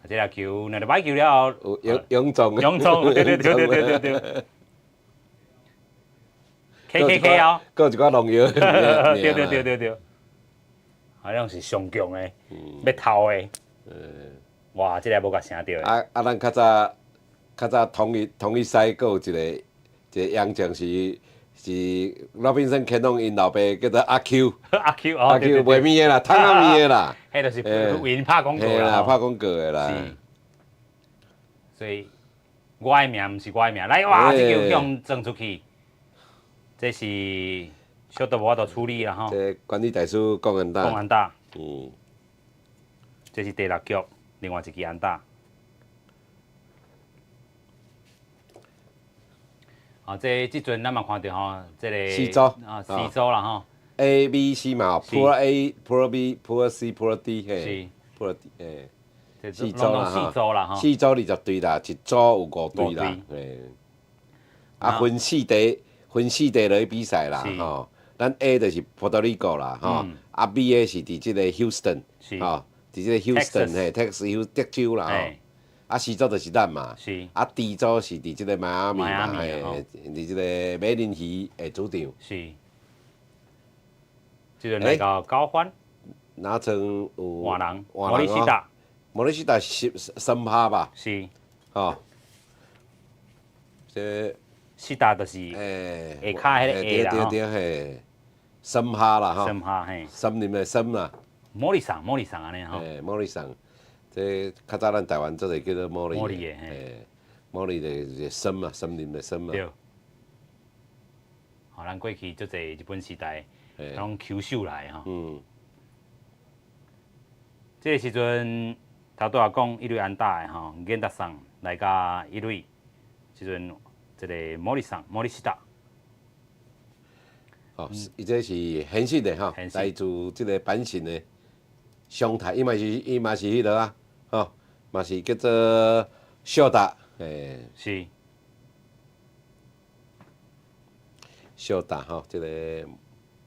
這粒球，兩粒歹球了後，勇勇壯，勇壯，對對對對對對對。K K K 哦，閣有一寡農藥。對對對對對。好像是上強的，欲偷的。哇，這个無共聲著。啊啊！咱較早較早統一統一賽，閣有一个一個洋將是是羅賓森乾隆𪜶老爸叫做阿 Q。阿 Q 哦，阿 Q 賣物的啦，窗仔物的啦。彼就是為𪜶拍廣告啦。拍廣告的啦。是。所以我的名毋是我的名，來哇！這球向撞出去，這是小都無法度處理啦吼。這管理大師講安打。講安打。嗯。這是第六局，另外一支安打。啊，這這陣咱嘛看著吼，這个四組啊，四組啦吼。 A、B、C 嘛，Pool A、Pool B、Pool C、Pool D，嘿。是。 Pool D，嘿。四組啦，四組啦吼。四組20隊啦，一組有五隊啦，嘿。啊，分四隊，分四隊落去比賽啦，吼。咱 A 就是波多黎各啦，吼。啊，B 的是佇這個 Houston，吼，佇這個 Houston 嘿，Texas 德州啦，吼。啊，C 組就是咱嘛，啊，D 組是佇這個邁阿密嘛，嘿，佇這個美林魚的主場。是。這個來到九番。哪陣有換人？莫里西達。莫里西達是三拍吧？是。吼。這西達就是下跤彼个下啦。對對對嘿，三拍啦吼。三拍嘿。森林的森啦。莫里桑，莫里桑按呢吼。嘿，莫里桑。這較早咱台灣做者叫做毛利，毛利的，嘿，毛利就是森嘛，森林的森嘛。對。吼，咱過去足濟日本時代，攏球手來吼。這个時陣頭拄仔講一壘安打的吼，源達桑來到一壘，這陣這个莫里桑，莫里西達。哦，伊這是現實的吼，來自這个阪神的松泰，伊嘛是伊嘛是彼落啊。吼，嘛是叫做小達，嘿，是小達吼，這個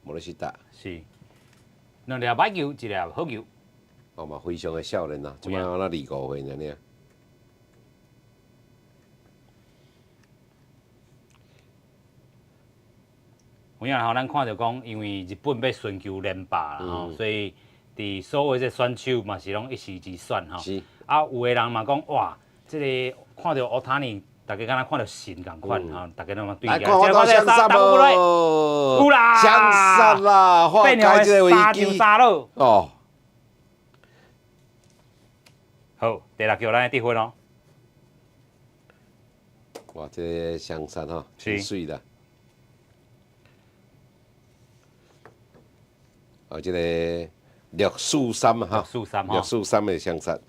莫里西達，是兩粒歹球，一粒好球。哦嘛，非常的少年啊，這擺敢若25歲爾爾。有影吼，咱看著講，因為日本欲尋求連霸啦吼，所以佇所有這選手嘛是攏一時之選吼。是。啊，有的人嘛講，哇，這个看著烏塔尼，大家敢若看著神仝款吼，大家攏嘛對。來看我到雙殺無？有啦！雙殺啦！化解這個危機。三上三落。哦。好，第六局咱來得分哦。哇，這个雙殺吼，真媠啦！哦，這个6-4-3哈，6-4-3 6-4-3的雙殺。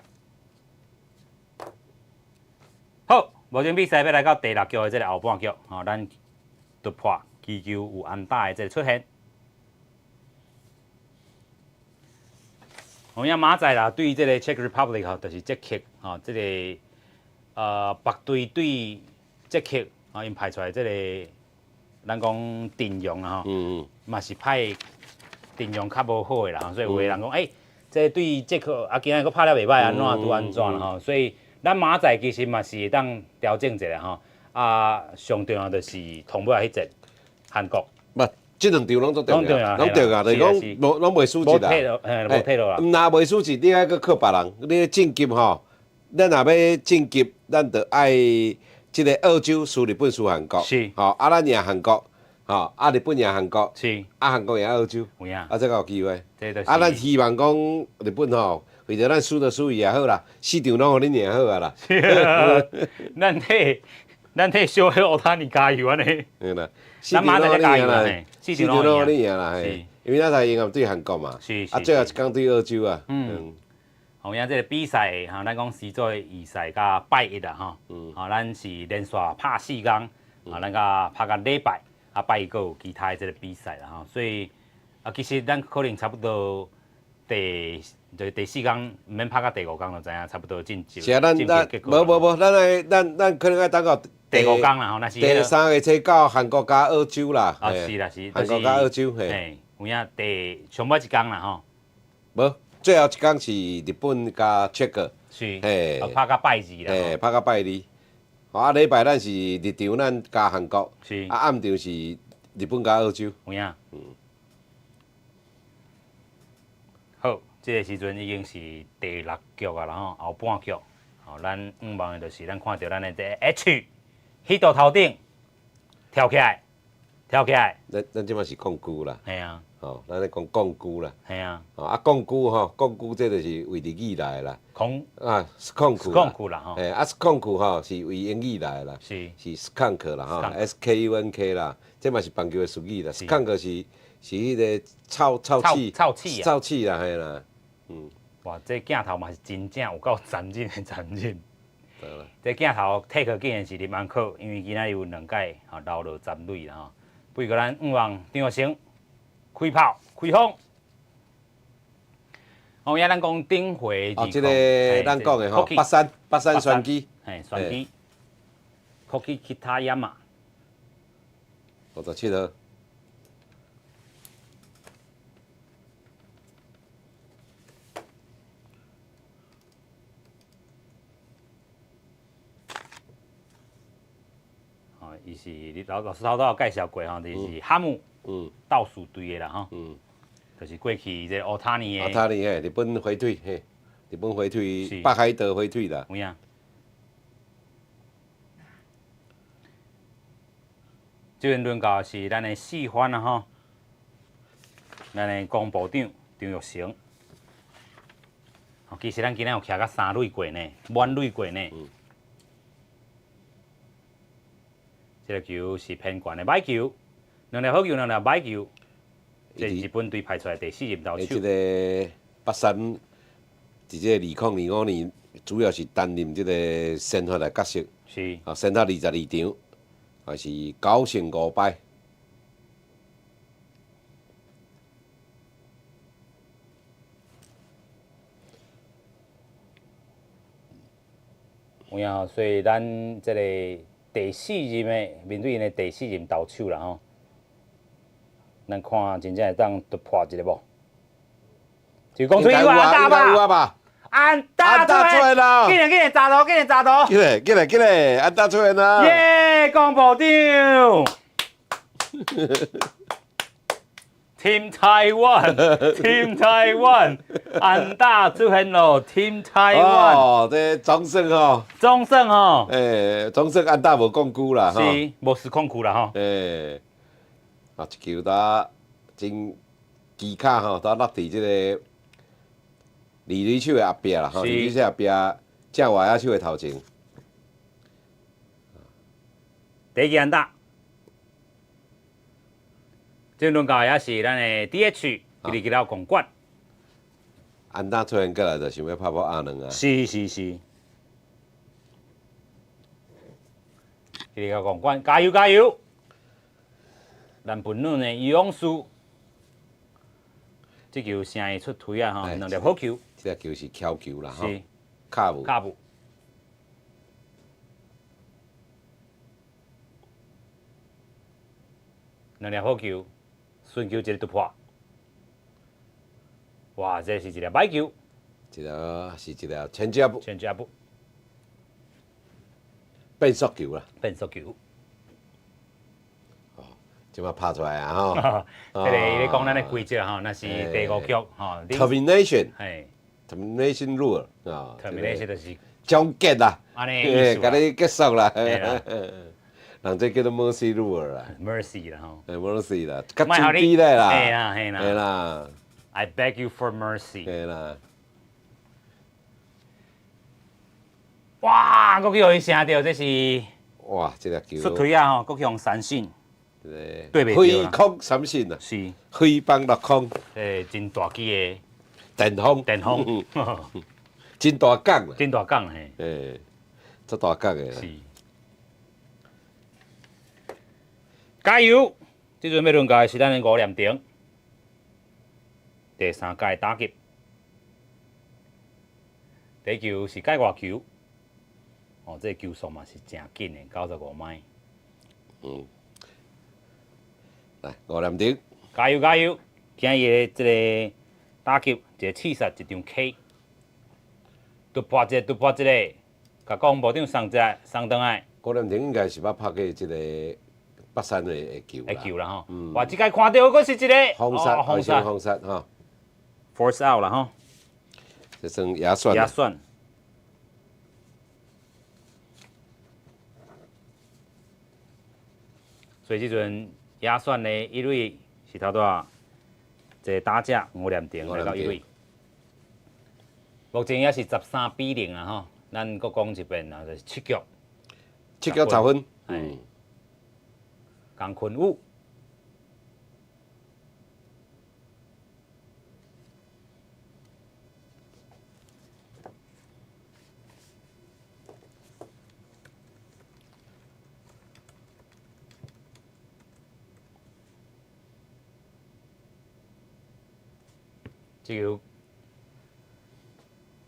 好，目前比賽欲來到第六局的這个後半局，吼，咱突破祈求有安打的這个出現。有影馬仔啦，對這个 Czech Republic 吼，就是捷克吼，這个北隊對捷克吼，𪜶派出來這个咱講陣容啦吼，嘛是派陣容較無好的啦，所以有的人講，欸，這個對捷克啊，今仔閣拍了袂䆀，按怎拄按怎啦吼，所以咱馬仔其實嘛是會當調整一下吼，啊，上重要就是統尾彼戰韓國。無，這兩場攏足重要，攏對啊，就是講無攏袂輸一啦，無退路啦。毋若袂輸一，你愛閣靠別人，你晉級吼，咱若欲晉級，咱就愛這个澳洲輸日本輸韓國，是，吼，啊，咱贏韓國，吼，啊，日本贏韓國，啊，韓國贏澳洲，有影，啊，這才有機會。這就是啊，咱希望講日本吼，為著咱輸就輸伊也好啦，四場攏予恁贏好啊啦。咱替小彼烏塔尼加油按呢。對啦，咱馬上咧加油啦，嘿，四場攏予恁贏啦，嘿，因為咱才贏對韓國嘛，啊，最後一工對澳洲啊。好，影這個比賽吼，咱講是做預賽佮拜一啦吼，吼，咱是連續拍四工，啊，咱佮拍到禮拜，啊，拜一閣有其他的這個比賽啦吼，所以啊，其實咱可能差不多第就是第四工毋免拍到第五工就知影，差不多進是啊，咱無無無，咱愛咱咱可能愛等到第五工啦吼，若是第三個初到韓國佮澳洲啦。啊，是啦是，韓國佮澳洲嘿。嘿，有影第上尾一工啦吼。無。最後一工是日本佮捷克，是，嘿，拍到拜二啦，嘿，拍到拜二。啊，禮拜咱是日場咱加韓國，是，啊，暗場是日本佮澳洲。有影。好，這個時陣已經是第六局啊啦吼，後半局。吼，咱向望的就是咱看著咱的這個 H，彼道頭頂跳起來，跳起來。咱這擺是講句啦。嘿啊。吼，咱咧講講句啦。嘿啊。啊，講句吼，講句這就是為日語來的啦。空。啊，skunk。 skunk 啦吼。嘿，啊，skunk 吼是為英語來的啦。是。是 skunk 啦吼，S K U N K 啦，這嘛是棒球的術語啦。skunk 是彼個臭臭氣。臭氣啊。臭氣啦，嘿啦。哇，這鏡頭嘛是真正有夠殘忍的殘忍。對啦。這鏡頭 take 竟然是林安可，因為今仔日有兩屆吼留落残壘啦吼。不過咱向望張育成。開炮，開轟！哦，遐咱講頂回哦，這個咱講的吼，北山玄機，嘿，玄機，福去其他音啊， 57號。哦，伊是你老師頭拄有介紹過吼，就是哈姆。倒數隊的啦吼，就是過去這個烏塔尼的。烏塔尼嘿，日本火腿嘿，日本火腿，北海道火腿啦。有影。這陣輪到是咱的四番啊吼，咱的江部長張育成。其實咱今仔有徛甲三壘過呢，滿壘過呢。這個球是偏懸的歹球。兩粒好球，兩粒歹球。這是日本隊派出來第四任投手。這個北山，佇這個2025年，主要是擔任這個先發的角色。是。啊，先發22場，也是9勝5敗。有影，所以咱這個第四任的面對𪜶的第四任投手啦吼。咱看真正會當突破一個無？就講出有安打吧？安打出來啦！緊來緊來，炸頭緊來炸頭！緊來緊來緊來，安打出現啦！耶，江部長！Team Taiwan，Team Taiwan，安打出現咯！Team Taiwan。哦，這總算吼。總算吼。欸，總算安打無降區啦，是，無失控區啦吼。欸。啊，一球打真技巧吼，打落佇這個二壘手的後壁啦，吼，二壘手後壁正外野手的頭前。第一安打，這輪到也是咱的 DH，一直了公館。安打出現過來就想欲拍破亞兩啊。是是是。一直公館，加油加油！咱本垒呢，勇士，這球聲會出槌啊！吼，兩粒好球。這個球是蹺球啦，吼。是。卡步。卡步。兩粒好球，順球一個突破。哇，這是一粒歹球。這個是一個 change up。 change up。變速球啦。變速球。這馬拍出來啊！吼，這個伊咧講咱的規則吼，若是第五局吼，termination，嘿，termination rule 啊，termination 就是終結啦，按呢意思共你結束啦。人這叫做 mercy rule 啦，mercy 啦吼，mercy 啦，較慈悲啦，嘿啦嘿啦，嘿啦，I beg you for mercy，嘿啦，哇，閣去予伊聲著，這是，哇，這粒球，出腿啊吼，閣去予三振，對飛空三振啊，是，飛棒落空，真大支的電風，電風，真大角，真大角嘿，欸，足大角的，是。加油！這陣欲輪到的是咱的吳念庭，第三屆打擊，第一球是界外球，哦，這個球速嘛是誠緊的，95邁。嗯，來吳念庭，加油加油！今日的這個打擊，一個刺殺，一張 K，突破一個，突破一個，共講部長送一個，送轉來。吳念庭應該是捌拍過這個。北山的球的球啦吼，哇！這擺看著閣是一個封殺，封殺，封殺吼，force out 啦吼，這算也算，也算。所以這陣也算的一壘是頭拄仔一個打者吳念庭來到一壘，目前也是13比0啦吼，咱閣講一遍啦，就是七局，七局10分，嗯。江坤宇，這球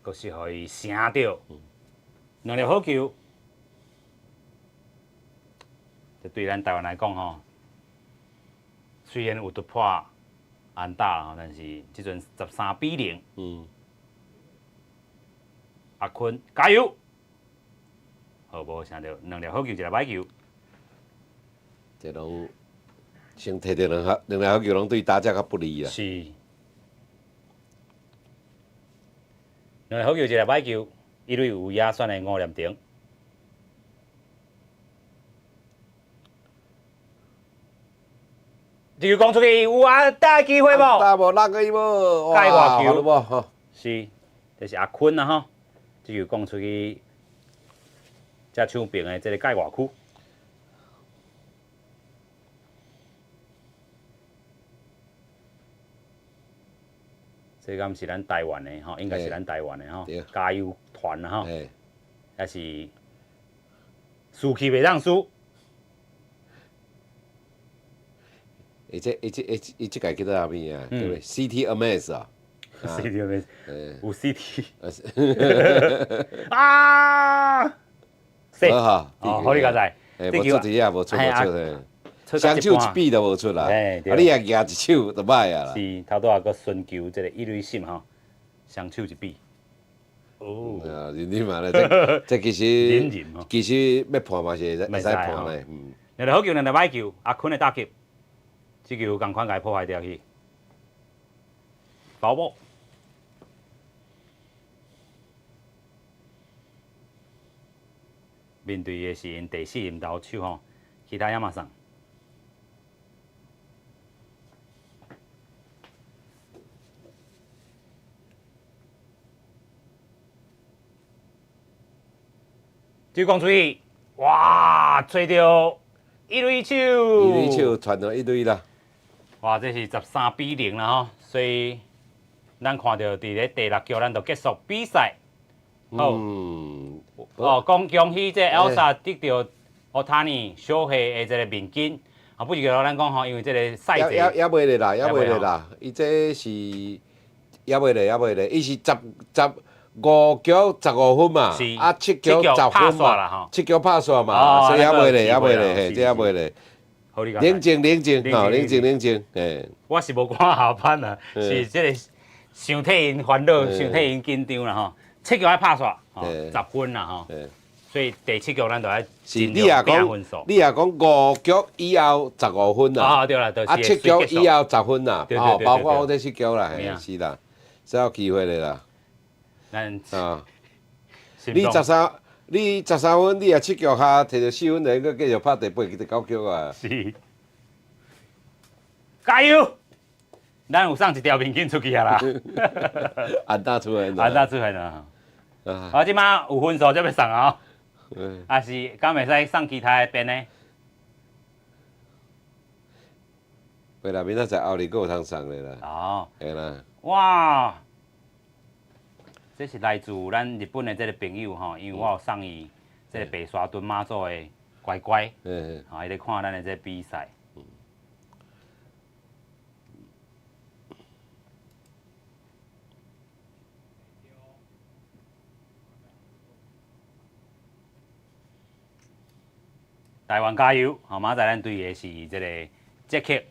閣是予伊聲著，兩粒好球。這對咱台灣來講吼，雖然有突破安打吼，但是這陣13比0。嗯。阿坤加油！好，無啥著兩粒好球，一粒歹球。這攏先提著兩粒好球，攏對打者較不利啦。是。兩粒好球，一粒歹球，一壘有野選的吳念庭。這球講出去有安打機會無？打無落去無？界外球無？是，這是阿坤啊吼，這球講出去，這手邊的這個界外區。這敢是咱台灣的吼，應該是咱台灣的吼，加油團吼，也是輸氣袂當輸。伊這、伊這、伊伊這屆叫做啥物啊？叫做 CTMS 啊。 CTMS，有 CT。啊！好，哦，好你佳哉。無出一下，無出無出，雙手一比都無出啦。啊，你若舉一手就歹啊啦。是，頭拄仔閣孫球這個一壘審吼，雙手一比。哦。啊，認真嘛咧，這這其實其實欲判嘛是會使判咧。嗯。兩粒好球，兩粒歹球，阿坤的打擊。這球仝款共伊破壞掉去，包波。面對的是𪜶第四任投手吼，其他也馬上。這球講出去，哇，揣著一壘手，一壘手傳到一壘啦。哇，這是13比0啦吼，所以咱看著佇咧第六局，咱就結束比賽。好，哦，講恭喜這 Elsa 得著 Ohtani 小黑的這個面巾。啊，不是叫咱講吼，因為這個賽制。也袂咧啦，也袂咧啦，伊這是也袂咧，也袂咧，伊是15局15分嘛，啊七局10分嘛，七局拍煞嘛，所以也袂咧，也袂咧，嘿，這也袂咧。冷靜冷靜，吼，冷靜冷靜，嘿。我是無趕下班啊，是這個傷替𪜶煩惱，傷替𪜶緊張啦吼。七局愛拍煞，10分啦吼。所以第七局咱就愛是你若講，你若講五局以後15分啦，啊對啦，啊七局以後十分啦，哦，包括我這七局啦，嘿，是啦，才有機會的啦。咱啊，你13，你13分，你若七局下摕著4分，就閣繼續拍第八、第九局啊。是，加油！咱有送一條面巾出去啊啦。安打出來。安打出來啦。啊，這馬有分數才欲送啊。啊是，敢會使送其他的邊呢？袂啦，明仔載後日閣有通送的啦。哦。會啦。哇！這是來自咱日本的這個朋友吼，因為我有送伊這個白沙屯媽祖的乖乖，吼，伊咧看咱的這個比賽。台灣加油！吼，明仔載咱對的是這個捷克，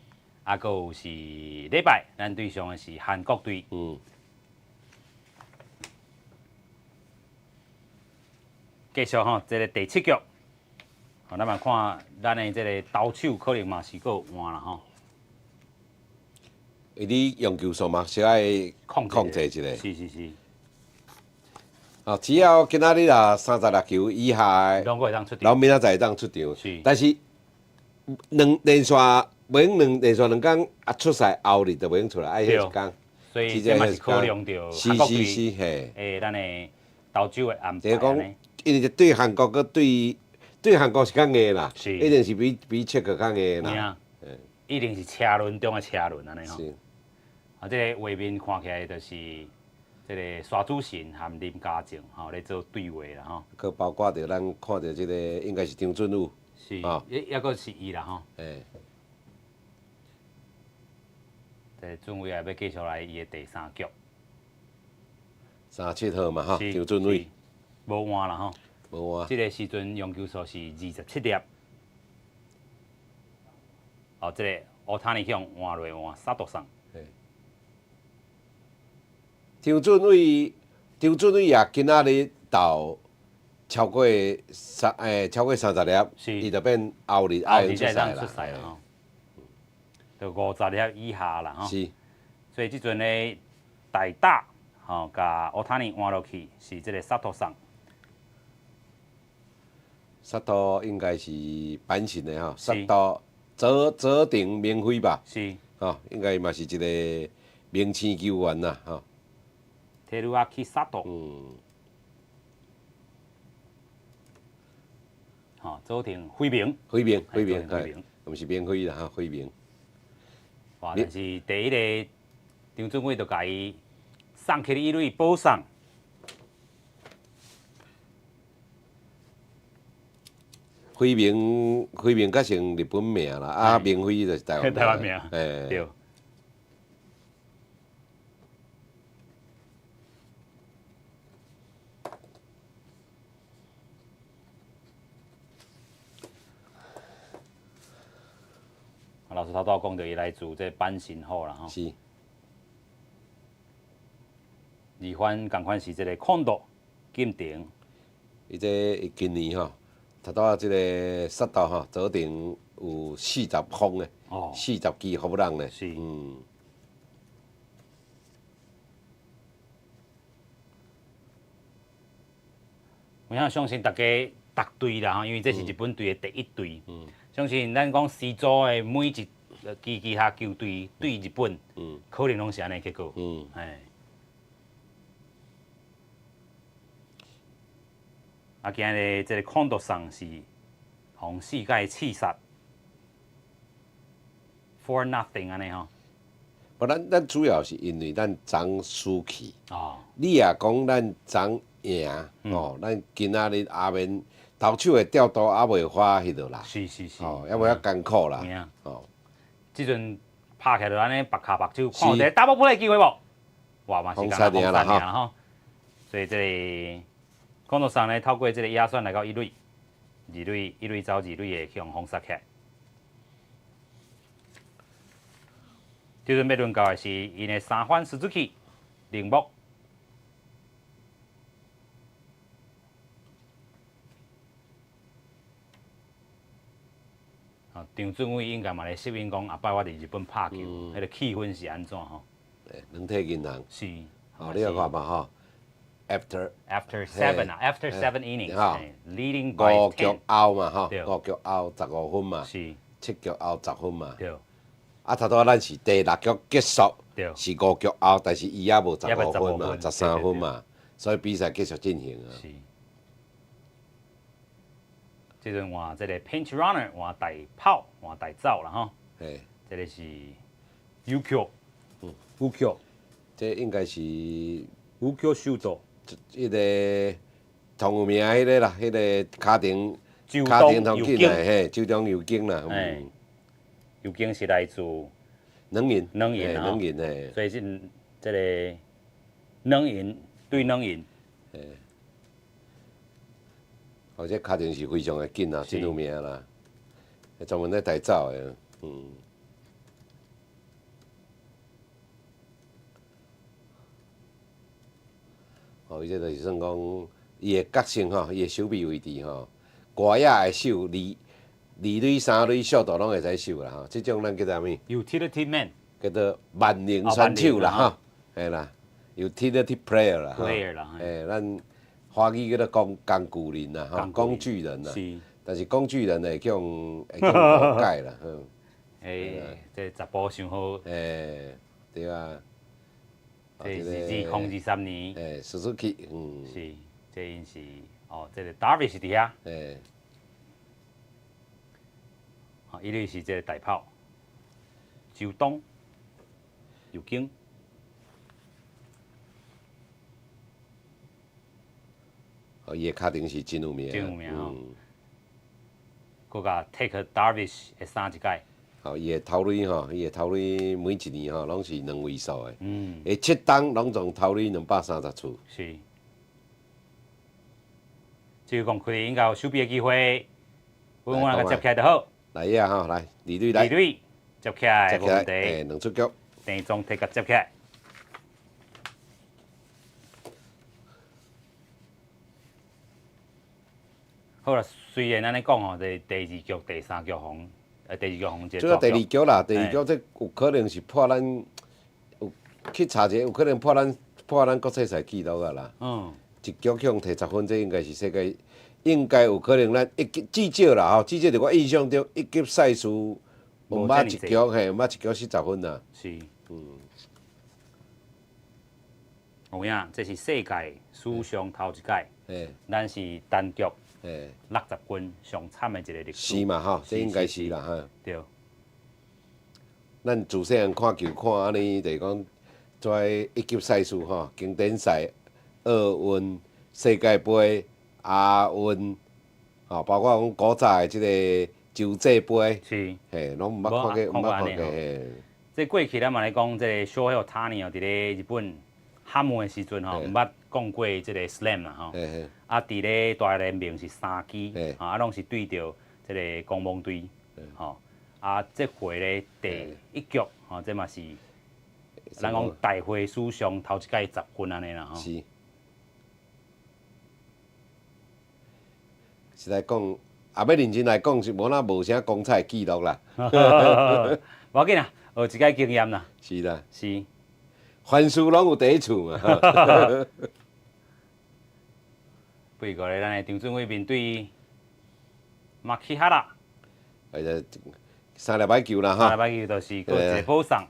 啊，閣有是禮拜，咱對上的是韓國隊。繼續吼，這個第七局，吼，咱嘛看咱的這個投手可能嘛是閣有換啦吼。伊你用球數嘛，小愛控制一下。是是是。哦，只要今仔日若36球以下的，攏閣會當出場。攏明仔載會當出場。是。但是兩連續袂用兩連續兩工啊出賽，後日就袂用出來，愛彼一工。所以這嘛是考量著韓國隊的咱的投手的安排。就是講，因為對韓國閣對對韓國是較硬啦，一定是比捷克較硬啦。一定是車輪中的車輪按呢吼。是。啊，這個畫面看起來就是這個沙主神和林家正吼咧做對話啦吼。閣包括著咱看著這個應該是張俊武。是。抑閣是伊啦吼。這個俊偉也欲繼續來伊的第三局。37號嘛吼，張俊偉。無換啦吼。無換。這個時陣用球數是27粒。哦，這個烏塔尼向換落換沙多桑。張俊偉，張俊偉也今仔日投超過三，超過30粒，伊就變後日愛出賽啦。出賽啦吼，就50粒以下啦吼。是。所以這陣的大打吼，共烏塔尼換落去是這個沙托桑。沙托應該是阪神的吼，沙托佐佐藤明輝吧？是。吼，應該嘛是一個明星球員啦，吼。提魯阿基薩多，吼，佐藤輝明，輝明，輝明，輝明，毋是明輝啦，哈，輝明。哇！但是第一个張俊偉就共伊送去一壘保送。輝明，輝明較像日本名啦，啊，明輝就是台灣台灣名，對。老師頭拄講著，伊來自這阪神虎啦吼。是。二番仝款是這個空度金城。伊這今年吼，頭拄仔這個殺到吼，佐藤有40封的，40支ホームラン咧。是。我想相信大家逐隊啦吼，因為這是日本隊的第一隊。相信咱講 C 組的每一支其他球隊對日本，可能攏是按呢結果。啊，今日這個空度上是予世界刺殺，4-0按呢吼。無，咱主要是因為咱昨輸去。你若講咱昨贏，哦，咱今仔日阿免投手的調度猶未發彼落啦。是是是。哦，猶未遐艱苦啦。哦。這陣拍起來就按呢，縛跤縛手，看有一个 double play 機會無？哇，嘛是敢若封殺爾吼。所以這個講到上呢，透過這個野選來到一壘，二壘一壘走二壘的向封殺起來。這陣欲輪到的是𪜶的三番 Suzuki 鈴木。啊，張俊偉應該嘛咧適應講，後擺我佇日本拍球，彼個氣氛是按怎吼？對，軟體銀行。是。哦，你來看嘛吼， After After seven 啊，After seven innings，leading by 五局後嘛，吼，五局後15分嘛，七局後10分嘛。啊，頭拄咱是第六局結束，是五局後，但是伊猶無十五分嘛，13分嘛，所以比賽繼續進行啊。是。這陣換這個 pinch runner 換代跑換代走啦吼。這個是 Ukyo，Ukyo，這應該是 Ukyo 秀斗。迄個同有名彼個啦，彼個跤程跤程通進來，嘿，周東佑京啦。佑京是來自軟銀，軟銀軟銀嘿。所以是這個軟銀對軟銀。哦，這跤程是非常的緊啊，真有名啦，專門咧代走的，嗯。哦，伊這就是算講，伊的角色吼，伊的守備位置吼，外野會守，二壘、三壘、小道攏會使守啦吼。這種咱叫做啥物？Utility man，叫做萬能選手啦吼，嘿啦，Utility player 啦， player 啦，嘿，咱華語叫做工具人啦，吼，工具人啦。但是工具人會去予誤解啦，嗯。欸，這十步傷好。欸，對啊。這是2023年。欸，Suzuki，嗯。是，這𪜶是哦，這個 Darvish 佇遐。哦，伊個是這個大炮，周東，右京。哦，伊的跤程是真有名。真有名哦。閣共 take Darvish 的三一屆。哦，伊的頭壘吼，伊的頭壘每一年吼攏是兩位數的。伊七冬攏總頭壘230處。是。這個講開應該有守備的機會，穩穩共接起來就好。來呀吼，來二壘來。二壘接起來，無問題。欸，兩出局。鄭總提共接起來。好啦，雖然按呢講吼，第二局、第三局予，第二局予這這個第二局啦，第二局這有可能是破咱有去查一下，有可能破咱國際賽紀錄啊啦。一局去予提10分，這應該是世界，應該有可能咱一級至少啦吼，至少佇我印象中，一級賽事毋捌一局嘿，毋捌一局失十分啦。是。有影，這是世界史上頭一屆。咱是單局60分上慘的一個歷史。是嘛吼，這應該是啦哈。對。咱自細漢看球看按呢，就是講這一級賽事吼，經典賽、奧運、世界盃、亞運，吼，包括講古早的這個洲際杯，嘿，攏毋捌看過，毋捌看過嘿。這過去咱嘛咧講，這個小曉塔尼哦，佇咧日本哈姆的時陣吼，毋捌講過這個 slam 啦吼。啊，佇咧大聯盟是三支，啊，攏是對著這個光芒隊，吼。啊，這回咧第一局，吼，這嘛是咱講大會史上頭一擺十分按呢啦吼。是。實在講，啊，欲認真來講是無哪無啥光彩記錄啦。無要緊啦，學一擺經驗啦。是啦。是。凡事攏有第一次嘛。不過咧，咱的張俊偉面對馬奇哈拉。哎呀，三粒歹球啦哈。三粒歹球就是閣一個保送，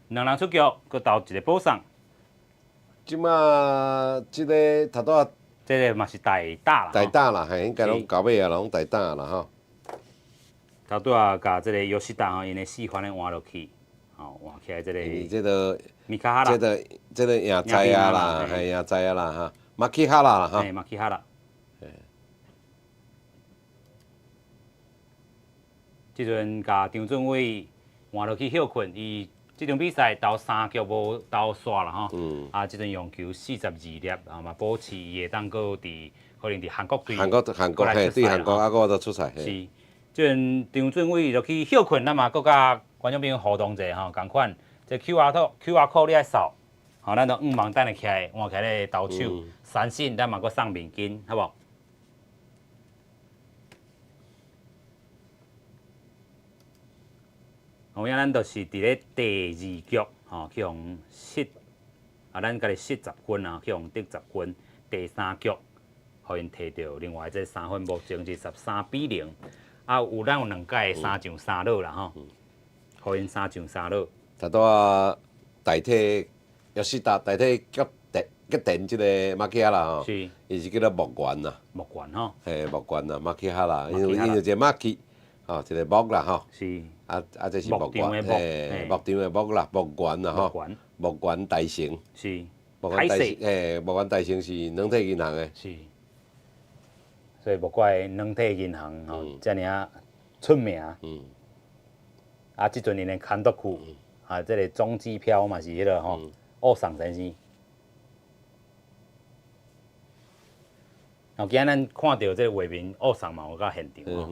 兩人出局，閣投一個保送。這馬這個頭拄仔。這個嘛是代打啦。代打啦，嘿，應該攏到尾啊，攏代打啦吼。頭拄仔共這個約西達吼，𪜶的四番咧換落去，吼換起來這個。這個。米卡哈拉。這個贏在啊啦，嘿，贏在啊啦哈，馬奇哈拉啦哈。嘿，馬奇哈拉。這陣共張俊偉換落去歇睏，伊這場比賽投三局無投煞啦吼。啊，這陣用球42粒，啊嘛保持伊會當閣佇可能佇韓國隊。韓國嘿，對韓國啊，閣都出賽。是，這陣張俊偉落去歇睏，咱嘛閣佮觀眾朋友互動者吼，仝款，這 QR code 你愛掃，吼，咱就五網等下起來換起來投手，三信咱嘛閣送面巾，好無？有影咱就是佇咧第二局，吼，去予失啊，咱家己失十分啊，去予得十分，第三局，予𪜶提著另外這三分，目前是13比0。啊，有咱有兩屆三上三落啦吼，予𪜶三上三落。頭拄仔代替約瑟達代替吉田吉田這個馬基哈啦吼，伊是叫做木原啦。木原吼。嘿，木原啦，馬基哈啦，因為因為一個馬基，吼，一個木啦吼。啊啊，這是木原，嘿，牧場的木啦，木原啦吼。木原大成。木原大成，嘿，木原大成是軟體銀行的。是。所以無怪軟體銀行吼，遮爾仔出名。啊，這陣𪜶的監督區，啊，這個總支票嘛是彼個吼，奧桑先生。哦，今仔咱看著這個畫面，奧桑嘛有到現場吼。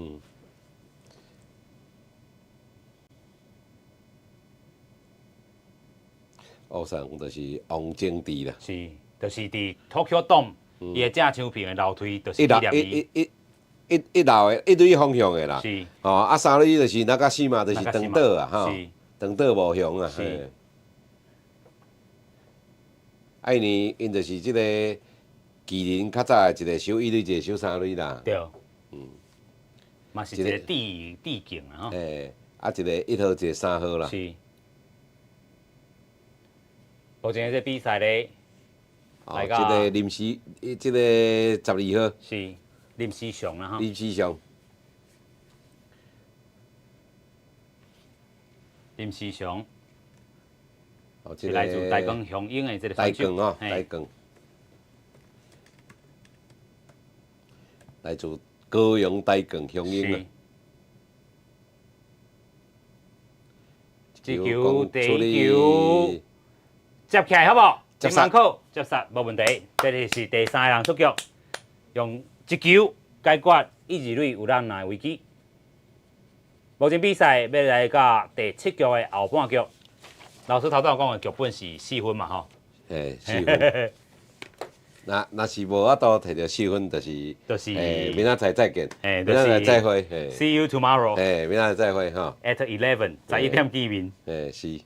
奧桑就是王貞治啦。是，就是佇 Tokyo Dome。伊的正搶票的樓梯就是紀念伊。一一一一樓的一壘方向的啦。吼，啊，三壘就是那個四嘛，就是長島啊，吼。長島無雄啊。是。啊，因為𪜶就是這個巨人較早的一個守一壘，一個守三壘啦。對。嘛是一個致致敬啦，吼。嘿，啊，一個一號，一個三號啦。是。目前這比賽咧。哦，這個臨時，這個12號。是臨時上啦，吼。臨時上。臨時上。哦，是來自大岡雄鷹的這個大岡哦，大岡。來自高雄大岡雄鷹啊。這球第一球接起來好無？接殺，接殺無問題。這裡是第三個人出局，用一球解決一二壘有人來危機。目前比賽欲來到第七局的後半局。老師頭拄仔講的劇本是四分嘛吼？嘿，四分。若若是無法度提著四分，就是就是，明仔載再見，明仔載再會。 See you tomorrow。嘿，明仔載再會吼。 At 11，11點見面。嘿，是。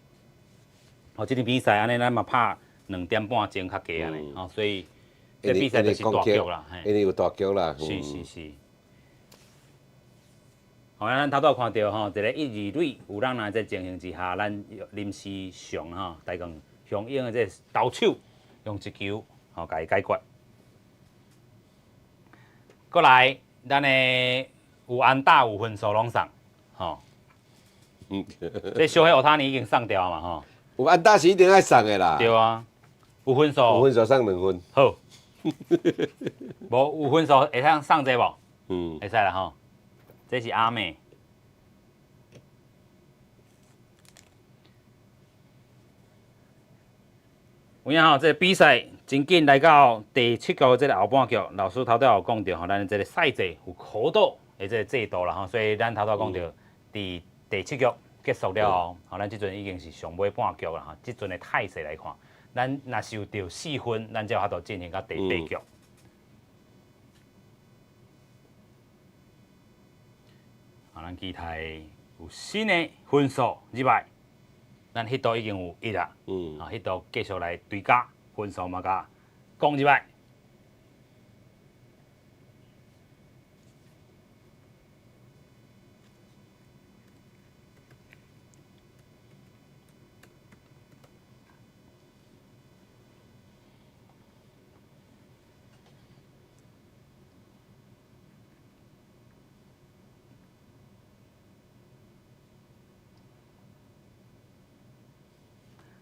哦，這場比賽按呢，咱嘛拍2點半鐘較低按呢，哦，所以這比賽就是大局啦，因為有大局啦。是是是。好，咱頭拄仔看著吼，一個一二壘有人來這情形之下，咱臨時上吼，大岡雄鷹的這個投手用一球吼，共伊解決。過來，咱的有安打有分數攏送，吼。這小黑奧塔尼已經送掉嘛，吼。有安打是一定愛送的啦。對啊，有分數。有分數送兩分。好。無有分數會通送這無？會使啦吼。這是阿妹。有影吼，這個比賽真緊來到第七局的這個後半局，老師頭拄仔有講著吼，咱這個賽制有可賭的這個制度啦吼，所以咱頭拄仔講著，佇第七局結束了後，吼，咱這陣已經是上尾半局啦吼，這陣的態勢來看，咱若是有著四分，咱才有法度進行到第八局。啊，咱期待有新的分數入來，咱彼度已經有一啦，啊，彼度繼續來追加分數嘛，共攻入來。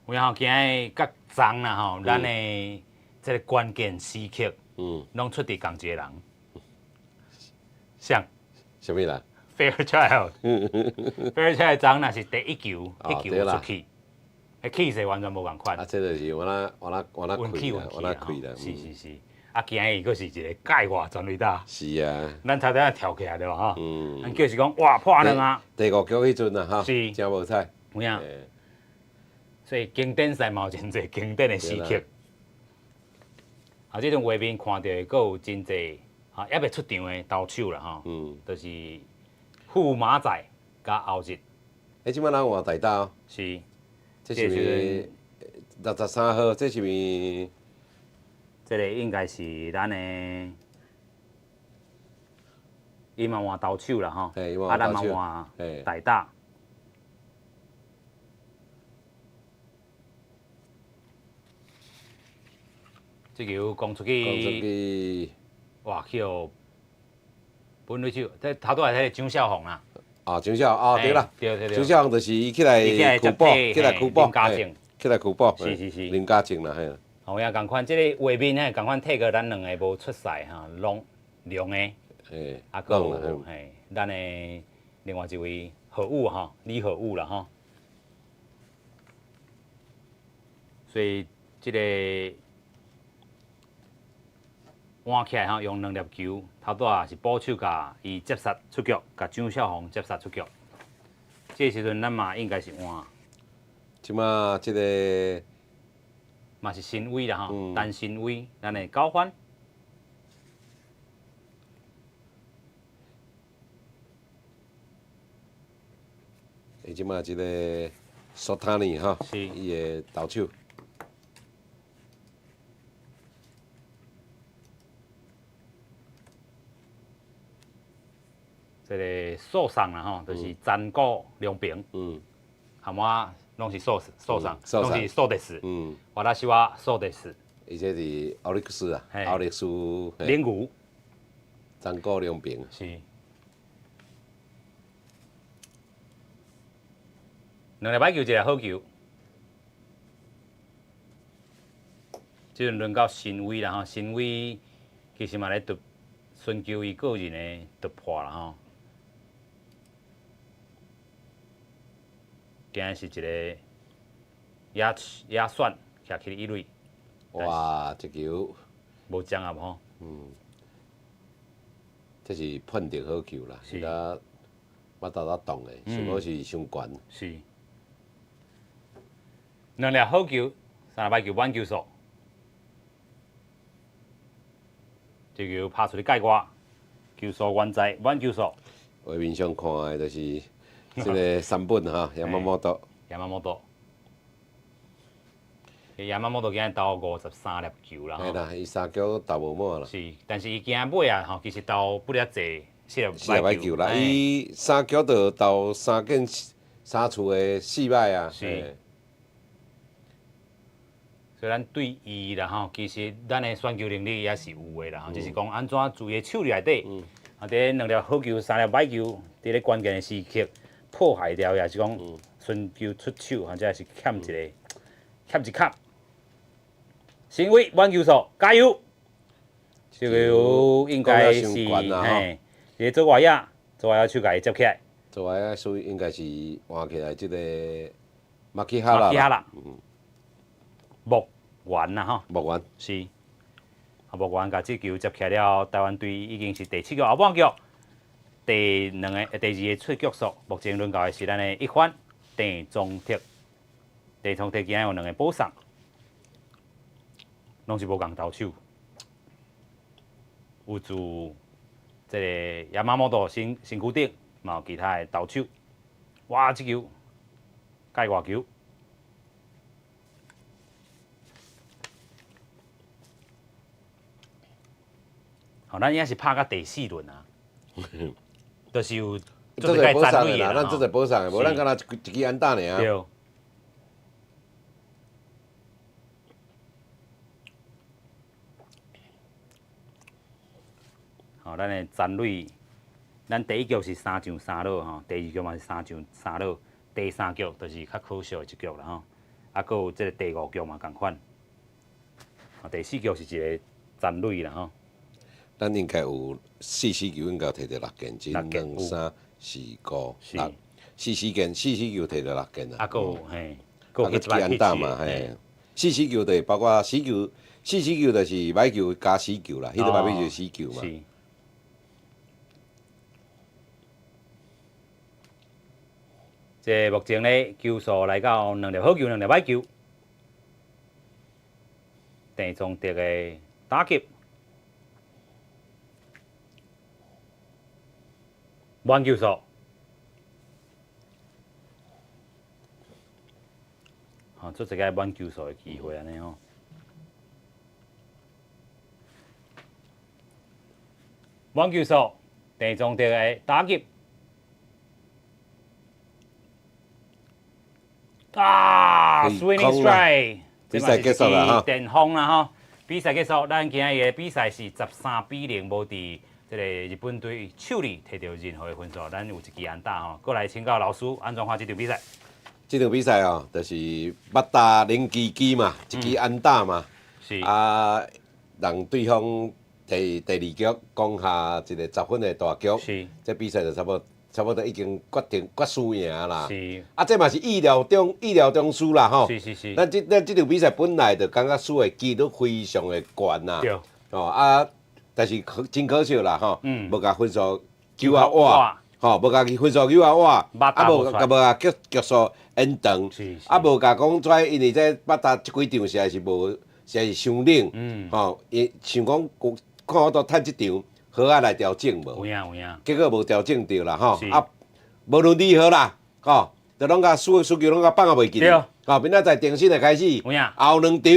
有影吼，今日較昨啦吼，咱的這個關鍵時刻，攏出佇仝一個人，誰？啥物人？Fairchild，Fairchild 昨若是第一球，彼球出去，彼氣勢完全無仝款。啊，這就是我那我那我那運氣運氣我那開啦。是是是，啊，今日閣是一個蓋外全壘打。是啊。咱頭拄仔跳起來對吧？吼。咱就是講，哇，破兩啊！第五局彼陣啊，吼，是。真無彩。有影。所以經典賽嘛有真濟經典的時刻。啊，這種畫面看著閣有真濟，啊，猶未出場的投手啦，吼，就是駙馬仔佮後日。欸，這擺人換大打哦。是。這是63號，這是毋？這个應該是咱的，伊嘛換投手啦吼，啊，咱嘛換代打。這球攻出去，攻出去，哇！去予本壘手，這頭拄仔彼個張少紅啦。啊，張少哦，對啦，對對對，張少紅就是伊起來箍補，起來箍補，林家正，起來箍補，是是是，林家正啦，嘿。有影仝款，這個畫面嘿，仝款退過咱兩个無出賽哈，攏兩个，啊，閣有嘿，咱的另外一位何武哈，李何武啦吼。所以這个換起來吼，用兩粒球，頭拄仔是捕手共伊接殺出局，共張少紅接殺出局。這个時陣咱嘛應該是換。這馬這个。嘛是新威啦吼，陳新威，咱的九番。伊這馬這个索塔尼吼，伊的投手。這个訴訟啦吼，就是残鼓良平。含我攏是訴訴訟，攏是そうです。私はそうです。伊這是奧力克斯啊，奧力斯。靈牛。殘鼓良平。是。兩粒歹球，一个好球。這陣輪到新威啦吼，新威其實嘛咧突尋求伊個人的突破啦吼。今日是一个野野選，徛起一壘。哇！這球無將啊吼。這是判定好球啦，是啊，無豆豆動的，想講是傷懸。是。兩粒好球，三粒歹球，滿球數。這球拍出去界外，球數原在滿球數。畫面上看的就是這个三本哈，山本。山本。山本今日投53粒球啦。嘿啦，伊三局投無滿啦。是，但是伊今日尾啊吼，其實投不了濟四粒歹球啦。伊三局就投三件三次的四歹啊。是。所以咱對伊啦吼，其實咱的選球能力也是有的啦，只是講按怎注意手內底，啊，佇兩粒好球、三粒歹球，佇咧關鍵的時刻破壞掉，也是講尋球出手，或者是欠一个欠一卡。新威滿球數，加油！這個球應該是嘿，一個左外野，左外野手共伊接起來。左外野手應該是換起來這个馬基哈拉。木丸啦吼，木丸是，啊木丸共這球接起來了，台灣隊已經是第七局後半局，第兩个、第二个出局數，目前輪到的是咱的一番鄭宗哲，鄭宗哲今日有兩个保送，攏是無仝投手，有自這个山本身身軀頂，嘛有其他的投手，哇！這球界外球。吼，咱應該是拍到第四輪啊，就是有這個保送的啦，咱這個保送的，無咱敢若一支安打爾。對。吼，咱的残壘，咱第一局是三上三落吼，第二局嘛是三上三落，第三局就是較可惜的一局啦吼。啊，閣有這个第五局嘛仝款，啊，第四局是一个殘壘啦吼。咱應該有四死球，應該有摕著六件，一、兩、三、四、五、六，四死件，四死球摕著六件啊。啊，閣有嘿，閣有一支安打嘛嘿。四死球就是包括死球，四死球就是歹球加死球啦，彼个歹球就是死球嘛。是。這目前咧球數來到兩粒好球，兩粒歹球。鄭宗哲的打擊。滿球數，吼，做一个滿球數的機會按呢吼。滿球數，鄭宗哲的打擊。啊，swinging strike，比賽結束啦，吼。電風啦吼，比賽結束，咱今日的比賽是13比0，無佇這个日本隊手裡摕著任何的分數，咱有一支安打吼。過來請教老師，按怎看這場比賽？這場比賽哦，就是捌打零支支嘛，一支安打嘛。啊，讓對方第二局攻下一個10分的大局。這比賽就差不多已經決定決輸贏啦。啊，這嘛是意料中事啦，吼。咱這場比賽本來就感覺輸的幾率非常的懸啦。哦啊，但是可真可惜啦，吼。無共分數救啊倚，吼，無共伊分數救啊倚，啊無共無共局數延長。啊無共講出，因為這捌打這幾場實在是無，實在是傷冷。吼，伊想講看我都趁這場好啊來調整無？有影有影。結果無調整著啦，吼啊，無論如何啦，吼，就攏共輸輸球攏共放啊袂記。吼，明仔載重新來開始。有影。後兩場。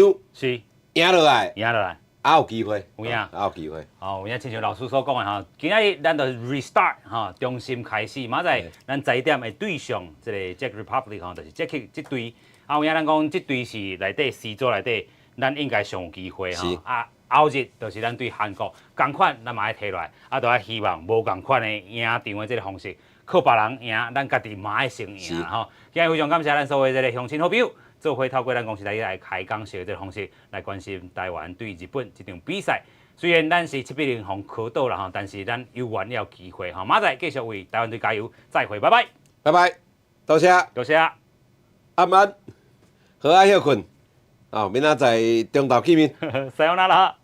贏落來。贏落來。還有機會。有影。還有機會。哦，有影，親像老師所講的吼，今仔日咱就 restart 吼，重新開始。明仔載咱10點會對上這个 Czech Republic 吼，就是捷克這隊。啊，有影咱講這隊是內底 C 組內底，咱應該上有機會吼。啊。後日就是咱對韓國仝款，咱嘛愛提落來，啊，都愛希望無仝款的贏場的這个方式，靠別人贏，咱家己嘛愛先贏吼。今日非常感謝咱所有這个鄉親好朋友，做伙透過咱公視台來開講式的這个方式來關心台灣對日本這場比賽。雖然咱是7比0予敲倒啦吼，但是咱有緣也有機會吼。明仔載繼續為台灣隊加油，再會，拜拜，拜拜，多謝，多謝，晚安，好啊，歇睏。哦，明仔載中晝見面。さようなら。